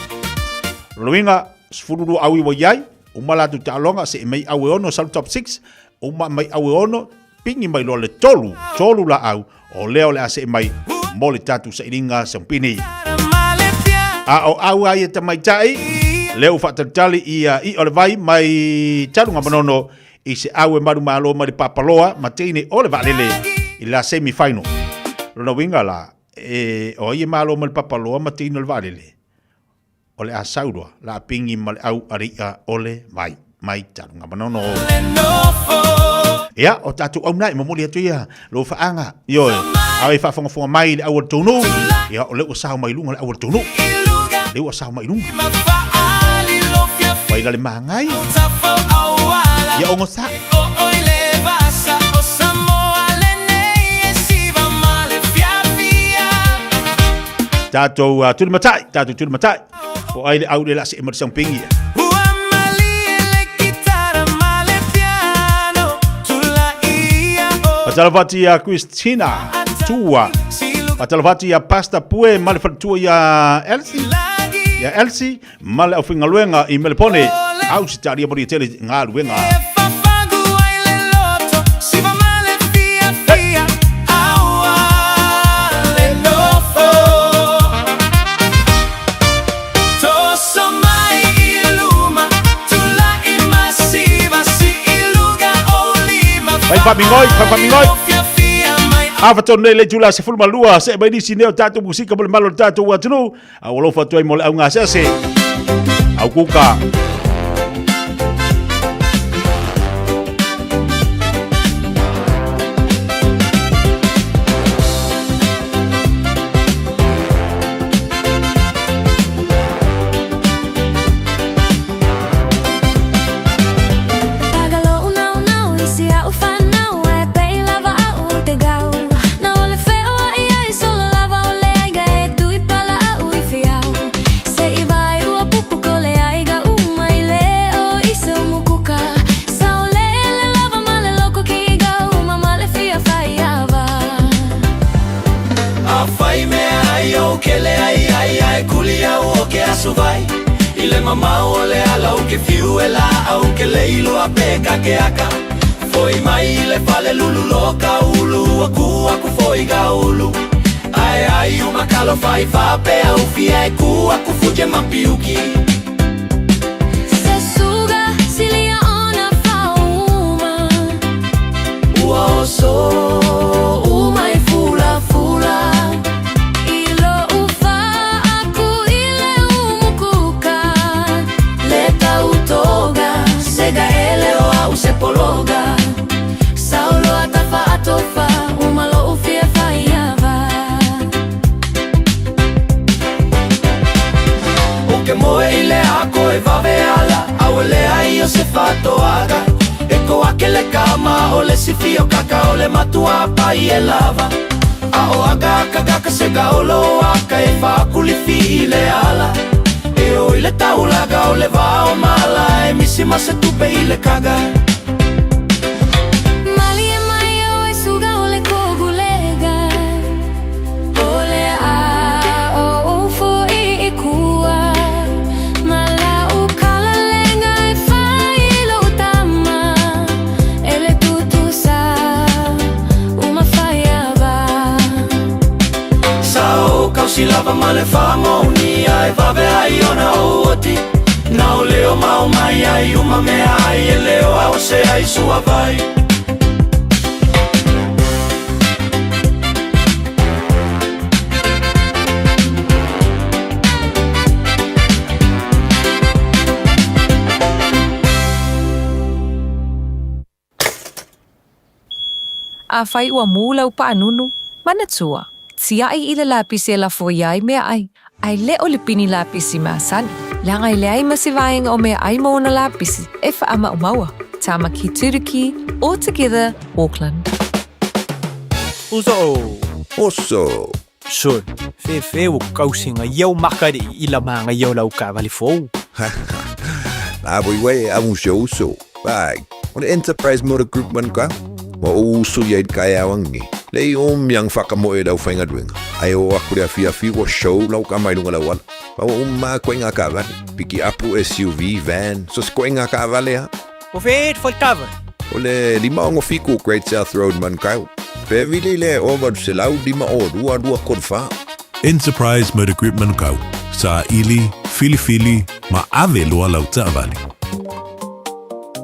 Lona uiga, 12 au i ua i ai, uma latou taaloga, see mai au e ono, sau le top 6, uma mai au e ono, pingi mai loa le tolu, tolu laau, o lea o le a see mai mo le tatou sailiga sampini. A o au a ia tamaitai, lea ua faatalitali ia i'a o le vai mai Taluga Manono i se au e manumalo mai le Papaloa ma teine o le vaalele i la semi final. Lona uiga la, e, o ai e malo mai le Papaloa ma teine o le vaalele? O le a sau loa, la pingi ma le au a le i'a o le vai mai Taluga Manono. Ia, o tatou au na e momoli atu ia lou faaga, ioe, a e faafogafoga mai i le au o le tou nuu, ia, o lea ua sao mai luga le au o le tou nuu. Lea ua sao mai luga. Mai la le magai. Ia ogosa. Tatou uh, tuli matai, tatou tuli matai. Po ai le au le la se ma le sampingi. Faatalofa atu ia Christina Tua. Faatalofa atu ia Pastor Pue ma le faletua ia Elsie. Ia Elsie ma le aufaigaluega i Melepone. Ausitalia mo tele galuega. Fai faamigoi, fai faamigoi. Afa tonu nei le itula 12, see mai nisi nei o tatou musika mo le malo o le tatou atunuu. A ua alofa atu ai mo le augasease. Au kuka. suvai I le mamao o le ala u ke fiu e la au ke leiloa pe ka ke aka Foi mai i le fale lulu loka ulu Aku aku foi ga ulu Ae ai uma kalo fai fa pe au fia e ku aku fuje mapiuki Se suga silia ona fauma Ua oso uma i fula fula I lou faaku i le umukuka Le tautoga sega ele o au se pologa Saulo atafa atofa uma lou fia faiava O ke moe i le ako e vave ala Au e lea i o se fatoaga E ko ake le kama o le sifi o kaka o le matua pai e lava A o aga aka gaka se gaolo aka e whakulifi i le ala E o i le taulaga o le vao mala E misi ma se tupe i le kaga Malie mai o e suga o le kogulega O le a o ufo i i kua Ma la ukalalenga e fai lo tama E le tutusa uma faiava Sa o kausi lava ma le whamonia E vave ai ona o oti Na o leo mau mai ai uma mea ai E leo au se ai sua vai Afai ua mū lau paanunu, manatua, tiai i le lapisi e lafo i ai meaai, ae le o le pini lapisi masani, leaga e leai ma se vaega o meaai ma ona lapisi e faamaumaua. Tāmaki Turuki, All Together, Auckland. Uso. Oso. Sol, fefe o kausinga iau makari i la manga iau lau kavali fou. Na voi wei a un show uso. Vai. O le Enterprise Motor Group man ka. Ma o uso ia i kai awangi. Le i o miang whakamoe e lau whainga duenga. Ai o aku le awhi awhi o show lau ka mai lunga lau ala. Ma o umma koe ngā kavale. Piki apu SUV, van, so se koe ngā kavale ha. O fe fo kava. O le lima ongo fiku Great South Road man kau. Pe vili le o valu se lau lima o lua lua kolu fa. Enterprise Motor Group Manukau, saili, filifili, ma ave loa lau taavale.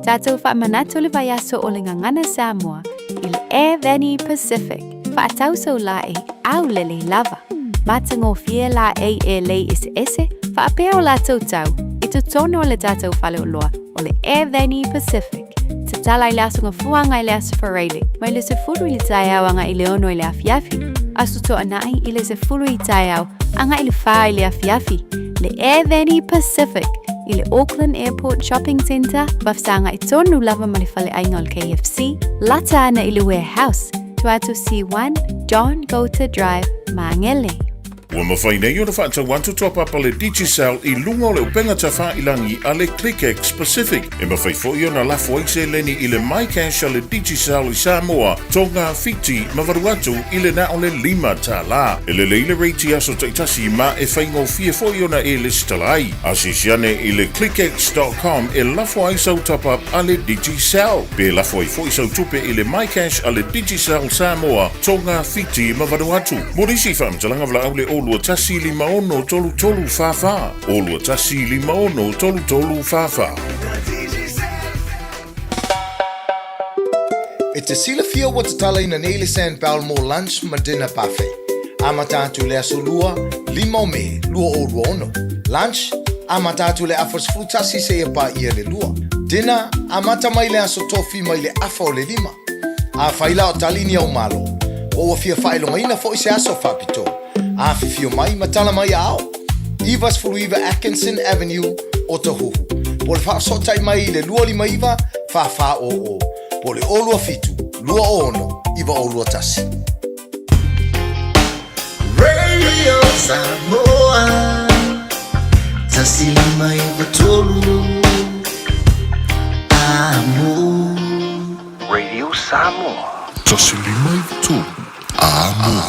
Tatou faamanatu le vaiaso o le Gagana Samoa i le Air Vani Pacific, faatau sau laei aulelei lava. Matagofie laei e lei eseese faapea o latou tau i totonu o le tatou faleoloa o le Air Vani Pacific. Tatala i le Aso Gafuaga i le Aso Faraile mai le 10 i le taeao agai i le 6 i le afiafi, Aso Toanai i le 10 i taeao agai i le 4 i le afiafi, le Air Vani Pacific i le Auckland Airport Shopping Centre, vafesagai tonu lava ma le faleaiga o le KFC, lata ana i le Warehouse, Tuatu C1, John Goulter Drive, Magele. Ua mafai nei ona faatau atu toa papa le Digicel i luga o le upega tafailangi a le ClickX Pacific. E mafai foi ona lafo ai seleni i le MyCash a le Digicel i Samoa, Tonga, Fiti ma Vanuatu i le na o le $5. E lelei le rate i aso taitasi ma e faigofie foi ona e lesitala ai. Asiasi ane i le clickx.com e lafo ai sau top-up a le Digicel. Pe lafo ai foi sau tupe i le MyCash a le Digicel Samoa, Tonga, Fiti ma Vanuatu. Mo nisi faamatalaga valaau le 021 56 33 44. 021 56 33 44. E te silafia ua tatalaina nei le Sandbell mo lunch ma dinner buffet. Amata atu i le aso Lua, 5 o Me, 2026. Lunch, amata atu i le afa 11 seia paia le 2. Dinner, amata mai le aso Tofi mai le afa o le 5. Afai la o tali ni au malo, po ua fia faailogaina foi se aso faapitoa, afifio mai ma tala mai aao. 99 Atkinson Avenue, Otahuhu. Po o le faafesootai mai i le 259 4400, po o le 027 26 9021. Radio Samoa 153 Amo. Radio Samoa. 153 Amo.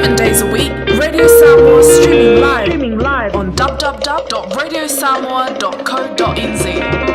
7 days a week. Radio Samoa streaming live, streaming live on www.radiosamoa.co.nz.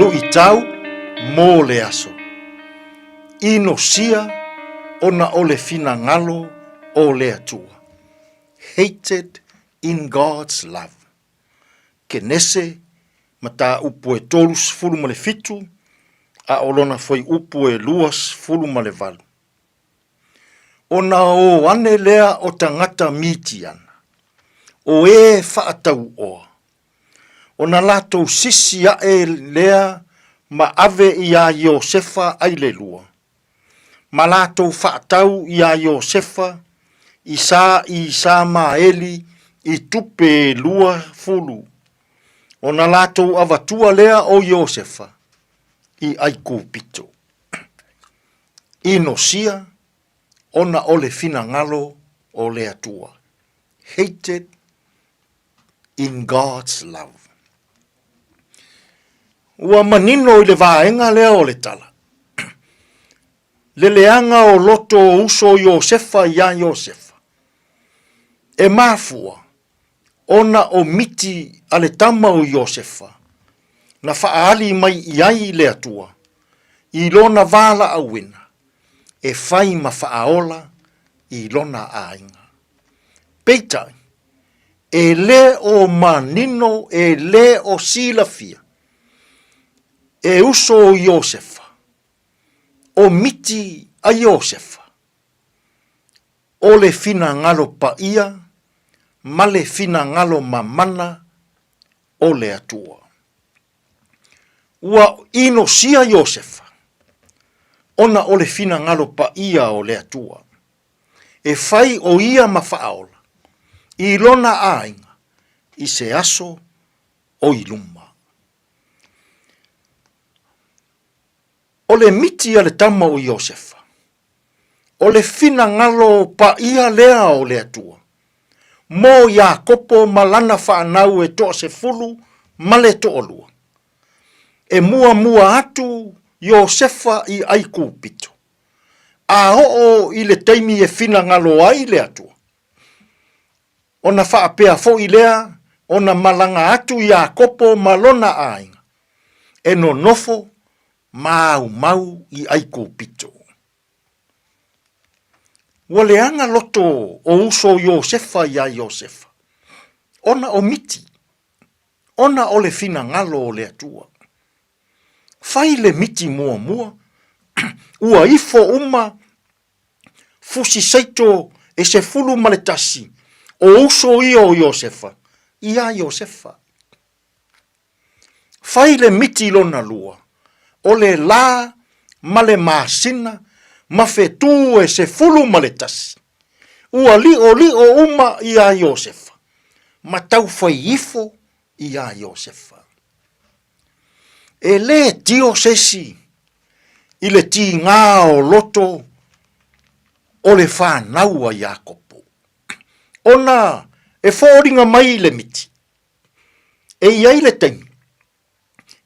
Luʻitau mo le aso. Inosia ona o le finagalo o le Atua. Hated in God's love. Kenese, mataupu e 37, a o lona fuaiupu e 28. Ona o ane lea o tagata Mitiana, o e faatauoa, ona latou sisi aʻe lea ma ave iā Iosefa ai le lua, ma latou faatau iā Iosefa i sa i Samaeli i tupe e 20, ona latou avatua lea o Iosefa i ʻAikupito. Inosia ona o le finagalo o le Atua. Hated in God's love. Ua manino i le vaega lea o le tala, le leaga o loto o uso Iosefa iā Iosefa, e mafua ona o miti a le tama o Iosefa na faaali mai i ai le Atua i lona valaauina e fai ma faaola i lona aiga. Peitai, e le o manino e le o silafia e uso o Iosefa, o miti a Iosefa, o le finagalo paia ma le finagalo mamana o le Atua. Ua inosia Iosefa ona o le finagalo paia o le Atua, e fai o ia ma faaola i lona aiga i se aso o i luma. O le miti a le tama o Iosefa, o le finagalo paia lea o le Atua, mo Iakopo ma lana fanau e toasefulu ma le toalua. E muamua atu Iosefa i ʻAikupito, a oo i le taimi e finagalo ai le Atua, ona faapea foi lea ona malaga atu Iakopo ma lona aiga, e nonofo maumau i ʻAikupito. Ua leaga loto o uso Iosefa iā Iosefa, ona o miti, ona o le finagalo o le Atua. Fai le miti muamua, ua ifo uma fusi saito e 11 o uso ia o Iosefa iā Iosefa. Fai le miti lona lua, o le lā ma le masina ma fetū e 11, ua liʻoliʻo uma iā Iosefa, ma taufai ifo iā Iosefa. E lē tio se isi i le tigā o loto o le fanau a Iakopo, ona e foliga mai le miti, e i ai le taimi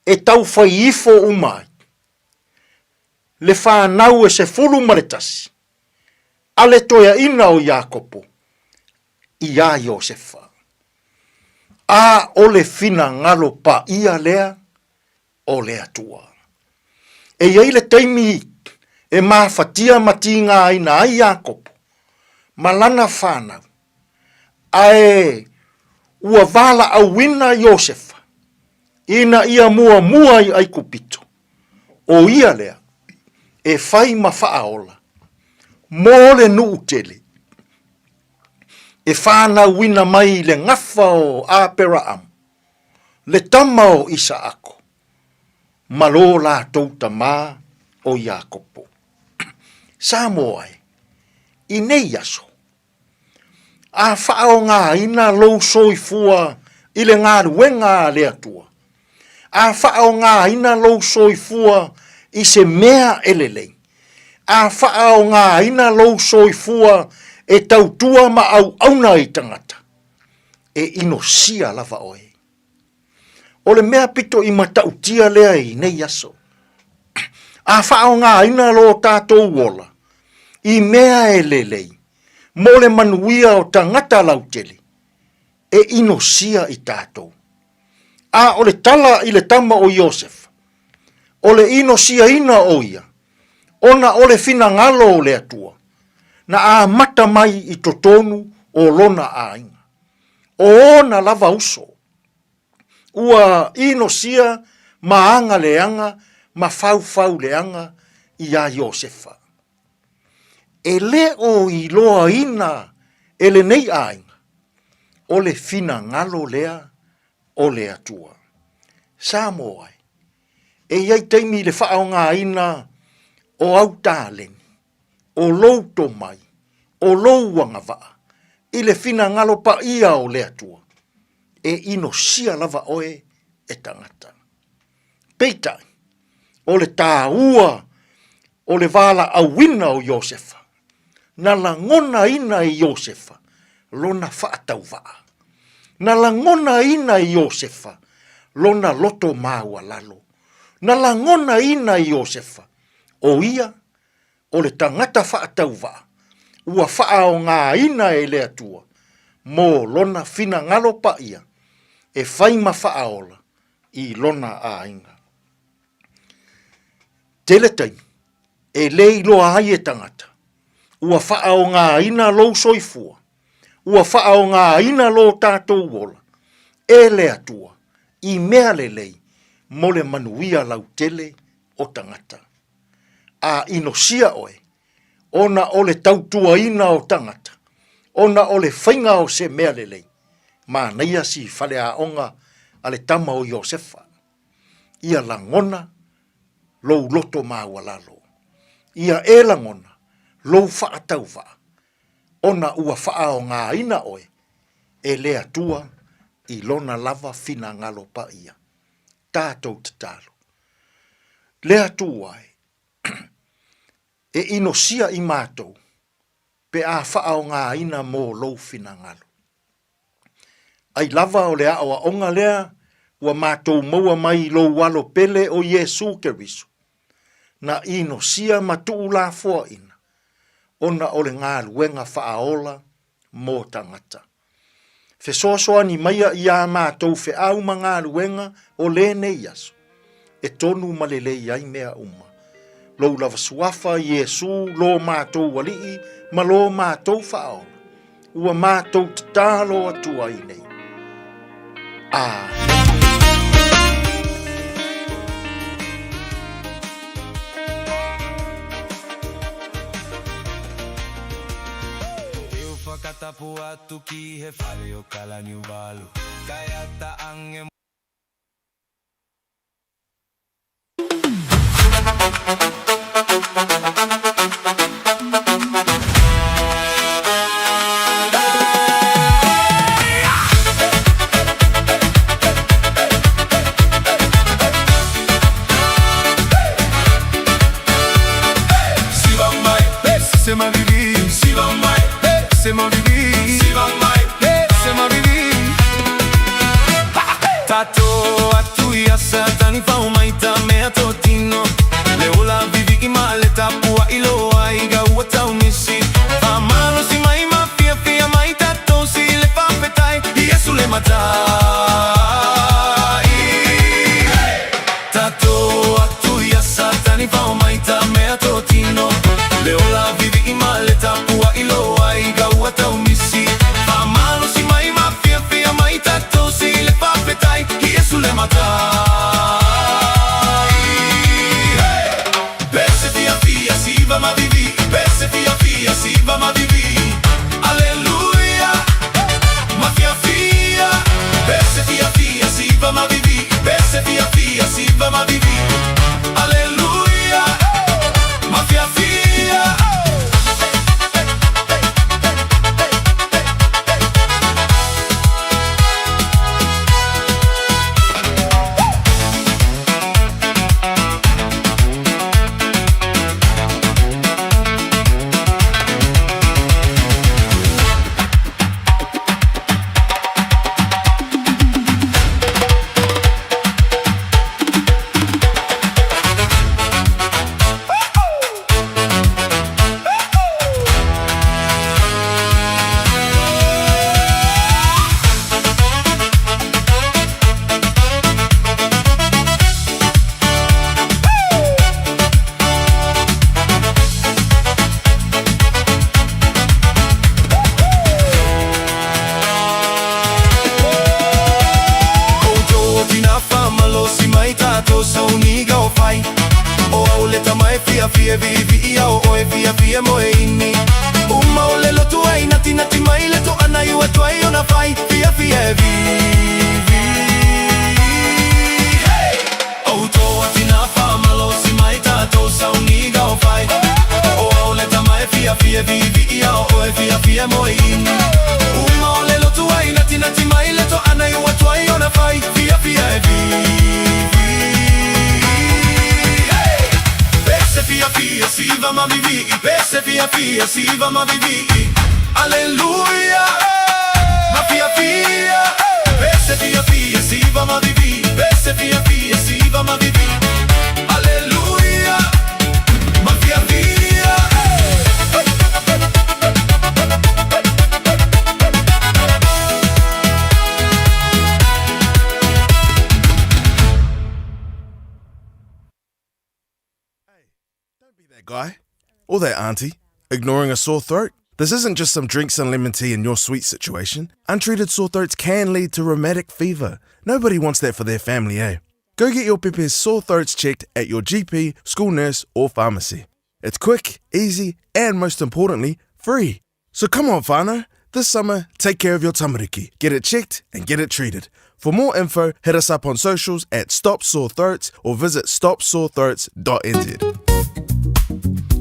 e taufai ifo uma ai le fanau e 11 a le toeaina o Iakopo iā Iosefa. A o le finagalo paia lea o le Atua. E i ai le taimi e mafatia ma tigaina ai Iakopo ma lana fanau, ae ua valaauina Iosefa ina ia muamua i ʻAikupito, ʻo ia lea e fai ma faaola mo le nuu tele. e fanauina mai i le gafa o Aperaamu, le tama o Isaako, ma lo latou tamā o Iakopo. Samoa e, i nei aso, a faaogaina lou soifua i le galuega a le Atua, a faaogaina lou soifua i se mea e lelei, a faaogaina lou soifua e tautua ma auauna i tagata, e inosia lava oe. O le mea pito i matautia lea i nei aso, a faaaogaina lo tatou ola i mea e lelei mo le manuia o tagata lautele, e inosia i tatou. A o le tala i le tama o Iosefa, o le inosiaina o ia, ona o le finagalo o le Atua, na amata mai i totonu o lona aiga. O ona lava uso, ua inosia ma aga leaga ma faufau leaga iā Iosefa. E le o iloaina e lenei aiga, o le finagalo lea o le Atua. Samoa e, e i ai taimi i le faaaogaina o au taleni, o lou tomai, o lou agavaa, i le finagalo paia o le Atua, e inosia lava oe e tagata. Peitai, o le tāua o le valaauina o Iosefa, na lagonaina e Iosefa lona faatauvaa. Na lagonaina e Iosefa lona loto maualalo. Na lagonaina e Iosefa, o ia o le tagata faatauvaa ua faaaogaina e le Atua mo lona finagalo paia e fai ma faaola i lona aiga. Tele taimi e le iloa ai e tagata, ua faaaogaina lou soifua, ua faaaogaina lo tatou ola e le Atua i mea lelei mo le manuia lautele o tagata. A inosia oe, ona o le tautuaina o tagata, ona o le faiga o se mea lelei, manaia si faleaoga a le tama o Iosefa. Ia lagona lou loto maualalo. Ia e lagona lou faatauvaa, ona ua faaaogaina oe e le Atua i Lona lava finagalo paia. Tatou tatalo. Le Atua e, e inosia i matou pe a faaaogaina mo Lou finagalo. Ai lava o le aoaoga lea ua matou maua mai i Lou Alo pele o Iesu Keriso, na inosia ma tuulafoaina ona o le galuega faaola mo tagata. Fesoasoani maia i ā mātou feau ma galuega o lenei aso, e tonu ma lelei ai mea uma. Lou lava suafa, Iesu, lo mātou Alii ma lo mātou Faaola, ua mātou tatalo atu ai nei. Amene. e fiafia e viivii a o oe fiafia moe ini. Uma o le lotu ai natinati mai le toʻana i ua tuai ona fai fiafia e viivii. Hey! O toa tina whamalosi mai tātou sauniga o whai. O au le tama e fiafia e viivii a o oe fiafia moe ini. Uma o le lotu ai natinati mai le toʻana i ua tuai ona fai fiafia e viivii. Hey! Pese fiafia siva ma vivii, pese fiafia siva ma vivii. Aleluia, ma fiafia. Pese fiafia siva ma vivii, pese fiafia siva ma vivii. Aleluia, ma fiafia. That guy or that auntie ignoring a sore throat. This isn't just some drinks and lemon tea in your sweet situation. Untreated sore throats can lead to rheumatic fever. Nobody wants that for their family, eh? Go get your Pepe's sore throats checked at your GP, school nurse, or pharmacy. It's quick, easy, and most importantly, free. So come on, whānau. This summer, take care of your tamariki. Get it checked and get it treated. For more info, hit us up on socials at Stop Sore Throats or visit stopsorethroats.nz.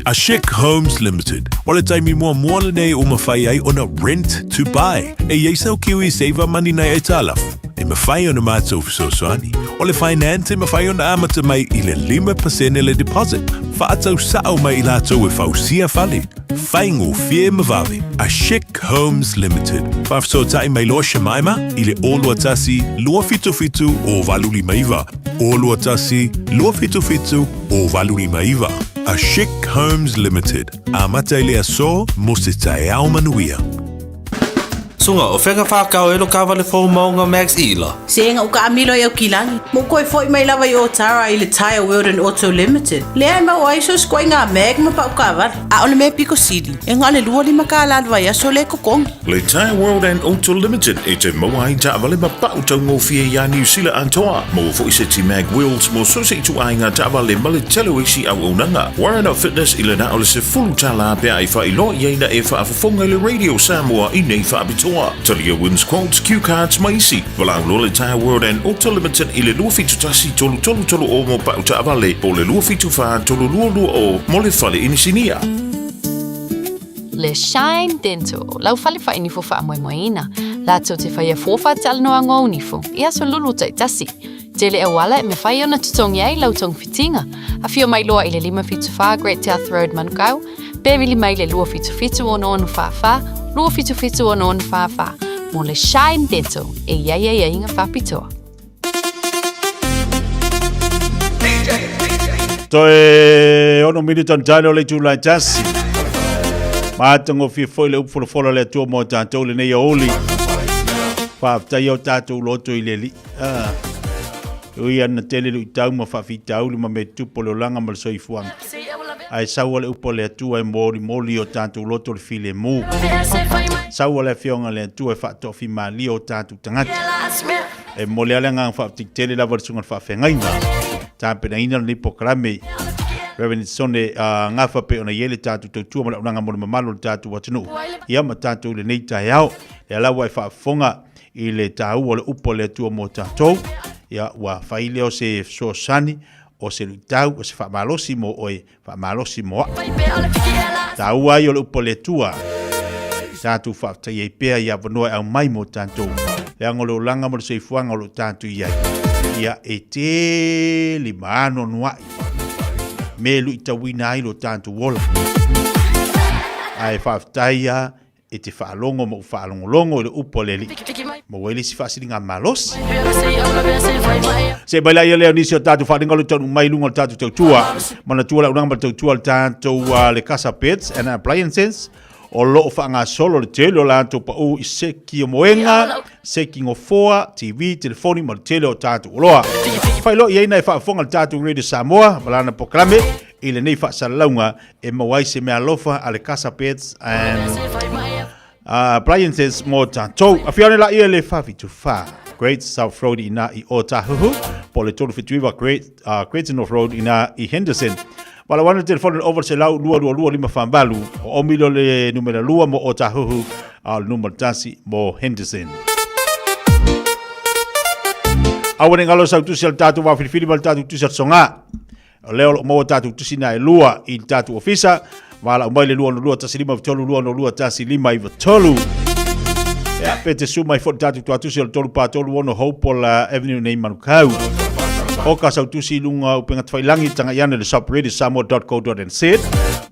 A Chic Homes Limited. O le taimi muamua lenei ua mafai ai ona rent to buy. E i ai sau Kiwi Saver Money nai aitalafu e mafai ona matou fesoasoani. O le finance e mafai ona amata mai i le 5% le deposit. Faatau sao mai i latou e fausia fale. Faigofie ma vave. A Chic Homes Limited. Faafesootai mai loa Shemaima i le 021 277 0859. 021 277 0859. A Chic Homes Limited. Amata i le aso mo se taeao manuia. Sunga, o fea ka whākau e lo kāwale fou maunga Max Ila? Sega u kaamilo i Aukilani, ma u koe foi mai lava i Otara i le Tyre World and Auto Limited. Lea e maua ai so se ikoaiga mag ma pau kaavale. A o le mea piko sili, e na o le 25 kālā le vaiaso lea e totogi. Le Tyre World and Auto Limited e te maua ai taavale ma pau taugofie iā Niu Sila atoa. Maua foi se ti mag wheels mo so se ituaiga taavale ma le tele o isi auaunaga. Warren Fitness i le na o le $10 pe a e faailoa i ai na e faafofoga i le Radio Samoa i nei faapitoa. Talia wins quotes, cue cards ma isi. Valaau loa le Tyre World and Auto Limited i le 271 333 o mo pau taavale po o le 274 322 mo le fale inisinia. Le Shine Dental, lau fale faainifo faamoemoeina, latou te faia fua faatalanoaga o nifo i aso lulu taitasi. Tele auala e mafai ona totogi ai lau togafitiga. Afio mai loa i le 574 Great South Road Manukau, pe vili mai le 277 6644, 277 6644 mo le Shine Dental e i ai aiaiga faapitoa. Toe ono minute on talo le itula e tasi. Matagofie foi le upu folafola a le Atua mo tatou lenei aoauli. Faafetai o tatou loto i le Alii. Ah. Ui ana tele luitau ma faafitauli ma mea tupu o le olaga ma le soifuaga. Ae sau le upu a le Atua e molimoli o tatou loto le filemu. Sau le afioga a le Atua e faatoafimalie o tatou tagata. E momoli lava le agaga faafetai tele lava i le susuga i le faafeagaiga tapenaina lenei polokalame. Reverend Sone Gafa pei ona i ai le tatou tautua ma le auaunaga mo le mamalu o le tatou atunuu ia ma tatou i lenei taeao. Lea la ua e faafofoga i le taua o le upu a le Atua mo tatou, ia ua fai lea o se fesoasoani, o se luitau, o se faamalosi mo oe, faamalosi mo au. Taua ai o le upu a le Atua, tatou faafetai ai pea i avanoa e aumai mo tatou, leaga o le olaga ma le soifuaga o lo o tatou i ai, ia e tele ma anoanoai me luitauina ai lo tatou ola. Ae faafetai lava e te faalogo ma ou faalogologo i le upu a le Alii. Maua ai le isi faasiliga malosi. Se mai laia lea o nisi o tatou faaaliga o le taunuu mai i luga o le tatou tautua. Manatua le auaunaga ma le tautua a le tatou le Casa Beds and Appliances o lo o faagasolo le tele o latou pau i seki o moega, seki gofoa, TV, telefoni ma le tele o tatou oloa. Faailoa i ai na e faafofoga le tatou Radio Samoa ma lana polokalame i lenei faasalalauga e maua ai se meaalofa a le Casa Beds and Appliances mo tatou. Afio ane laia i le 474 Great South Road ina i Ōtāhuhu, po o le 379 Great North Road ina i Henderson. Valaau ane le telefoni le 800 222 548, o Omilo le numera 2 mo Otahuhu, a o le numera 1 mo Henderson. Aua ne galo sau tusi a le tatou vaafilifili ma le tatou tusi a le soga. O lea o lo o maua tatou tusi na e lua i le tatou ofisa. Valaau mai le 262 153 262 1593. Ia, pe te su mai foi le tatou tuatusi o le 343 Hopewell Avenue nei Manukau. O ka sau tusi i lunga o upenga tawhailangi tanga iane le shopradiosamoa.co.nz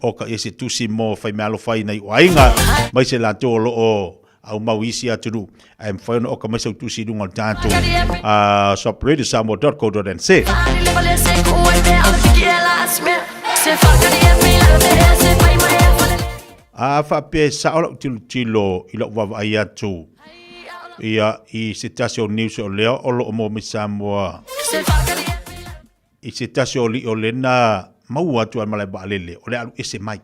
o ka ese tusi mo whaimealo whai nei o ainga mai se latou o lo o aumau i isi atunuu ae mafai ona oka mai sau tusi i luga o le tatou shopradiosamoa.co.nz. A faapea e sao lau tilotilo i lau vaavaai atu ia i se tasi o news o lea o lo o maua mai Samoa i se tasi o alii o lena maua atu ai malae vaalele o le alu ese mai.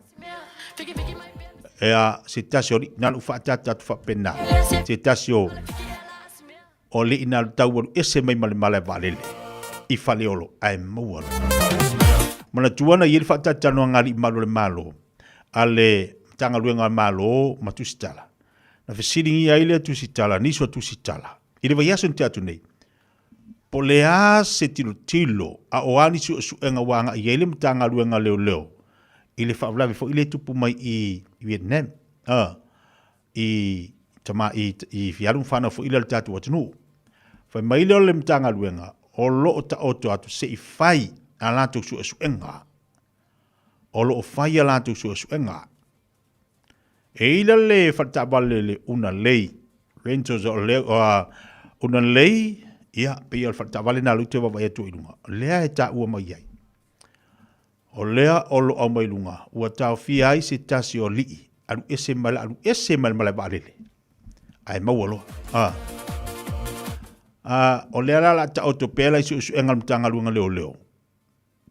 Ea se tasi o alii na alu faatata atu faapena se tasi o o alii na alu tau alu ese mai ma le malae vaalele i Faleolo ae maua loa. Manatua na i ai le faatalataloaga a alii mamalu o le Malo a le Matagaluega a le Malo ma Tusitala. Na fesiligia ai lea Tusitala, nisi o Tusitala i le vaiaso na tea atu nei, Po o le a se tilotilo a o a ni suesuega ua agai i ai le Matagaluega a Leoleo i le faalavelave foi lea e tupu mai i Vietnam, i tama, i, i fialu ma fanau foi lea a le tatou atunuu. Fai mai lea o le Matagaluega o lo o taoto atu se i fai a latou suesuega. O lo o fai a latou suesuega. E ila le faletaavale le una lei rentals o le una lei ia pei o le faletaavale na lute vaavaai atu i luga lea e taua mai ai o lea o lo au mai luga ua taofia ai se tasi o alii alu ese mai alu ese mai le malae vaalele ae maua loa a a o lea la la taoto pea la i suesuega a le Matagaluega Leoleo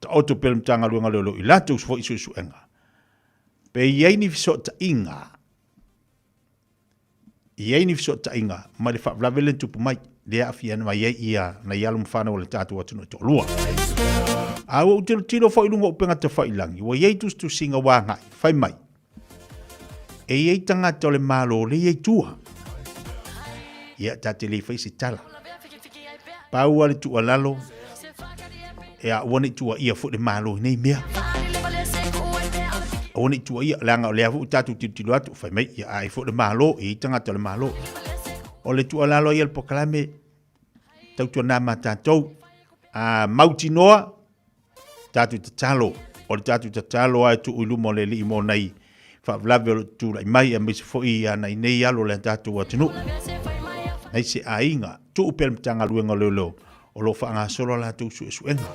Taoto pea le Matagaluega o Leoleo i latou foi suesuega pe i ai ni fesootaiga i ai ni fesootaiga ma le faalavelave lea na tupu mai, lea aafia mai ai ia nai alo ma fanau a le tatou atunuu e toalua. A ua ou tilotilo foi i luga o upega tafailangi, ua i ai tusitusiga ua agai, fai mai, e i ai tagata o le Malo lea e i ai tua. Ia, ta te le fai se tala. Pau lava le tuualalo, e aua ne i tuuaia foi le Malo i nei mea. Aua ne i tuuaia, leaga o lea foi ua tatou tilotilo atu, fai mai, ia a i foi le Malo, e i ai tagata o le Malo. O le tuualalo ia le polokalame, tautuana ma tatou, a mautinoa, tatou tatalo, o le tatou tatalo lava e tuu i luma o le Alii mo nai faalavelave o lo o tulai mai, aemaise foi ia nai nei alo o le tatou atunuu, nai se aiga, tuu pea le Matagaluega o Leoleo o lo o faagasolo a latou suesuega.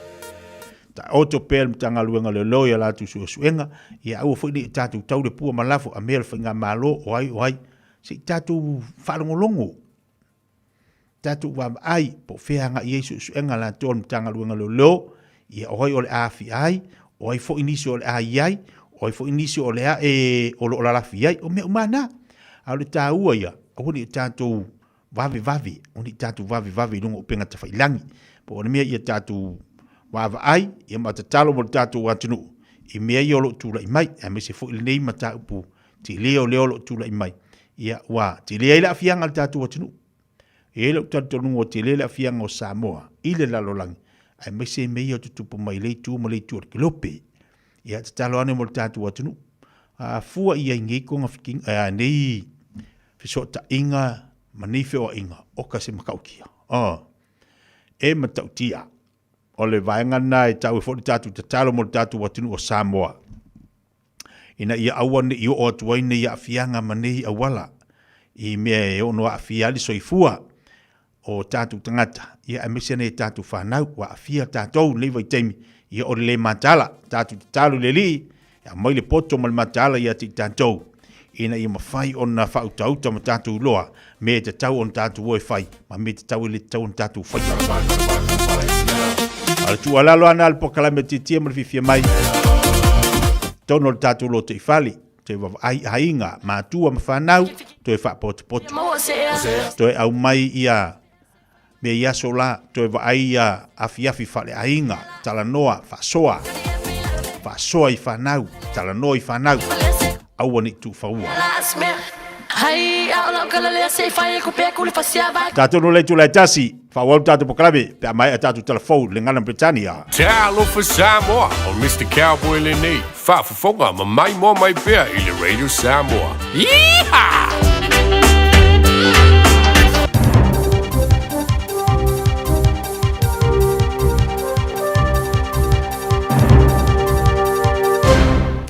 Taoto pea le Matagaluega o Leoleo i a latou suesuega, ia aua foi ne i tatou tau le pua ma lafo a mea o le faigamalo o ai o ai, se i tatou faalogologo tatou vaavaai po o fea agai i ai suesuega a latou a le Matagaluega o Leoleo, ia o ai o le a aafia ai, o ai foi nisi o le a i ai, o ai foi nisi o le a e o lo o lalafi ai, o mea uma na. A o le taua ia, aua ne i tatou vavevave, aua ne i tatou vavevave i luga o upega tafailangi. Po o le mea ia tatou vaavaai, ia ma tatalo mo le tatou atunuu i mea ia o lo o tulai mai, aemaise foi lenei mataupu tele o lea o lo o tulai mai, ia ua tele ai le aafiaga o le tatou atunuu. E i ai lou talitonuga ua tele le aafiaga o Samoa i le lalolagi, aemaise mea ia o tutupu mai i lea itu ma lea itu o le kelope. Ia tatalo ane mo le tatou atunuu. A fua i ai nei togafitiga, nei fesootaiga ma nei feoaiga, oka se matautia. Oh, e matautia. O le vaega lena e tau ai foi le tatou tatalo mo le tatou atunuu o Samoa. Ina ia aua ne i oo atu ai nei aafiaga ma nei auala i mea e ono aafia ai le soifua o tatou tagata, ia aemaise nai a tatou fanau ua aafia tatou i lenei vaitaimi, ia o le le mataala. Tatou tatalo i le Alii e aumai le poto ma le mataala ia te i tatou, ina ia mafai ona faautauta ma tatou iloa mea e tatau ona tatou o e fai ma mea e tatau e le tatau ona tatou faia. A o le tuualalo lava lena a le polokalame Tietie ma le Fiafia Mai, totonu o le tatou lotoifale, toe vaavaai aiga, matua ma fanau, toe faapotopoto, toe aumai ia mea i aso la, toe vaai ia afiafi faaleaiga, talanoa, faasoa, Faasoa i fanau, talanoa i fanau, aua ne i tuufaua. Tatou no le itula e tasi, faaauau le tatou polokalame pe a maea tatou tala fou i le Gagana Peretania. Talofa Samoa, o Mister Cowboy lenei, faafofoga ma maimoa mai pea i le Radio Samoa. Yeehaw!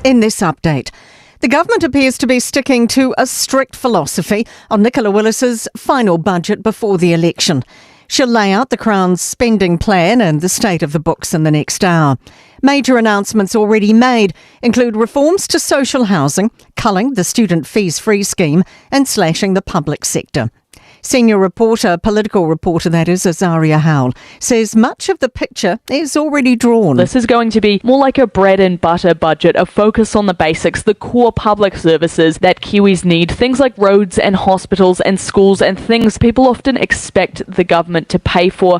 In this update, the government appears to be sticking to a strict philosophy on Nicola Willis's final budget before the election. She'll lay out the Crown's spending plan and the state of the books in the next hour. Major announcements already made include reforms to social housing, culling the student fees free scheme, and slashing the public sector. Senior reporter, political reporter that is, Azaria Howell, says much of the picture is already drawn. This is going to be more like a bread and butter budget, a focus on the basics, the core public services that Kiwis need, things like roads and hospitals and schools and things people often expect the government to pay for.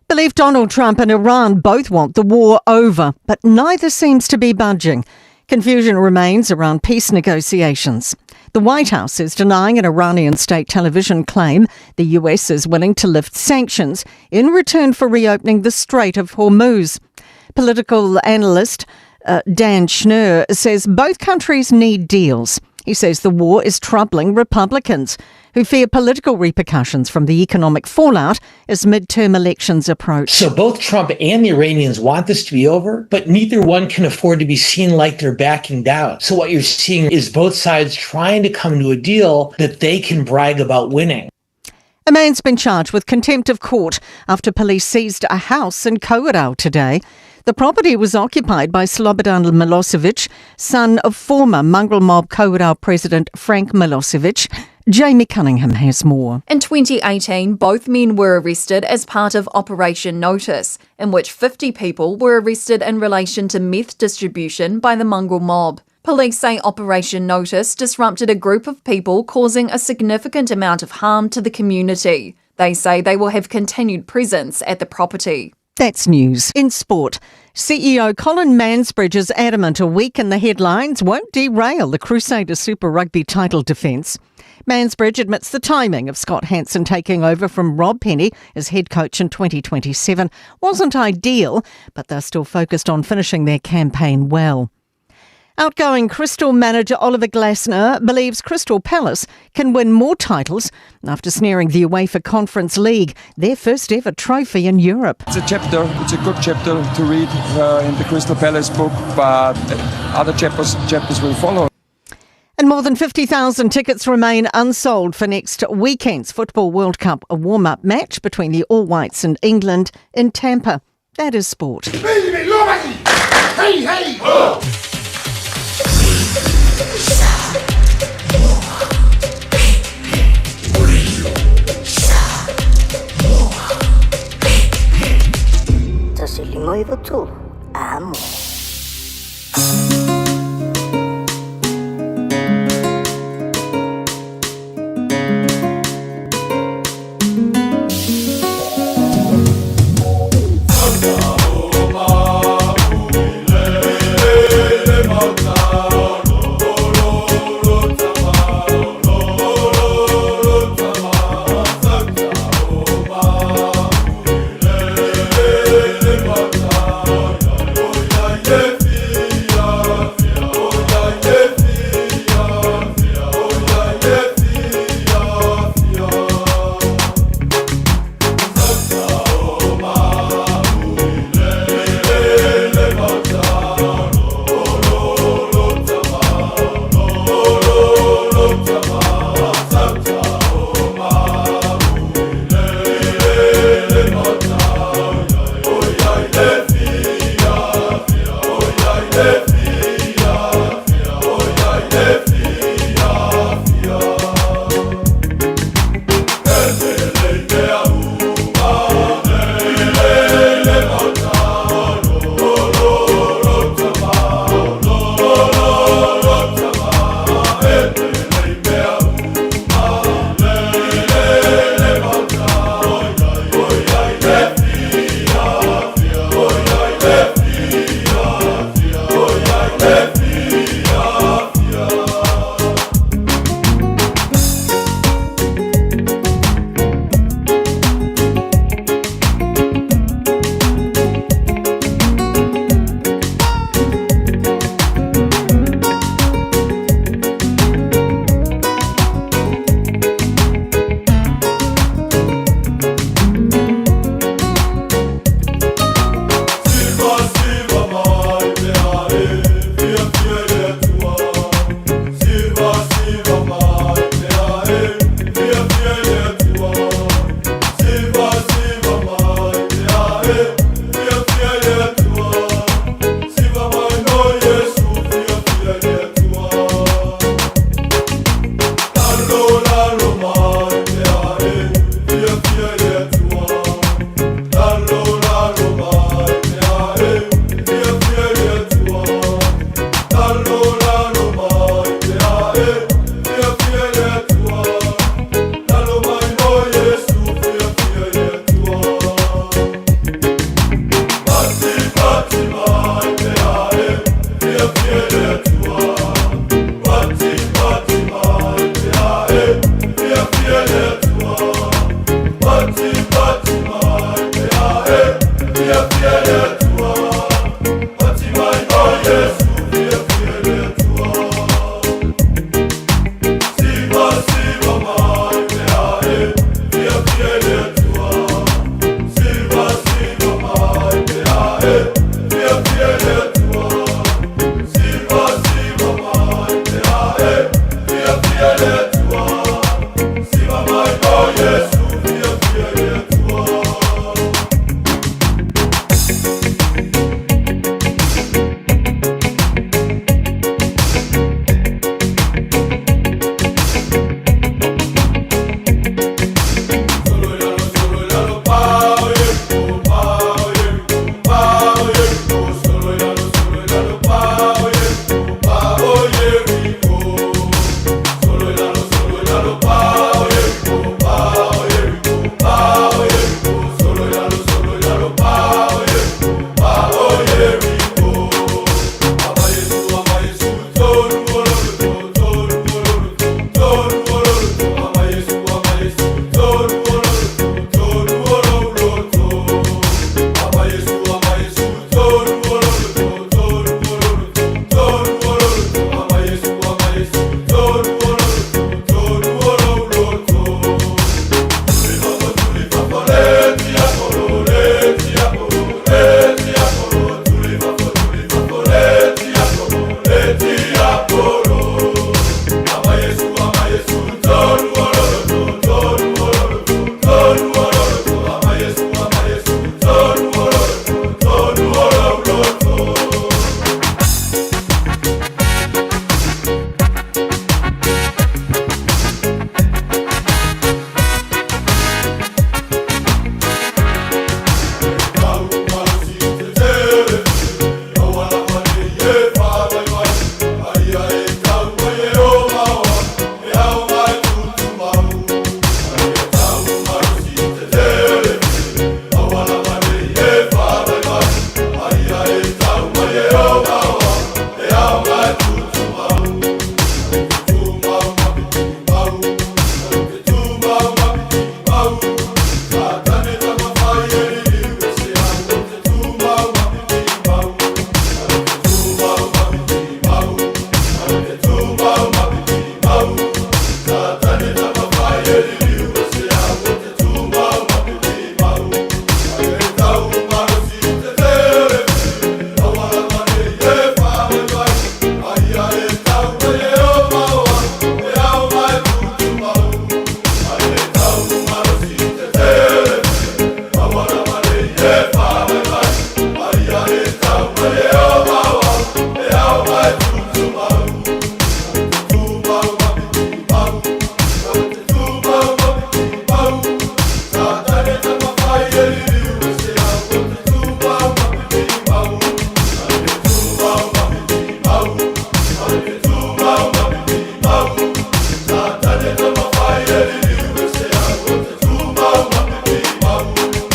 Believe Donald Trump and Iran both want the war over, but neither seems to be budging. Confusion remains around peace negotiations. The White House is denying an Iranian state television claim the US is willing to lift sanctions in return for reopening the Strait of Hormuz. Political analyst Dan Schnur says both countries need deals. He says the war is troubling Republicans who fear political repercussions from the economic fallout as midterm elections approach. So both Trump and the Iranians want this to be over, but neither one can afford to be seen like they're backing down. So what you're seeing is both sides trying to come to a deal that they can brag about winning. A man's been charged with contempt of court after police seized a house in Kawerau today. The property was occupied by Slobodan Milosevic, son of former Mongrel Mob Kawerau president Frank Milosevic. Jamie Cunningham has more. In 2018, both men were arrested as part of Operation Notice, in which 50 people were arrested in relation to meth distribution by the Mongrel Mob. Police say Operation Notice disrupted a group of people, causing a significant amount of harm to the community. They say they will have continued presence at the property. That's news. In sport, CEO Colin Mansbridge is adamant a week in the headlines won't derail the Crusaders Super Rugby title defence. Mansbridge admits the timing of Scott Hansen taking over from Rob Penny as head coach in 2027 wasn't ideal, but they're still focused on finishing their campaign well. Outgoing Crystal manager Oliver Glasner believes Crystal Palace can win more titles after snaring the UEFA Conference League, their first ever trophy in Europe. It's a chapter, it's a good chapter to read in the Crystal Palace book, but other chapters will follow. And more than 50,000 tickets remain unsold for next weekend's Football World Cup warm-up match between the All Whites and England in Tampa. That is sport. Hey, hey! Oh. Amo.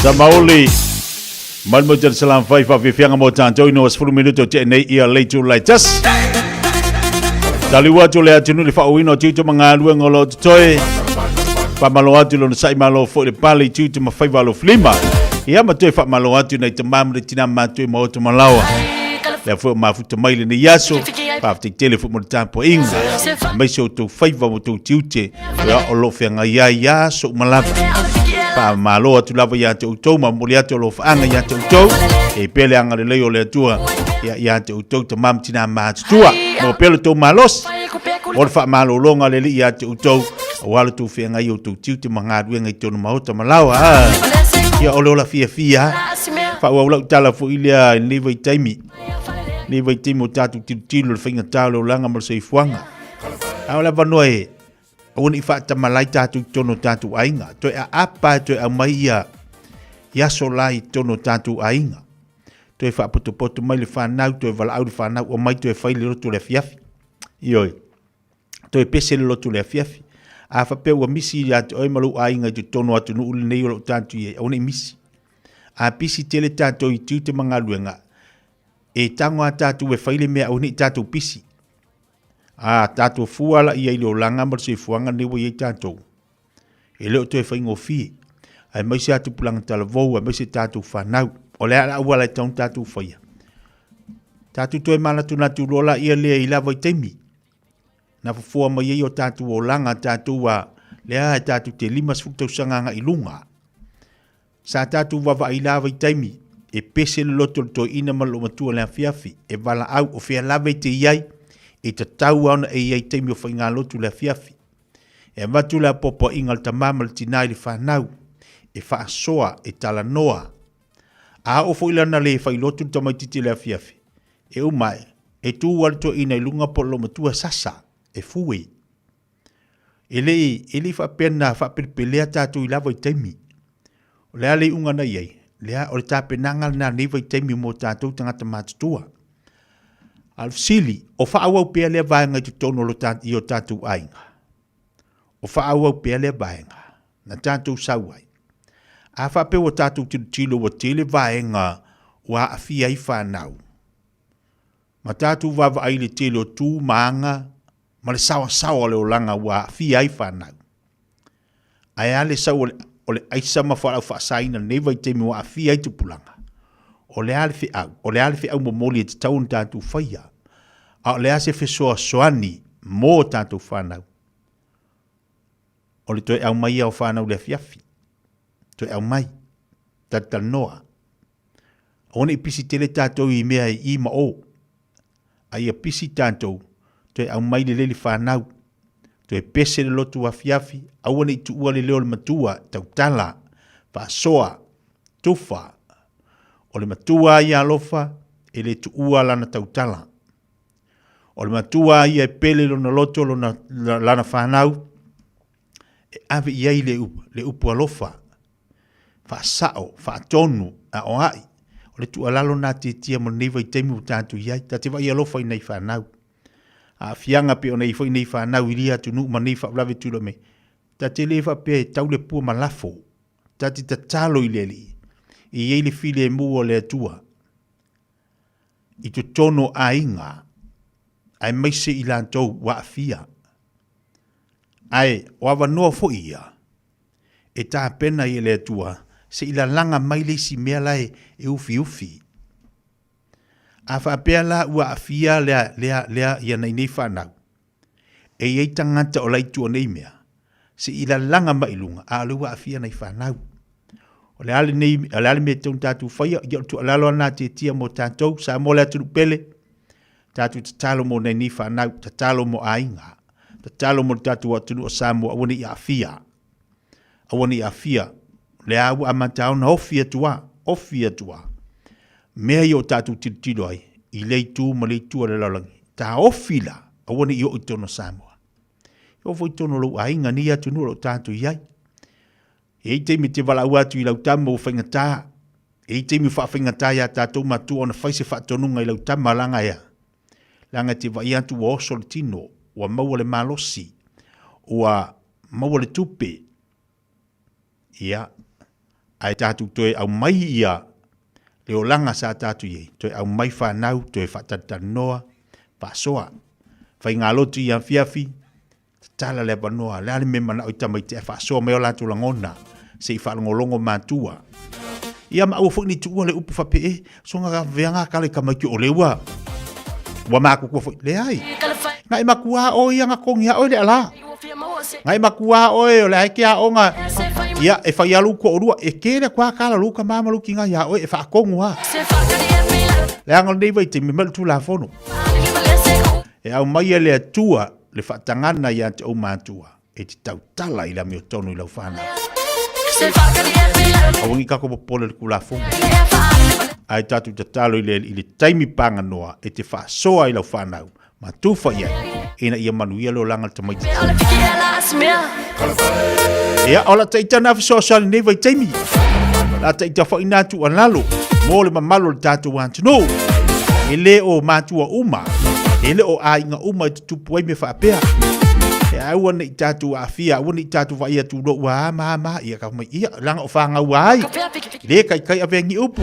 Samauli. Mai le motu salam fai faafiafiaga mo tatou ina ua 10 minute o tea nei ia le itu lai tasi. Taliu atu le atunuu i le faauuina o tiute ma galuega o lo o totoe. Faamalo atu i lona sa'i malo foi le pale i tiute ma faiva alofilima. Ia ma toe faamalo atu i nai tama ma nai tina matua i maota ma laoa. Lea foi o mafuta mai lenei aso. Faafetai tele foi mo le tapuaiga. Aemaise o outou faiva ma outou tiute. Ia, o lo o feagai ai ia aso uma lava. Faamalo atu lava ia te outou ma momoli atu alofaaga ia te outou. E pea le agalelei o le Atua ia, ia te outou tama ma tina matutua. Maua pea lo outou malosi o le faamalologa a le Alii ia te outou aua lo outou feagai i outou tiute ma galuega i totonu maota ma laoa. Ah, ia o le ola fiafia. Faaauau lau tala foi lea i lenei vaitaimi. Lenei vaitaimi o tatou tilotilo i le faigata o le olaga ma le soifuaga. A o le avanoa e aua ne i faatamalai tatou i totonu o tatou aiga. Toe aapa e toe aumai ia i aso la i totonu o tatou aiga. Toe faapotopoto mai le fanau, toe valaau le fanau, omai toe fai le lotu o le afiafi. Ioe. Toe pese le lotu o le afiafi. A faapea ua misi ia te oe ma lou aiga i totonu o atunuu lenei o lo o tatou i ai, aua ne i misi. A pisi tele tatou i tiute ma galuega, e tago a tatou e fai le mea aua ne i tatou pisi. A tatou fua la i ai i le olaga ma le soifuaga lenei ua i ai tatou, e le o toe faigofie, aemaise lava tupulaga talavou, aemaise tatou fanau. O le a le auala e tatau ona tatou faia? Tatou toe manatunatu loa laia lea i la vaitaimi na fofoa mai ai o tatou olaga, tatou a lea e tatou te 50 tausaga agai i luga. Sa tatou vaavaai i la vaitaimi, e pese le loto o le toeaina ma le loomatua i le afiafi, e valaau, o fea lava e te i ai, e tatau lava ona e i ai i taimi o faigalotu i le afiafi. E avatu le apoapoaiga a le tama ma le tina i le fanau, e faasoa, e talanoa. A oo foi lana le failotu le tamaitiiti i le afiafi, e uma ae, e tu lava le toeaina i luga po o le loomatua e sasa, e fue. E le i, e le i faapea na faapelepelea tatou i la vaitaimi. O le a le iuga na i ai? Lea, o le tapenaga lena nei vaitaimi mo tatou tagata matutua. A o le fesili, o faaauau pea lea vaega i totonu o lo ta, i o tatou aiga? O faaauau pea lea vaega na tatou sau ai? A faapea ua tatou tilotilo ua tele vaega ua aafia ai fanau, ma tatou vaavaai i le tele o tu ma aga ma le saoasaoa o le olaga ua aafia ai fanau. Ae a le sau o le aisa ma fualaau faasaina i lenei vaitaimi ua aafia ai tupulaga? O le a le feau? O le a le feau momoli e tatau ona tatou faia? A o le a se fesoasoani mo tatou fanau? O le toe aumaia o fanau i le afiafi. Toe aumai. Talatalanoa. Aua ne i pisi tele tatou i mea e i ma o. A ia pisi tatou, toe aumai lelei le fanau. Toe pese le lotu afiafi, aua ne i tuua le leo o le matua, tautala, faasoa, tufa. O le matua ia alofa, e le tuua lana tautala. O le matua ia e pele lona loto, lona, lana fanau, e ave i ai le, le upu alofa, faasao, faatonu, aoai. O le tuualalo lena tietia mo lenei vaitaimi ua tatou i ai. Ta te vaai alofa i nai fanau. Aafiaga pei ona i ai foi nei fanau i lia atunuu ma nei faalavelave tulai mai. Ta te le faapea e tau le pua ma lafo. Ta te tatalo i le Alii. E i ai le filemu o le Atua i totonu o aiga, aemaise i latou ua aafia. Ae o avanoa foi ia e tapena ai e le Atua se i lalaga mai le isi mea la e ufiufi. A faapea la ua aafia lea, lea, lea ia nai nei fanau, e i ai tagata o la i tua nei mea, se i lalaga mai i luga, a o lea ua aafia nai fanau. O le a lenei, o le a le mea e tatau ona tatou faia, ia o le tuualalo lava lena a Tietia mo tatou, Samoa le atunuu pele, tatou tatalo mo nai nei fanau, tatalo mo aiga, tatalo mo le tatou atunuu o Samoa aua ne i aafia. Aua ne i aafia. O lea ua amata ona ofi atu lava, ofi atu lava. Mea ia o tatou tilotilo ai, i lea itu ma lea itu o le lalolagi, taofi la, aua ne i oo i totonu o Samoa. E oo foi i totonu o lou aiga, nei atunuu o lo o tatou i ai. E i ai taimi e te valaau atu i lau tama ua faigata, e i ai taimi ua faafaigata ia tatou matua ona fai se faatonuga i lau tama leaga e a? Leaga e te vaai atu ua oso le tino, ua maua le malosi, ua maua le tupe. Ia, Ae tatou toe aumai ia le olaga sa tatou i ai, toe aumai fanau, toe faatalatalanoa, faasoa. Faigalotu i afiafi, tatala le avanoa, le a le mea manao i tamaiti ae faasoa mai o latou lagona, se i faalogologo matua. Ia ma aua foi ne i tuua le upu faapea, e, soga veaga kala i tamaiti o le ua, ua matutua foi. Leai, na e matua oe ia na togi a oe le ala. Na e matua oe o le a e ke aoga, ia e fai alu toalua, e tele atu lava tala a lou tama ma lou tina ia oe e faatonu lava. Leaga o lenei vaitaimi, mai le Tulafono. E aumai e le Atua le faatagana ia te ou matua e te tautala i le amiotonu i lau fanau. Aua ne i tatou popole i le Tulafono, ae tatou tatalo i le Alii i le taimi paganoa e te faasoa i lau fanau ma tufa i ai ina ia manuia le olaga o le tamaitiiti. Ia, o la taita na fesoasoani nei vaitaimi. La taita foi na tuualalo mo le mamalu o le tatou atunuu. E le o matua uma, e le o aiga uma e tutupu ai mea faapea. E aua ne i tatou aafia, aua ne i tatou vaai atu loa ua ama ama, ia ka mai, ia, leaga o fanau ai. Le kaikai avea ni upu.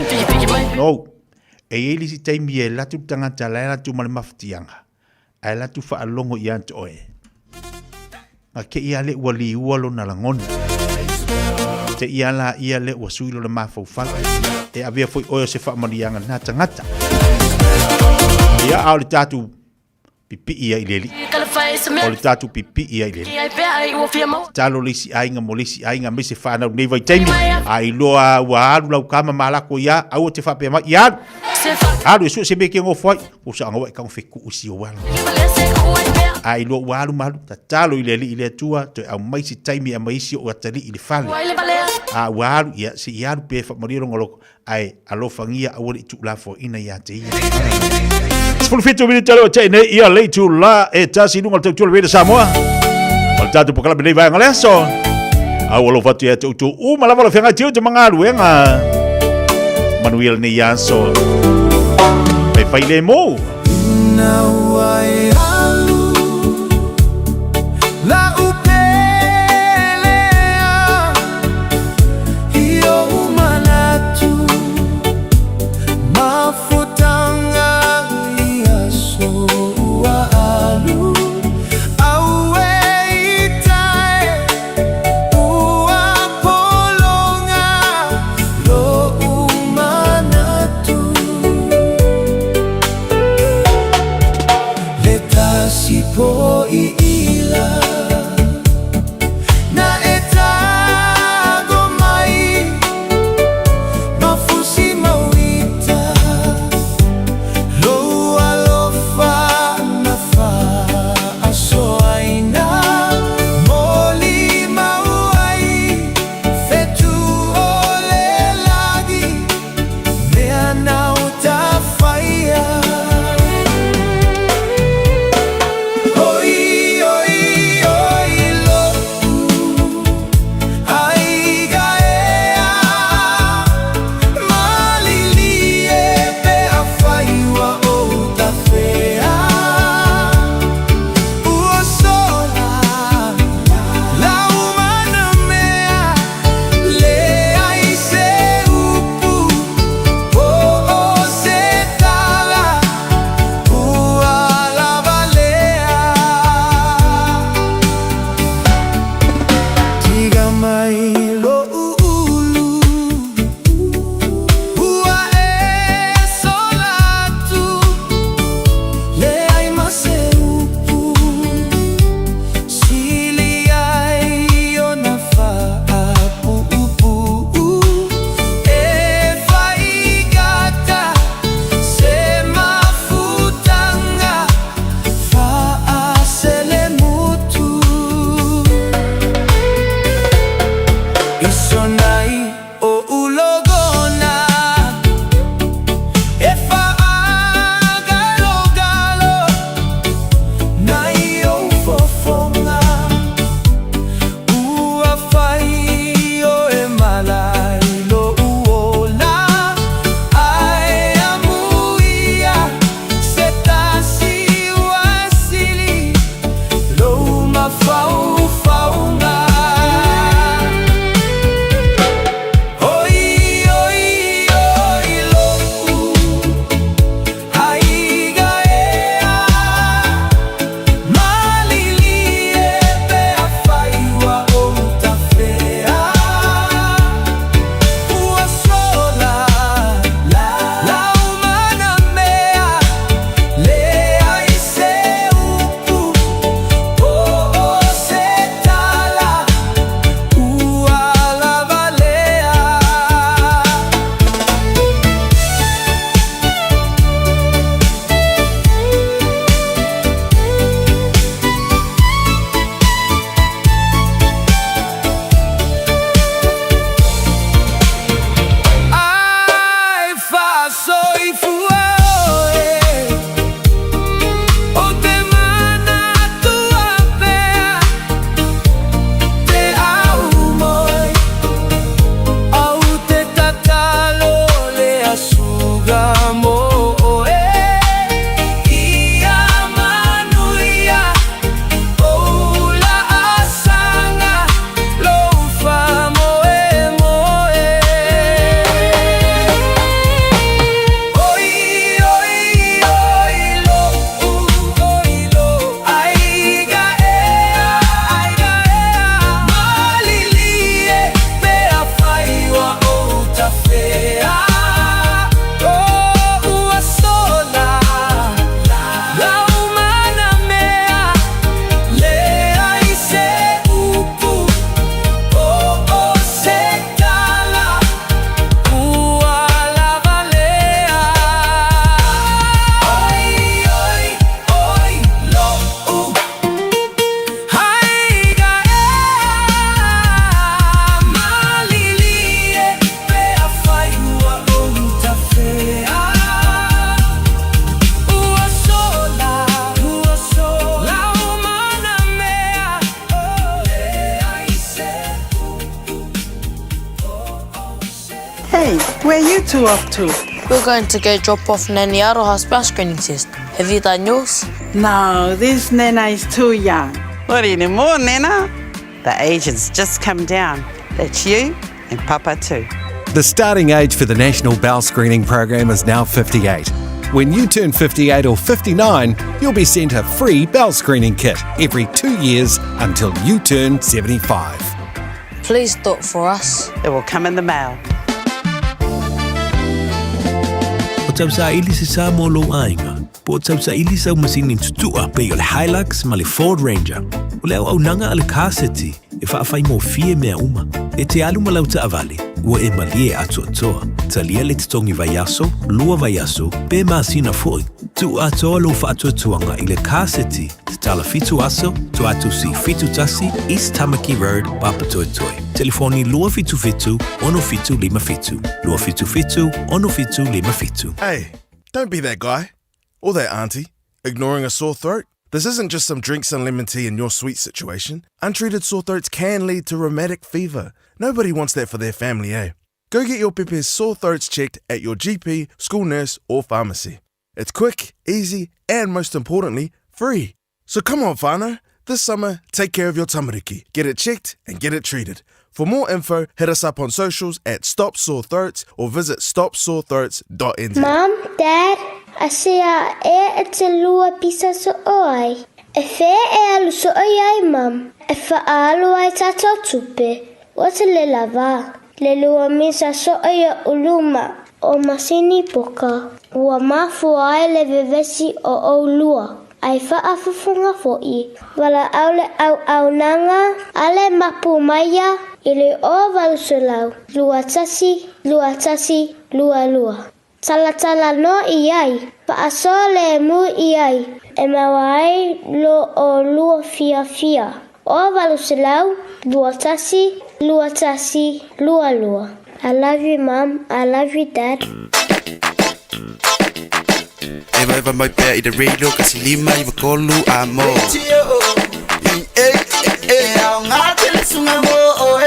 No. E i ai le isi taimi e alu atu le tagata la e alu atu ma le mafatiaga, ae alu atu faalogo ia te oe. Na te i lava lea ua liua lona lagona. Te i lava la ia lea ua sui lona mafaufau. E avea foi oe o se faamanuiaga na tagata. Ia, a o le tatou pipii ai i le Alii. O le tatou pipii ai i le Alii. Tatalo le isi aiga mo le isi aiga aemaise fanau i lenei vaitaimi. A iloa ua alu lau tama ma lako ia, aua te faapea mai, ia alu! Alu e sue se mea e te nofo ai. Ua saoga ua e tago fetuu i si ou ala. A iloa ua alu ma alu, tatalo i le Alii i le Atua, toe aumai se taimi e aumai ai si ou atalii i le fale. A ua alu, ia se i alu pea e faamalie lona loto, ae alofagia aua ne i tuulafoaiina ia te ia. 17 minute leo te nei ia le itula e tasi i luga o le tautua le Radio Samoa. O le tatou polokalame nei vaega o le aso. A ua alofa atu ia te outou uma lava o le feagai tiute ma galuega. Manuia lenei aso. Pe fai le mou. Ina ua e alu la upelea I ou manatu mafutaga i aso ua alu Auē ita e ua pologa lo'u manatu Le tasi po i ila Na e tago mai ma fusi mauita Lou alofa na faasoaina Moli mau ai fetu o le lagi Mea nau tafaia Oi oi oi lo'u aiga ea Malilie pe afai ua ou tafea Ua sola lau mana mea Leai se upu po o se tala Ua lava lea Tiga mai lo'u ulu Ua e sola atu Leai ma se upu Sili ai ona faapuupuu E faigata se mafutaga faaselemutu Isonai o ulogona E faagalogalo Nai ou fofoga Ua fai oe mala i lo'u ola Ae amuia se tasi ua sili lou mafaufauga. two off to? We're going to go drop off Nanny Aroha's bowel screening test. Have you done yours? No, this Nana is too young. Not anymore, Nana. The agent's just come down. That's you and Papa too. The starting age for the National Bowel Screening Program is now 58. When you turn 58 or 59, you'll be sent a free bowel screening kit every two years until you turn 75. Please do it for us. It will come in the mail. O tausaili se sa mo lou aiga, po o tausaili sau masini tutua pei o le Hilux ma le Ford Ranger. O le auaunaga a le Car City e faafaigofie mea uma. E te alu ma lau taavale, ua e malie atoatoa. Talia le totogi vaiaso, lua vaiaso, pe masina foi. Tuu atoa lou faatuatuaga i le Car City, tatala fitu aso, Tuatusi 71, East Tamaki Road, Papatoetoe. Telefoni 277 6757. 277 6757. Hey, don't be that guy. Or that auntie. Ignoring a sore throat. This isn't just some drinks and lemon tea in your sweet situation. Untreated sore throats can lead to rheumatic fever. Nobody wants that for their family, eh? Go get your pepe's sore throats checked at your GP, school nurse, or pharmacy. It's quick, easy, and most importantly, free. So come on, whānau. This summer, take care of your tamariki. Get it checked and get it treated. For more info, hit us up on socials at Stop Sore Throats or visit stopsorethroats.nz. Mum, Dad, asia e e te lua pisa so o ai. E whea e alu so o ai, Mum? E whaalu ai tātou tupe. O te le lava. Le lua misa so o ia uluma o masini poka. Ua mafua ai le vevesi o o lua. Ai whaafufunga fo'i. Wala au le au au nanga, ale mapu maia, i le o valusulau. Lua tasi, lua tasi, lua lua. Talatala no i ai, whaaso le mu i ai, e maua ai lo o lua fia fia. O valusulau, lua tasi, lua tasi, lua lua. I love you, Mum. I love you, Dad. Eva eva mai pea i te radio kasi lima i wakolu a mo. E e au ngā tele sunga mo o e.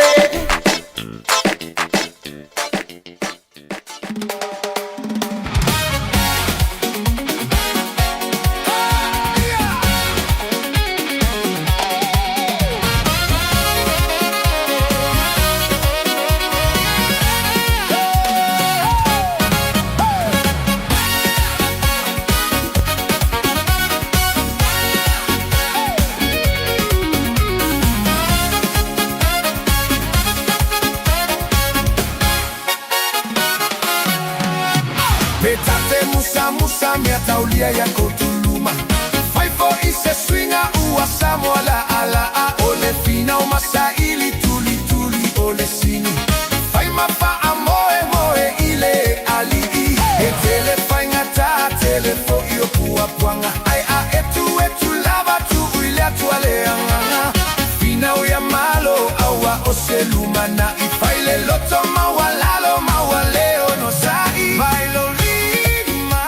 Me tate musa musa mea taulia ya kotuluma. Faifo i se swinga ua Samoa la ala a o le fina o masaili tuli tuli o le sini. Fai mafa a moe moe i le ali'i. E tele faingata tele fo i o pua puanga. Ai a etu etu lava tu ui le atua le anganga. Fina o ya malo aua o se lumana i fai le loto maualalo maualeo no sa'i. Vai lo lima,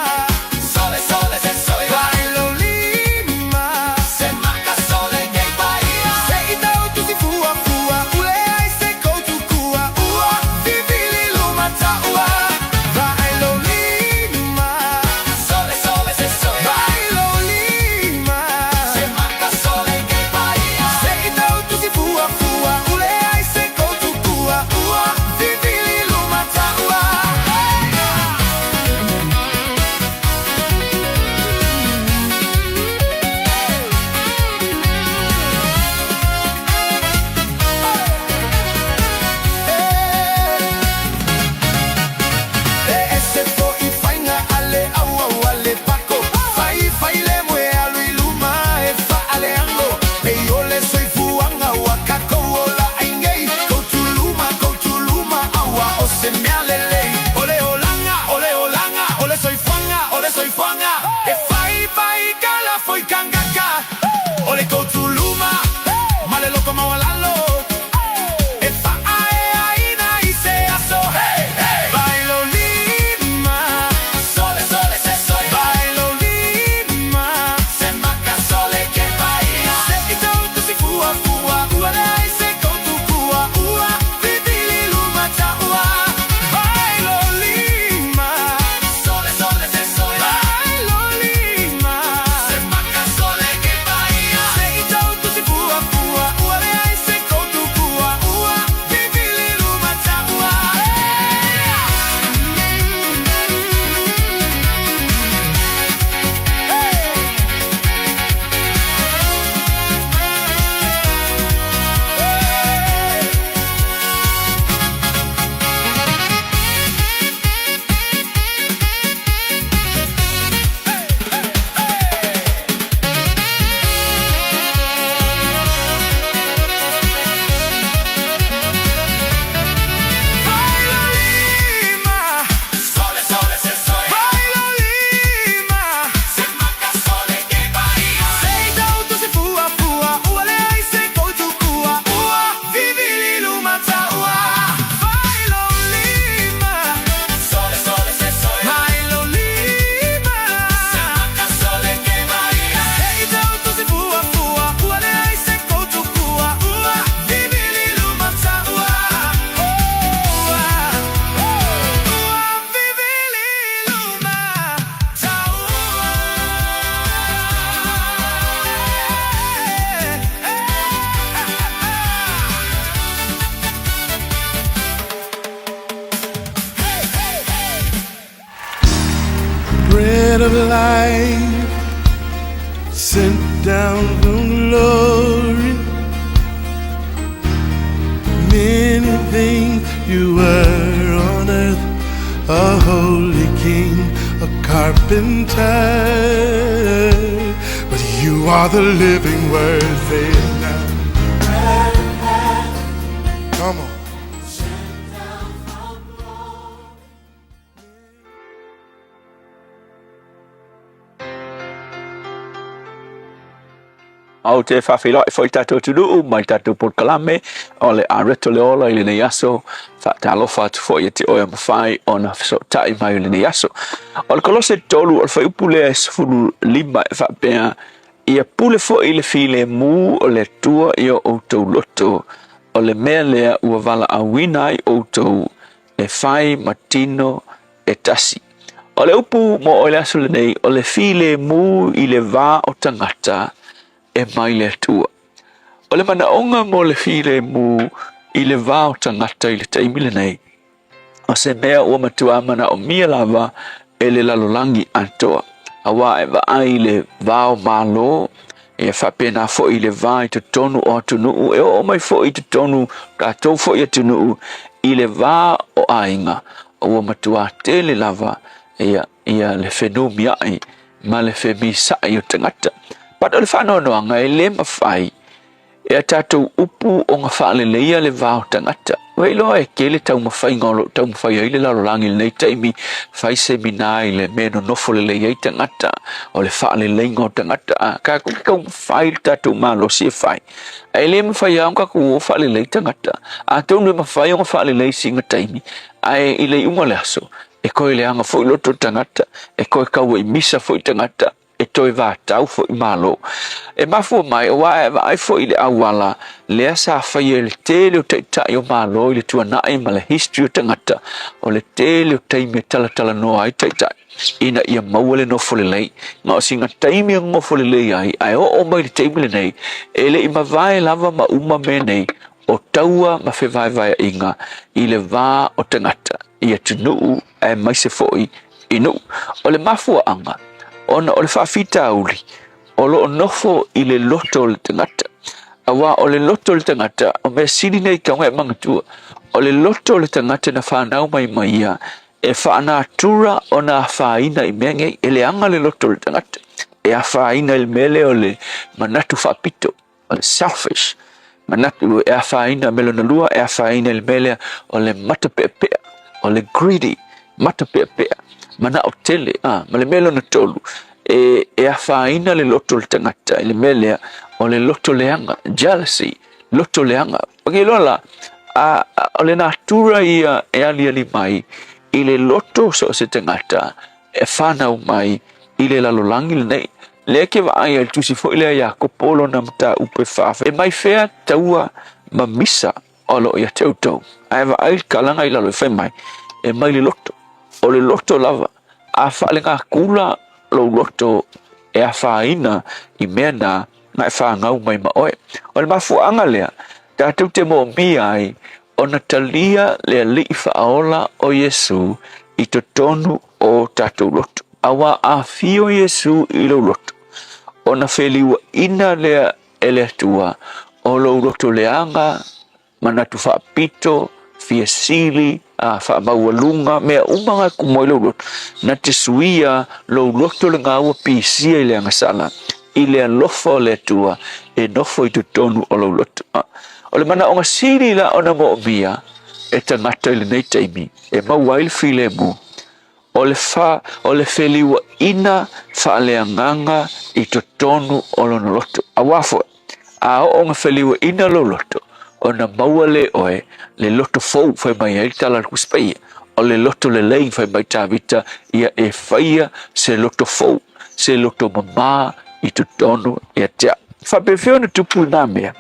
sole sole se sole. Vai lo lima, se maka sole kei paia. Se i tau tusi fua fua, ule ai se koutu kua. Ua vivili luma taua. Vai lo lima, sole sole se sole. Vai lo lima, se maka sole kei paia. Se i tau tusi fua fua, ule ai se koutu kua. Ua vivili down from glory. Many things you were on earth, a holy king, a carpenter. But you are the living word, say it now. Come on. Ou te faafeiloai foi i tatou atunuu ma i tatou polokalame o le Areto le Ola i lenei aso. Faatalofa atu foi ia te oe o mafai ona fesootai mai i lenei aso. O le Kolose 3 o le fuaiupu lea e 15 e faapea, Ia pule foi le filemu o le Atua i o outou loto, o le mea lea ua valaauina ai outou e fai ma tino e tasi. O le upu mo oe le aso lenei, o le filemu i le va o tagata e mai le Atua. O le manaoga mo le filemu i le va o tagata i le taimi lenei, o se mea ua matua manaomia lava e le lalolagi atoa, auā e vaai i le va o Malo, e faapena foi i le va i totonu o atunuu, e oo mai foi i totonu tatou foi atunuu i le va o aiga, ua matua tele lava ia, ia le fenumiai ma le femisa'i o tagata. But o le faanoanoaga e le mafai E a tatou upu ona faaleleia le va o tagata. Ua iloa e tele taumafaiga o lo o taumafai ai le lalolagi i lenei taimi, fai semina i le mea e nonofo lelei ai tagata, o le faaleleiga o tagata. A tatou te taumafai le tatou malosi e fai, ae le mafai lava ona tatou o faalelei tagata. Atonu e mafai ona faalelei i sina taimi, ae i le iuga o le aso, e toe leaga foi loto tagata, e toe tauaimisa foi tagata, e toe vatau foi Malo. E mafua mai, aua e vaai foi i le auala lea sa faia e le tele o taitai o Malo i le tuanai ma le history o tagata, o le tele o taimi e talatalanoa ai taitai ina ia maua le nofo lelei. Ma o sina taimi e nofo lelei ai, ae oo mai le taimi lenei, e le i mavae lava ma uma mea nei o taua ma fevaevaeaiga i le va o tagata i atunuu aemaise foi i nuu. O le mafuaaga, ona o le faafitauli o lo o nofo i le loto o le tagata. Aua o le loto o le tagata, o mea sili nei tau e manatua, o le loto o le tagata na whanau mai mai ia, e whaanatura ona afaina i mea nei, e leaga le loto o le tagata, e afaina i le mea lea o le manatu faapito. O le selfish, manatu e afaina, me lona lua e afaina i le mea lea o le matapeapea, o le greedy, matapeapea, manao tele, a, ma le mea lona tolu, e, e afaina le loto o le tagata i le mea lea o le loto leaga, jealousy, loto leaga. O ke loa la, a, a, o le natura ia e aliali mai i le loto so o se tagata e whanau mai i le lalolagi lenei. Lea ke vaai ai le tusi foi lea ia Iakopo lona mataupu e faafe, e mai fea taua ma misa o lo o ia te outou. Ae vaai le kalaga i lalo e fai mai, e mai le loto. O le loto lava, a faalegakula lou loto e afaina i mea na na e whāngau mai ma oe. O le mafuaaga lea, tatou te moomia ai ona talia le Alii Faaola o Iesu i totonu o tatou loto. Auā afio Iesu i lou loto, ona feliuaina lea e le Atua o lou loto leaga, manatu faapito, fia sili, a faamaualuga, mea uma nga tumu ai lou loto, na te suia lou loto lena ua pisia i le agasala, i le alofa o le Atua e nofo i totonu o lou loto. O le manaoga sili la ona moomia e tagata i lenei taimi e maua ai le filemu, o le fa, o le feliuaina faaleagaga i totonu o lona loto. Auā foi, a oo ona feliuaina lou loto, ona maua lea e oe le loto fou, fai mai ai le tala a le Tusi Paia, o le loto lelei, fai mai Tavita, ia e faia se loto fou, se loto mamā i totonu ia te au. Faapefea ona tupu lena mea?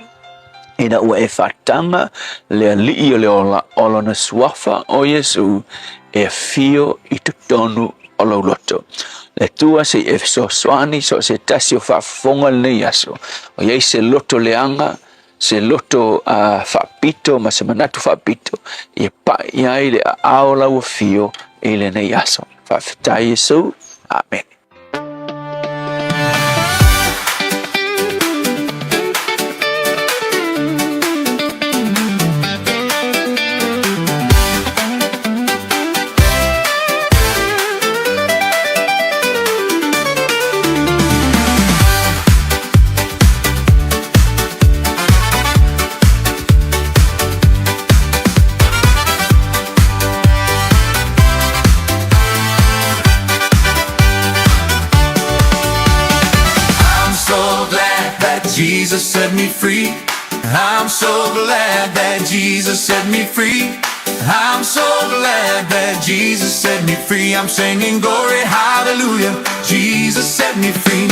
Ina ua e faataga le Alii o le ola o lona suafa o Iesu e afio i totonu o lou loto. Le Atua se i e fesoasoani so o se tasi o faafofoga lenei aso, o i ai se loto leaga, se loto uh, faapito ma se manatu faapito, ia pai ai le aao lau afio i lenei aso. Faafetai Iesu. Amene. Jesus set me free. I'm so glad that Jesus set me free. I'm so glad that Jesus set me free. I'm singing glory, hallelujah. Jesus set me free.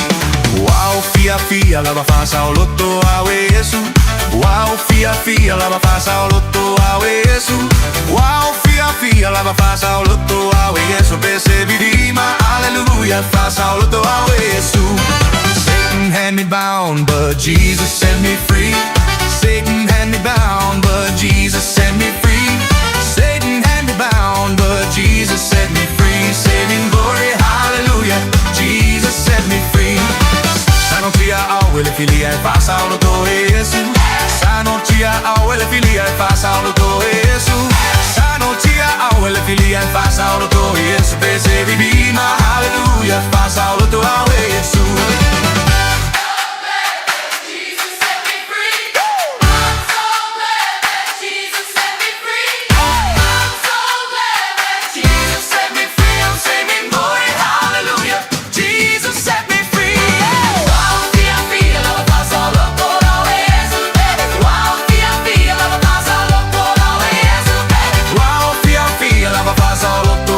Wow, fia fia lava fasa o loto awe Yesu. Wow, fia fia lava fasa o loto awe Yesu. Wow, fia fia lava fasa o loto awe Yesu. Pese vidima, hallelujah, fasa o loto awe Yesu. Satan had me bound, but Jesus set me free. Satan had me bound, but Jesus set me free. Satan had me bound, but Jesus set me free. Saving glory, hallelujah. Jesus set me free. Sanotia au ele filia e fasa o loto Yesu. Sanotia au ele filia e fasa o loto Yesu. Sanotia au ele filia e fasa o loto Yesu. Pese vivima, hallelujah, fasa o loto au Yesu. Jesus set me free. I'm singing glory, hallelujah. Jesus set me free. Wow, fia fia, lava pasa loco Yesu. Wow, fia fia, lava pasa loco Yesu. Wow, fia fia, lava pasa loco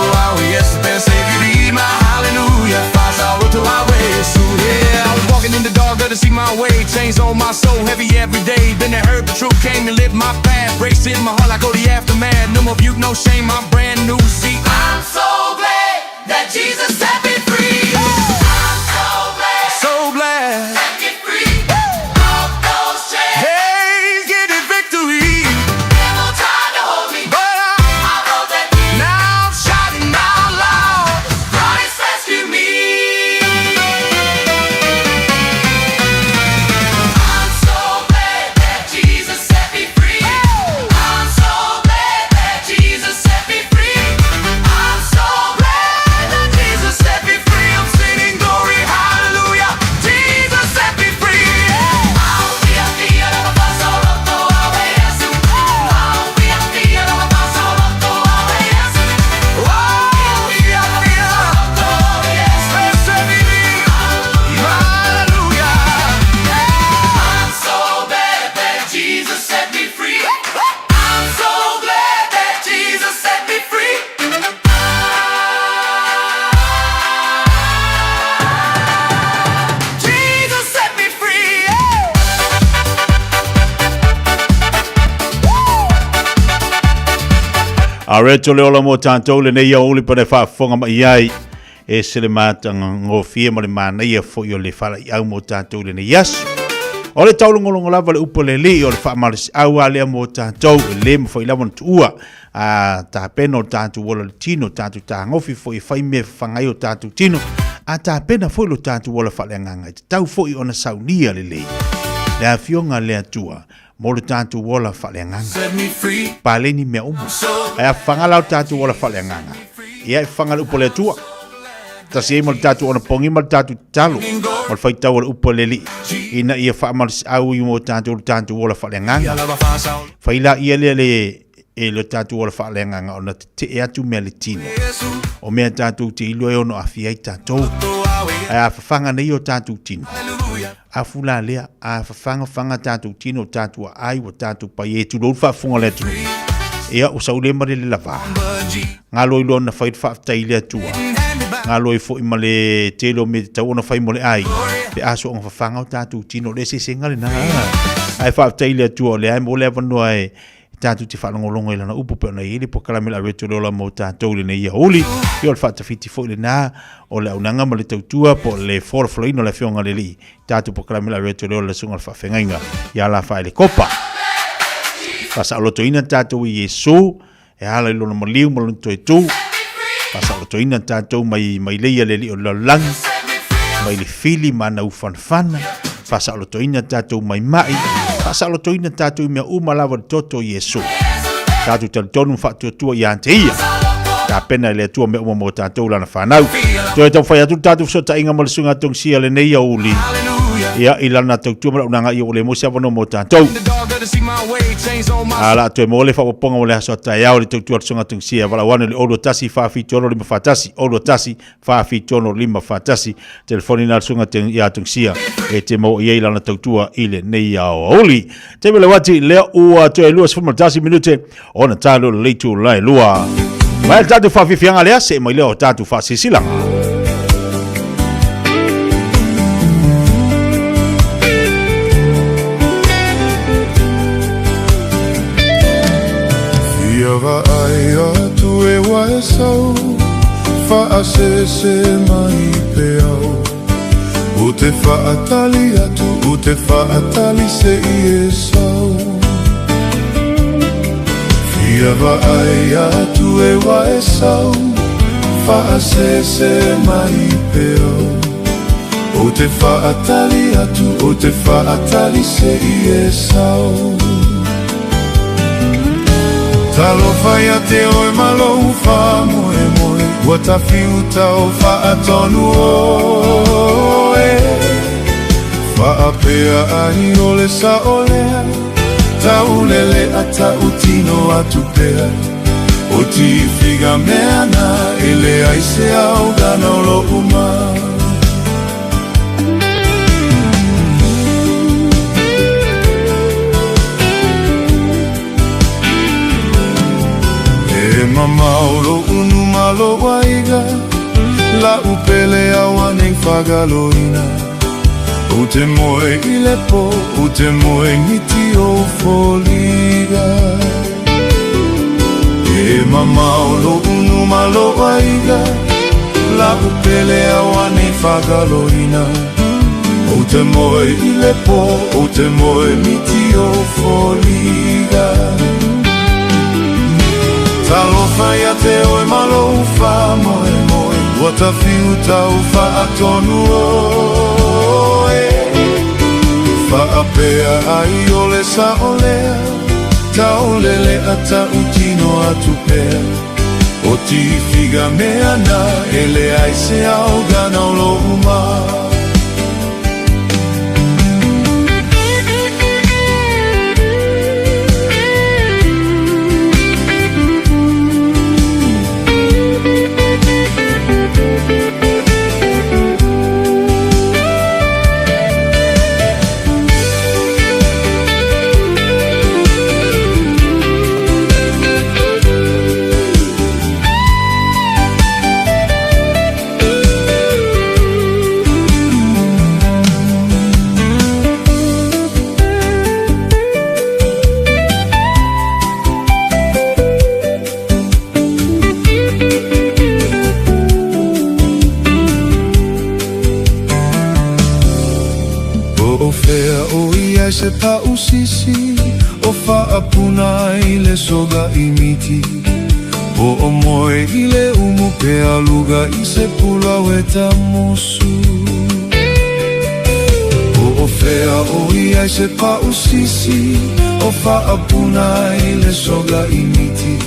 Yesu. Pense vilima, hallelujah, pasa loco Yesu. Yeah, I was walking in the dark, to see my way. Chains on my soul, heavy every day. Then I heard the truth came and lit my path. Race in my heart like oh the aftermath. No more rebuke, no shame, I'm brand new. See, I'm so glad that Jesus set me free. I'm so glad, so glad. Set me free. Off those chains. Hey, get it victory. Devil tried to hold me, but I wrote that deed. Now I'm shouting out loud. Christ rescued me. I'm so glad that Jesus set me free. I'm so glad that Jesus set me free. I'm so glad that Jesus set me free. I'm singing glory, hallelujah. Jesus set me free. I'm so glad that Jesus set me free. I'm so glad that Jesus set me free. Jesus set me free. A reto le ola mo tātou le nei auli pa le faafofoga mai ai e se le matagofie ma le manaia foi o le faala'iau mo tatou i lenei aso. O le taulogologo lava le upu a le Alii o le faamalosi'au a lea mo tatou e lē mafai lava ona tuua a tapena o tatou ola le tino, tatou tagofi foi e fai mea e fafaga ai o tatou tino, a tapena foi lo tatou ola faaleagaga e tatau foi ona saunia lelei le Afioga a le Atua mo lo tatou ola faaleagaga. Paleni mea uma. Ae a fafaga la o tatou ola faaleagaga, ia e fafaga le upu a le Atua. Tasi ai ma le tatou onapogi ma le tatou tatalo ma le faitau a le upu a le Alii ina ia faamalosiau i mo tatou le tatou ola faaleagaga. Fai la ia lea le e lo tatou ola faaleagaga ona tetee atu mea le tino. O mea tatou te iloa e ono aafia ai tatou. Ae a fafaga nei o tatou tino, afu la lea, a fafaga faga tatou tino, tatou aai, ua tatou pai e tulou le faafofoga a le atunuu. Ia, ua sau lea ma le lavā. Galo i loa na fai le faafetai i le Atua. Galo ai foi ma le tele o mea tatau ona fai mo le aiga. Pe a soonga fafaga o tatou tino, o le eseesega lena. Ae faafetai i le Atua o lea e maua le avanoa e tatou te faalogologo i lana upu pei ona i ai le polokalame o le Areto le Ola mo tatou i lenei aoauli. Ia o le faatafiti foi lena o le auaunaga ma le tautua po o le folafolaina o le Afioga i le Alii. Tatou polokalame o le Areto le Ola le Susuga i le Faafeagaiga ia Lafaele Kopa. Faasaolotoina tatou i Iesu e ala i lona maliu ma lona toetū. Faasaolotoina tatou mai, mai leia le alii o le lalolagi, mai le fili ma ana ufanafana. Faasaolotoina tatou mai mai, faasaolotoina tatou i mea uma lava le toto o Iesu. Tatou talitonu ma faatuatua ia te ia. Tapena e le Atua mea uma mo tatou lana fanau. Toe taumafai atu le tatou fesootaiga ma le Susuga Togisia lenei aoauli. Ia, i lana tautua ma le auaunaga ia ua le maua se avanoa mo tatou. A la toe mo le faaopoopoga mo le aso a taeao le tautua a le Susuga Tungisia valaau ane i le 021 476 541 021 476 541 telefoni na le Susuga ia Tungisia e te maua i ai lana tautua i lenei aoauli. Taimi le wati lea ua toe 21 minute ona talo le leitu lae lua. Mai le tatou faafiafiaga lea, see mai lea o tatou faasilasilaga. Fia vaai atu e wae sau Faasese mai peau O te faatali atu O te faatali se i e sau Fia vaai atu e wae sau Faasese mai peau O te faatali atu O te faatali se i e sau Talofa ia te oe ma lou faamoemoe Ua tafiuta o faatonu oe Faapea ai o le sao lea Taulele a tautino atu pea O tifiga mea na e leai se aogana o lou ma E mamao loʻu numa lou aiga La'u pele auanei fagaloina Ou te moe i le po, ou te moe miti o foliga E mamao loʻu numa lou aiga La'u pele auanei fagaloina Ou te moe i le po, ou te moe miti o foliga Talofa ia te oe ma lou faamoemoe Ua tafiuta o faatonu oe Faapea ai o le sao lea Taulele a tautino atu pea O tifiga mea na e leai se aogana o lou ma Po o fea o i ai se pa'u sisi O faapuna ai le soga i miti Po o moe i le umu pe aluga i se pulau e tamusu Po o fea o i ai se pa'u sisi O faapuna ai le soga i miti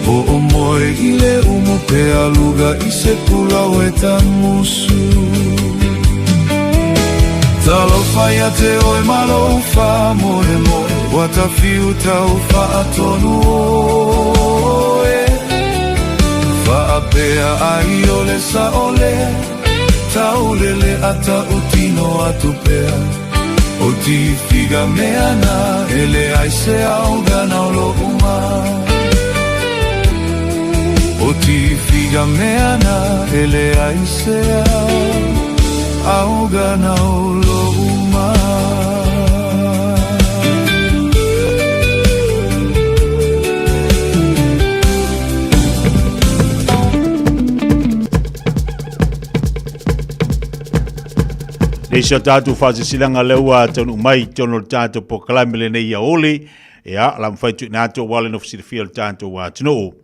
Po o moe i le umu pe aluga i se pulau e tamusu Talofa ia te oe ma lou faamoemoe Ua tafiuta o faatonu oe Faapea ai o le sao lea Taulele a tautino atu pea O tifiga mea na e leai se aogana o lou ma O tifiga mea na e leai se aogana o lou ma Nei se tatou faasilasilaga lea ua taunuu mai i totonu o le tatou polokalame lenei ia Oli, ia, la mafai tuuina atu aua le nofo silafia o le tatou atunuu.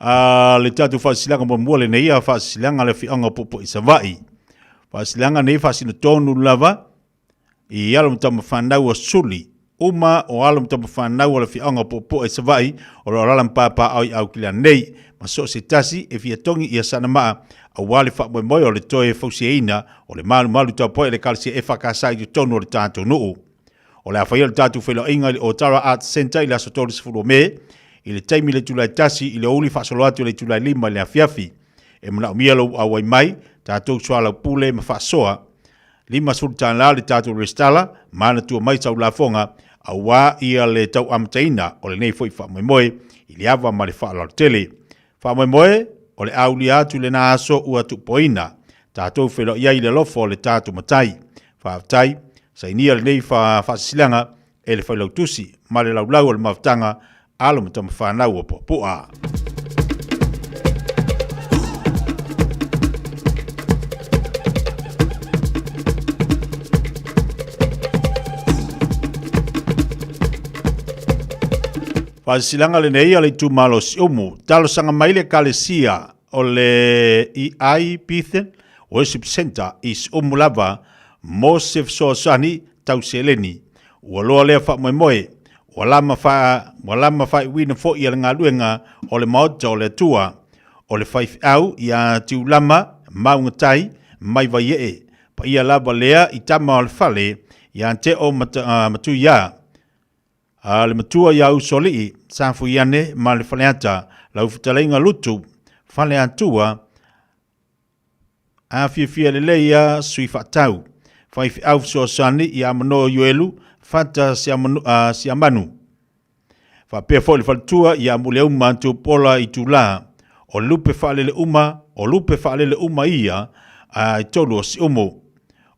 A le tatou faasilasilaga muamua lenei, a faasilasilaga le afioaga o Popo i Savaii. Faasilasilaga nei faasino tonu lava i alo ma tama fanau a Suli, uma o alo ma tama fanau a le afioaga o Popo i Savaii o lo o alaala ma papaaao i Aukilea nei, ma so o se tasi e fia togi ia sana maa aua le faamoemoe o le toe fausiaina o le malumalu tapuai a le Ekalesia EFKS i totonu o le tatou nuu. O le a faia le tatou feiloaiga i le Otara Arts Centre i le aso 30 o Me, i le taimi i le itula e 1 i le aoauli faasolo atu i le itula e 5 i le afiafi. E manaomia lou auai mai, tatou soalaupule ma faasoa. $50 le tatou resitala, manatua mai sau lafoga aua ia le tau amataina o lenei foi faamoemoe i le ava ma le faaaloalo tele. Faamoemoe, o le a aulia atu lena aso ua tuupoina, tatou feiloai ai i le alofa o le tatou Matai. Faafetai, sainia lenei faasilasilaga e le Failautusi ma le Laulau o le Mafutaga Alo ma Tamafanau o Puapua. Faasilasilaga lenei a le itumalo o Siumu, talosaga mai le Ekalesia o le EI Bethel Worship Centre i Siumu lava mo se fesoasoani tau seleni. Ua loa lea faamoemoe, ua lama fa, ua lama faaiuina foi e le galuega o le Maota o le Atua, o le faifeau ia Tiulama Maungatai mai Vaiee, paia lava lea i tama o le fale ia Teo Matuia, A le matua ia Usoalii, Safuiane ma le Faleata, lau fetalaiga Lutu, Faleatua, a fiafia lelei ia sui faatau, faifeau fesoasoani ia Amanoa Ioelu, Fata Siamanu. Faapea foi le faletua ia Muliauma Tupola Itula, o lupe faalele uma, o lupe faalele uma ia a i tolu o Siumu.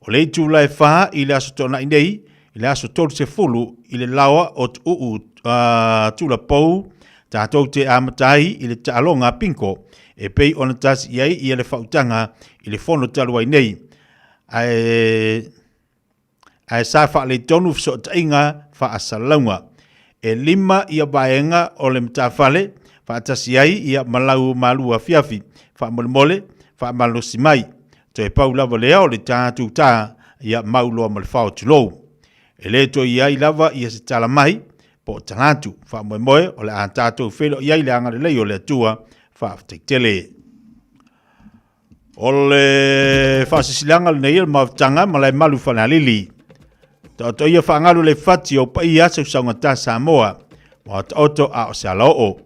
O le itula e 4 i le Aso Toonai nei, i le aso 30 i le laoa o Tuuu Tulapou, tatou te amata ai i le taaloga bingo e pei ona tasi i ai ia le faautaga i le fono talu ai nei. Ae, ae sa faaletonu fesootaiga faasalalauga. E 5 ia vaega o le matafale faatasi ai ia ma lau malu afiafi. Faamolemole, faamalosi mai. Toe pau lava lea o le tatou tā ia mau loa ma le fao tulou. E le toe i ai lava ia se tala mai, po o tala atu. Faamoemoe o le a tatou feiloai ai le agalelei o le Atua. Faafetai tele. O le faasisilaga lenei o le mafutaga ma Laemalu Falealili. Taoto ia faagalu le fati o paia sausaugata Samoa. Ua taoto a o se alaoo.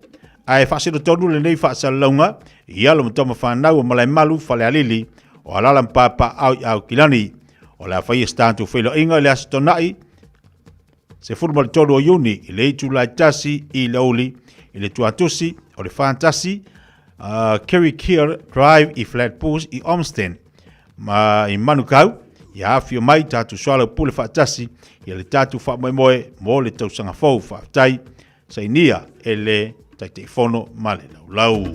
Ae faasino tonu lenei faasalalauga i alo ma tama fanau o Malaemalu Falealili o alala ma papaaao i Aukilani. O le a faia se tatou feiloaiga i le Aso Toonai 13 o Iuni i le itula e 1 i le aoauli i le tuatusi o le 41 Kerikeri Drive i Flatbush i Olmsted ma i Manukau ia afio mai tatou soalaupule faatasi ia le tatou faamoemoe mo le tausaga fou. Faafetai sainia e le Taitaifono ma le Laulau.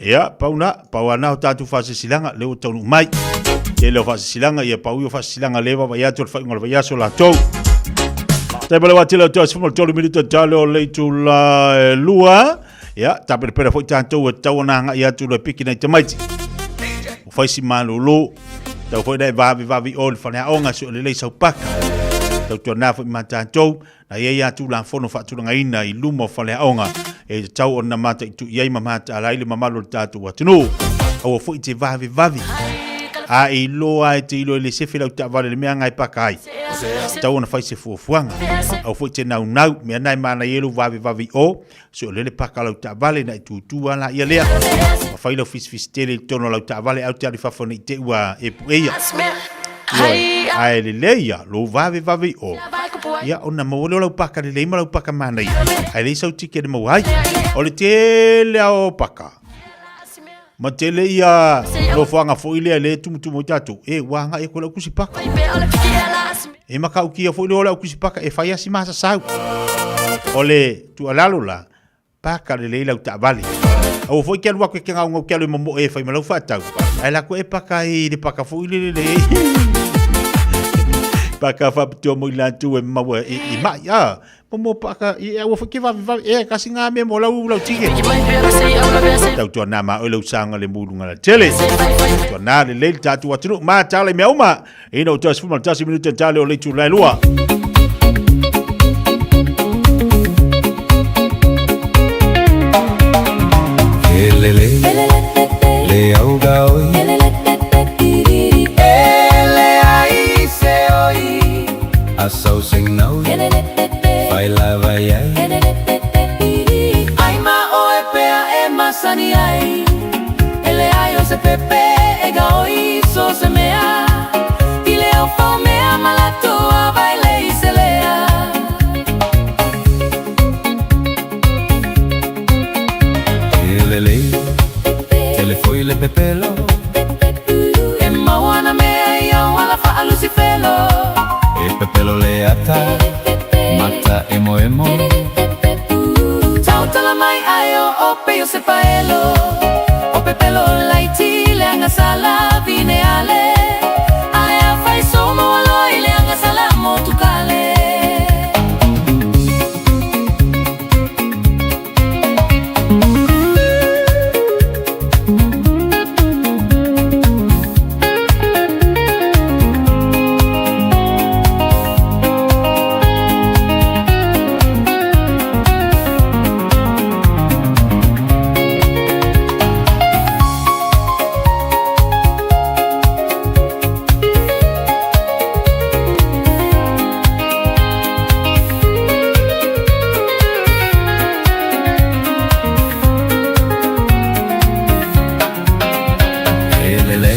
Ia, pau na, pau ana o tātou whasisilaga, le o taunu mai. Te leo whasisilaga, ia pau i o whasisilaga le wawa i atu o le whainga o le vaiaso latou. Tai pale wā tele o te asifuma le tolu minuta tale o leitu la e lua. Ia, tāpere pere foi tātou e tau ana hanga i atu le piki nei tamaiti. O whaisi malulu. Tau foi nei vavi vavi o le whaneaonga si o le lei saupaka. Tau tua nā foi mā tātou. Na ia ia atu la fono whaatulanga i luma o whaneaonga. E te tau o na mata i tu iai ma mata ala i le mamalu o le tātou atunuu. Aua foi te vavi vavi. A i loa e te ilo e le sefe lau taavale le mea ngai paka ai. Tau ona fai se fuafuaga. Aua foi te naunau, mea na e manaia ai lou vavevave i o, se o lele paka lau taavale na e tutu a la ia lea. Ma fai lau fisifisi tele i totonu o lau taavale au te alu i fafo nei te ua e pueia. Ioe, ae lelei ia lou vavevave i o. Ia, ona maua lea o lau paka lelei ma lau paka manaia. Ae leai sau tikete maua ai. O le tele lava o paka. Ma tele ia nofoaga foi lea le tumutumu ai tatou, e ua agai aku i lau kusi paka. E matautia foi lea o lau kusi paka e fai lava si masasau. O le tuualalo la, paka lelei lau taavale. Aua foi ke alu atu e ke gaugau ke alu e momoe e fai ma lau faatau. Ae la koe e paka i le paka foi lele le. Paka faapitoa mo i latou e maua i mai. Ah, Mo paka i ua foi ke vave vave e kasi ngā mea mo lau lau tike. Tau tua nā ma oi lau sanga le mulu ngala tele. Tua nā le leili tātu atunu ma tala i mea uma. Ina o tasi fuma tasi minute tale o leitu lai lua. Elele, le auga oi. Ele ai se oi, asau sing nau. Vai la vai ai. Ai ma oe pea e masani ai. Ele ai o se pepe e ga oi so se mea. Ile o fau mea malatoa vai le i se lea. Elele, telefoi le pepelo. E mauana mea i au ala whaalusi felo. E pepelo le ata, mata emo emo. Tautala mai ai o ope o se paelo. O pepelo laiti le anga sala vine ale. Ai a fai somo aloi le anga sala motukale. Elele,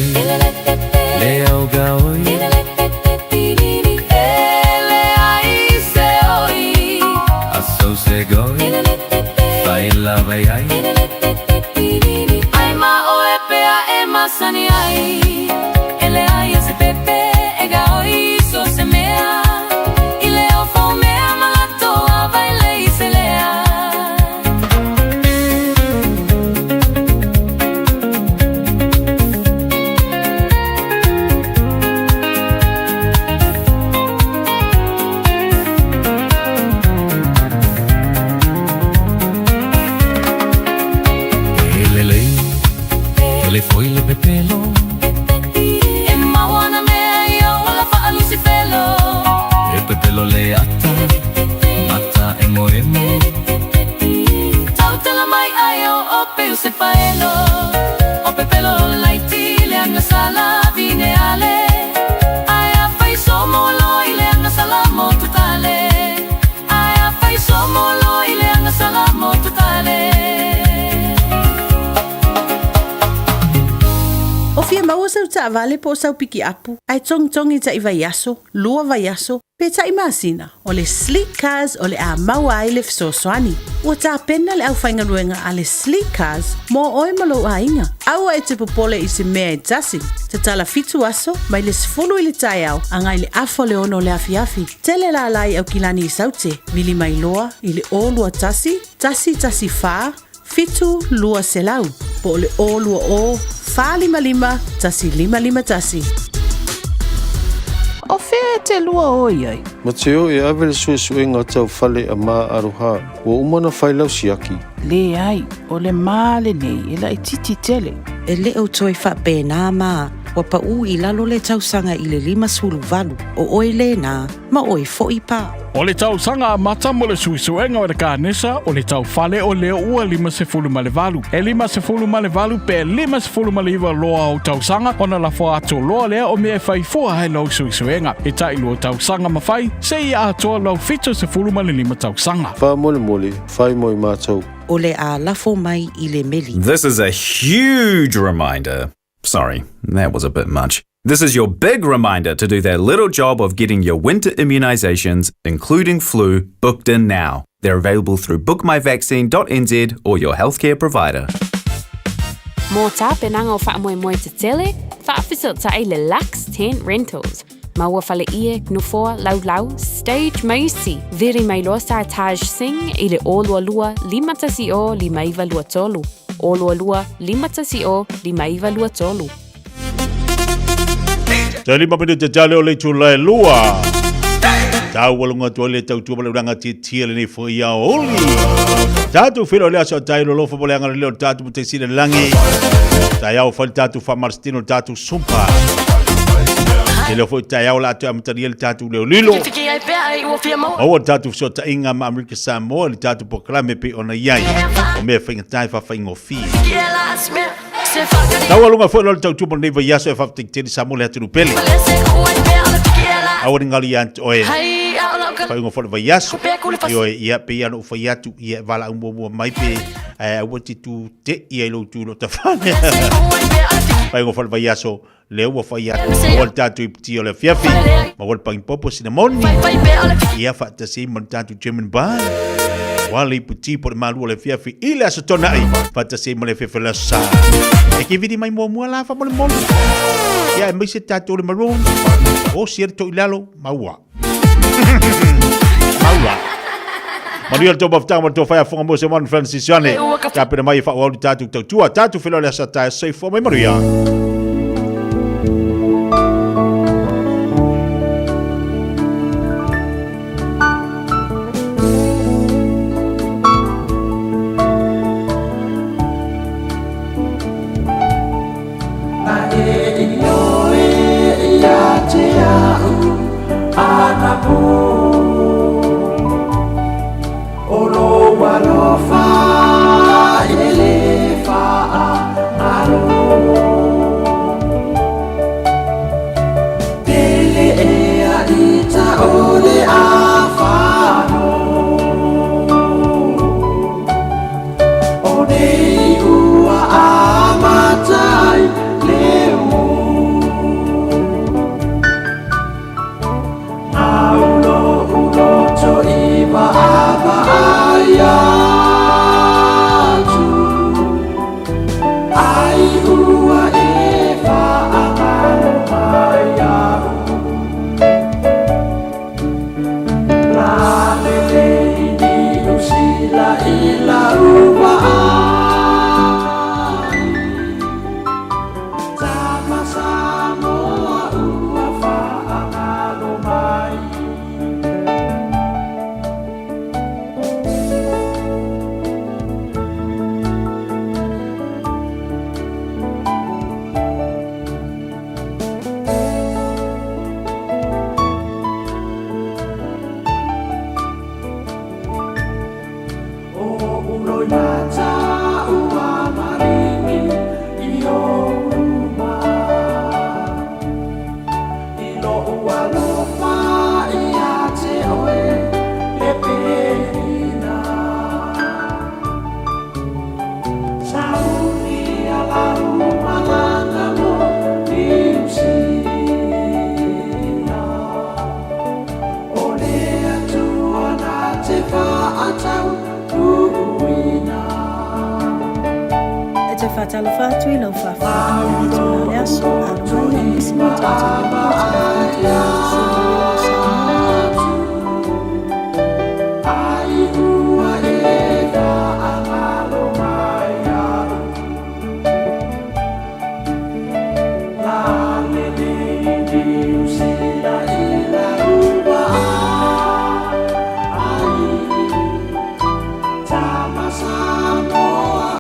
le auga oi. Ele ai se oi. Asau se goi. Vai la vai ai. Ai ma oe pea e masani ai. Ele ai e se pepe e ga oi so se mea. Ile o fau mea malatoa vai le i se lea. Elele, telefoi le pepelo. E mauana mea i au ala whaalusi felo. E pepelo le ata, mata emo emo. Tautala mai ai o ope o se paelo. O pepelo laiti le anga sala vine ale. Ai a fai somo loi le anga sala motukale. Ai a fai somo loi le anga sala motukale. O fia maua sau taavale po o sau pikiapu, ae togitogi taʻi vaiaso, lua vaiaso, pe taʻi masina, o le Sleek Cars o le a maua ai le fesoasoani. Ua tapena le aufaigaluega a le Sleek Cars mo oe ma lou aiga. Aua e te popole i se mea e tasi. Tatala 7 aso, mai le 10 i le taeao, agai i le afa o le 6 o le afiafi. Tele lala i Aukilani i Saute, vili mai loa i le 021 114 7 200 po o le 020 455 1551. O fea e te lua o i ai? Mateo e ave le suesuega tau fale a Ma Aroha, ua uma ona fai lau siaki. Leai, o le ma lenei e laitiiti tele. E le o toe faapena ma, ua paʻu i lalo le tausaga i le 58, o oe lena, ma oe foi pa. O le tausaga amata mo le suesuega o le kanesa o le taufale o lea ua 58. E 58 pe 59 loa o tausaga ona lafo atu loa lea o mea e fai fua ai lau suesuega. E taʻilua tausaga ma fai, seia atoa lau 75 tausaga. Faamolemole, fai mo i matou. O le a lafo mai i le meli. This is a huge reminder. Sorry, that was a bit much. This is your big reminder to do that little job of getting your winter immunisations, including flu, booked in now. They're available through bookmyvaccine.nz or your healthcare provider. Mo tapenaga o faamoemoe tetele, faafesootai le Lux Tent Rentals. Maua faleie, nofoa, laulau, stage ma isi. Vili mai loa Sartaj Singh i le 022 510 5923. 022 510 5923. Te lima minute tale o le itula e lua. Taualuga atu ai le tautua ma le ulaga tietie lenei foi aoauli. Tatou feiloai le aso a tae lolofa mo le agalelei o le tatou Matai Sili i le lagi. Taeao fai le tatou faamalositino le tatou sumpa. Tele foi taeao la toe amatalia le tatou leolilo. Maua le tatou fesootaiga ma Amerika Samoa i le tatou polokalame pei ona i ai. O mea faigata e faafaigofie. Taualuga foi loa le tautua mo lenei vaiaso e faafetai tele Samoa le atunuu pele. Aua ne galo ia te oe. Faaiuga foi o le vaiaso. Ioe, ia pei lava ona ou fai atu, ia e valaau muamua mai pe ae aua te tu tei ai lou tu i lota fale. Faaiuga foi o le vaiaso, lea ua fai atu, maua le tatou iputi o le afiafi, maua le pagipopo sinamoni, ia faatasi ai ma le tatou German bar. Ua le iputi po o le malu o le afiafi i le Aso Toonai, faatasi ai ma le afiafi o le Aso Sa. E ke vili mai muamua la faamolemole. Ia aemaise tatou le maroon, osi ai le toilalo, maua. Maua. Manuia le tou mafutaga ma le tou faiafoga mo se One Francis Ioane. Tapena mai e faaauau le tatou tautua. Tatou feiloai le aso a taeao. Soifua mai manuia. E te whātalofa atu i lau whawhai i le tūnā le aso, alo mai au misi mo tātou.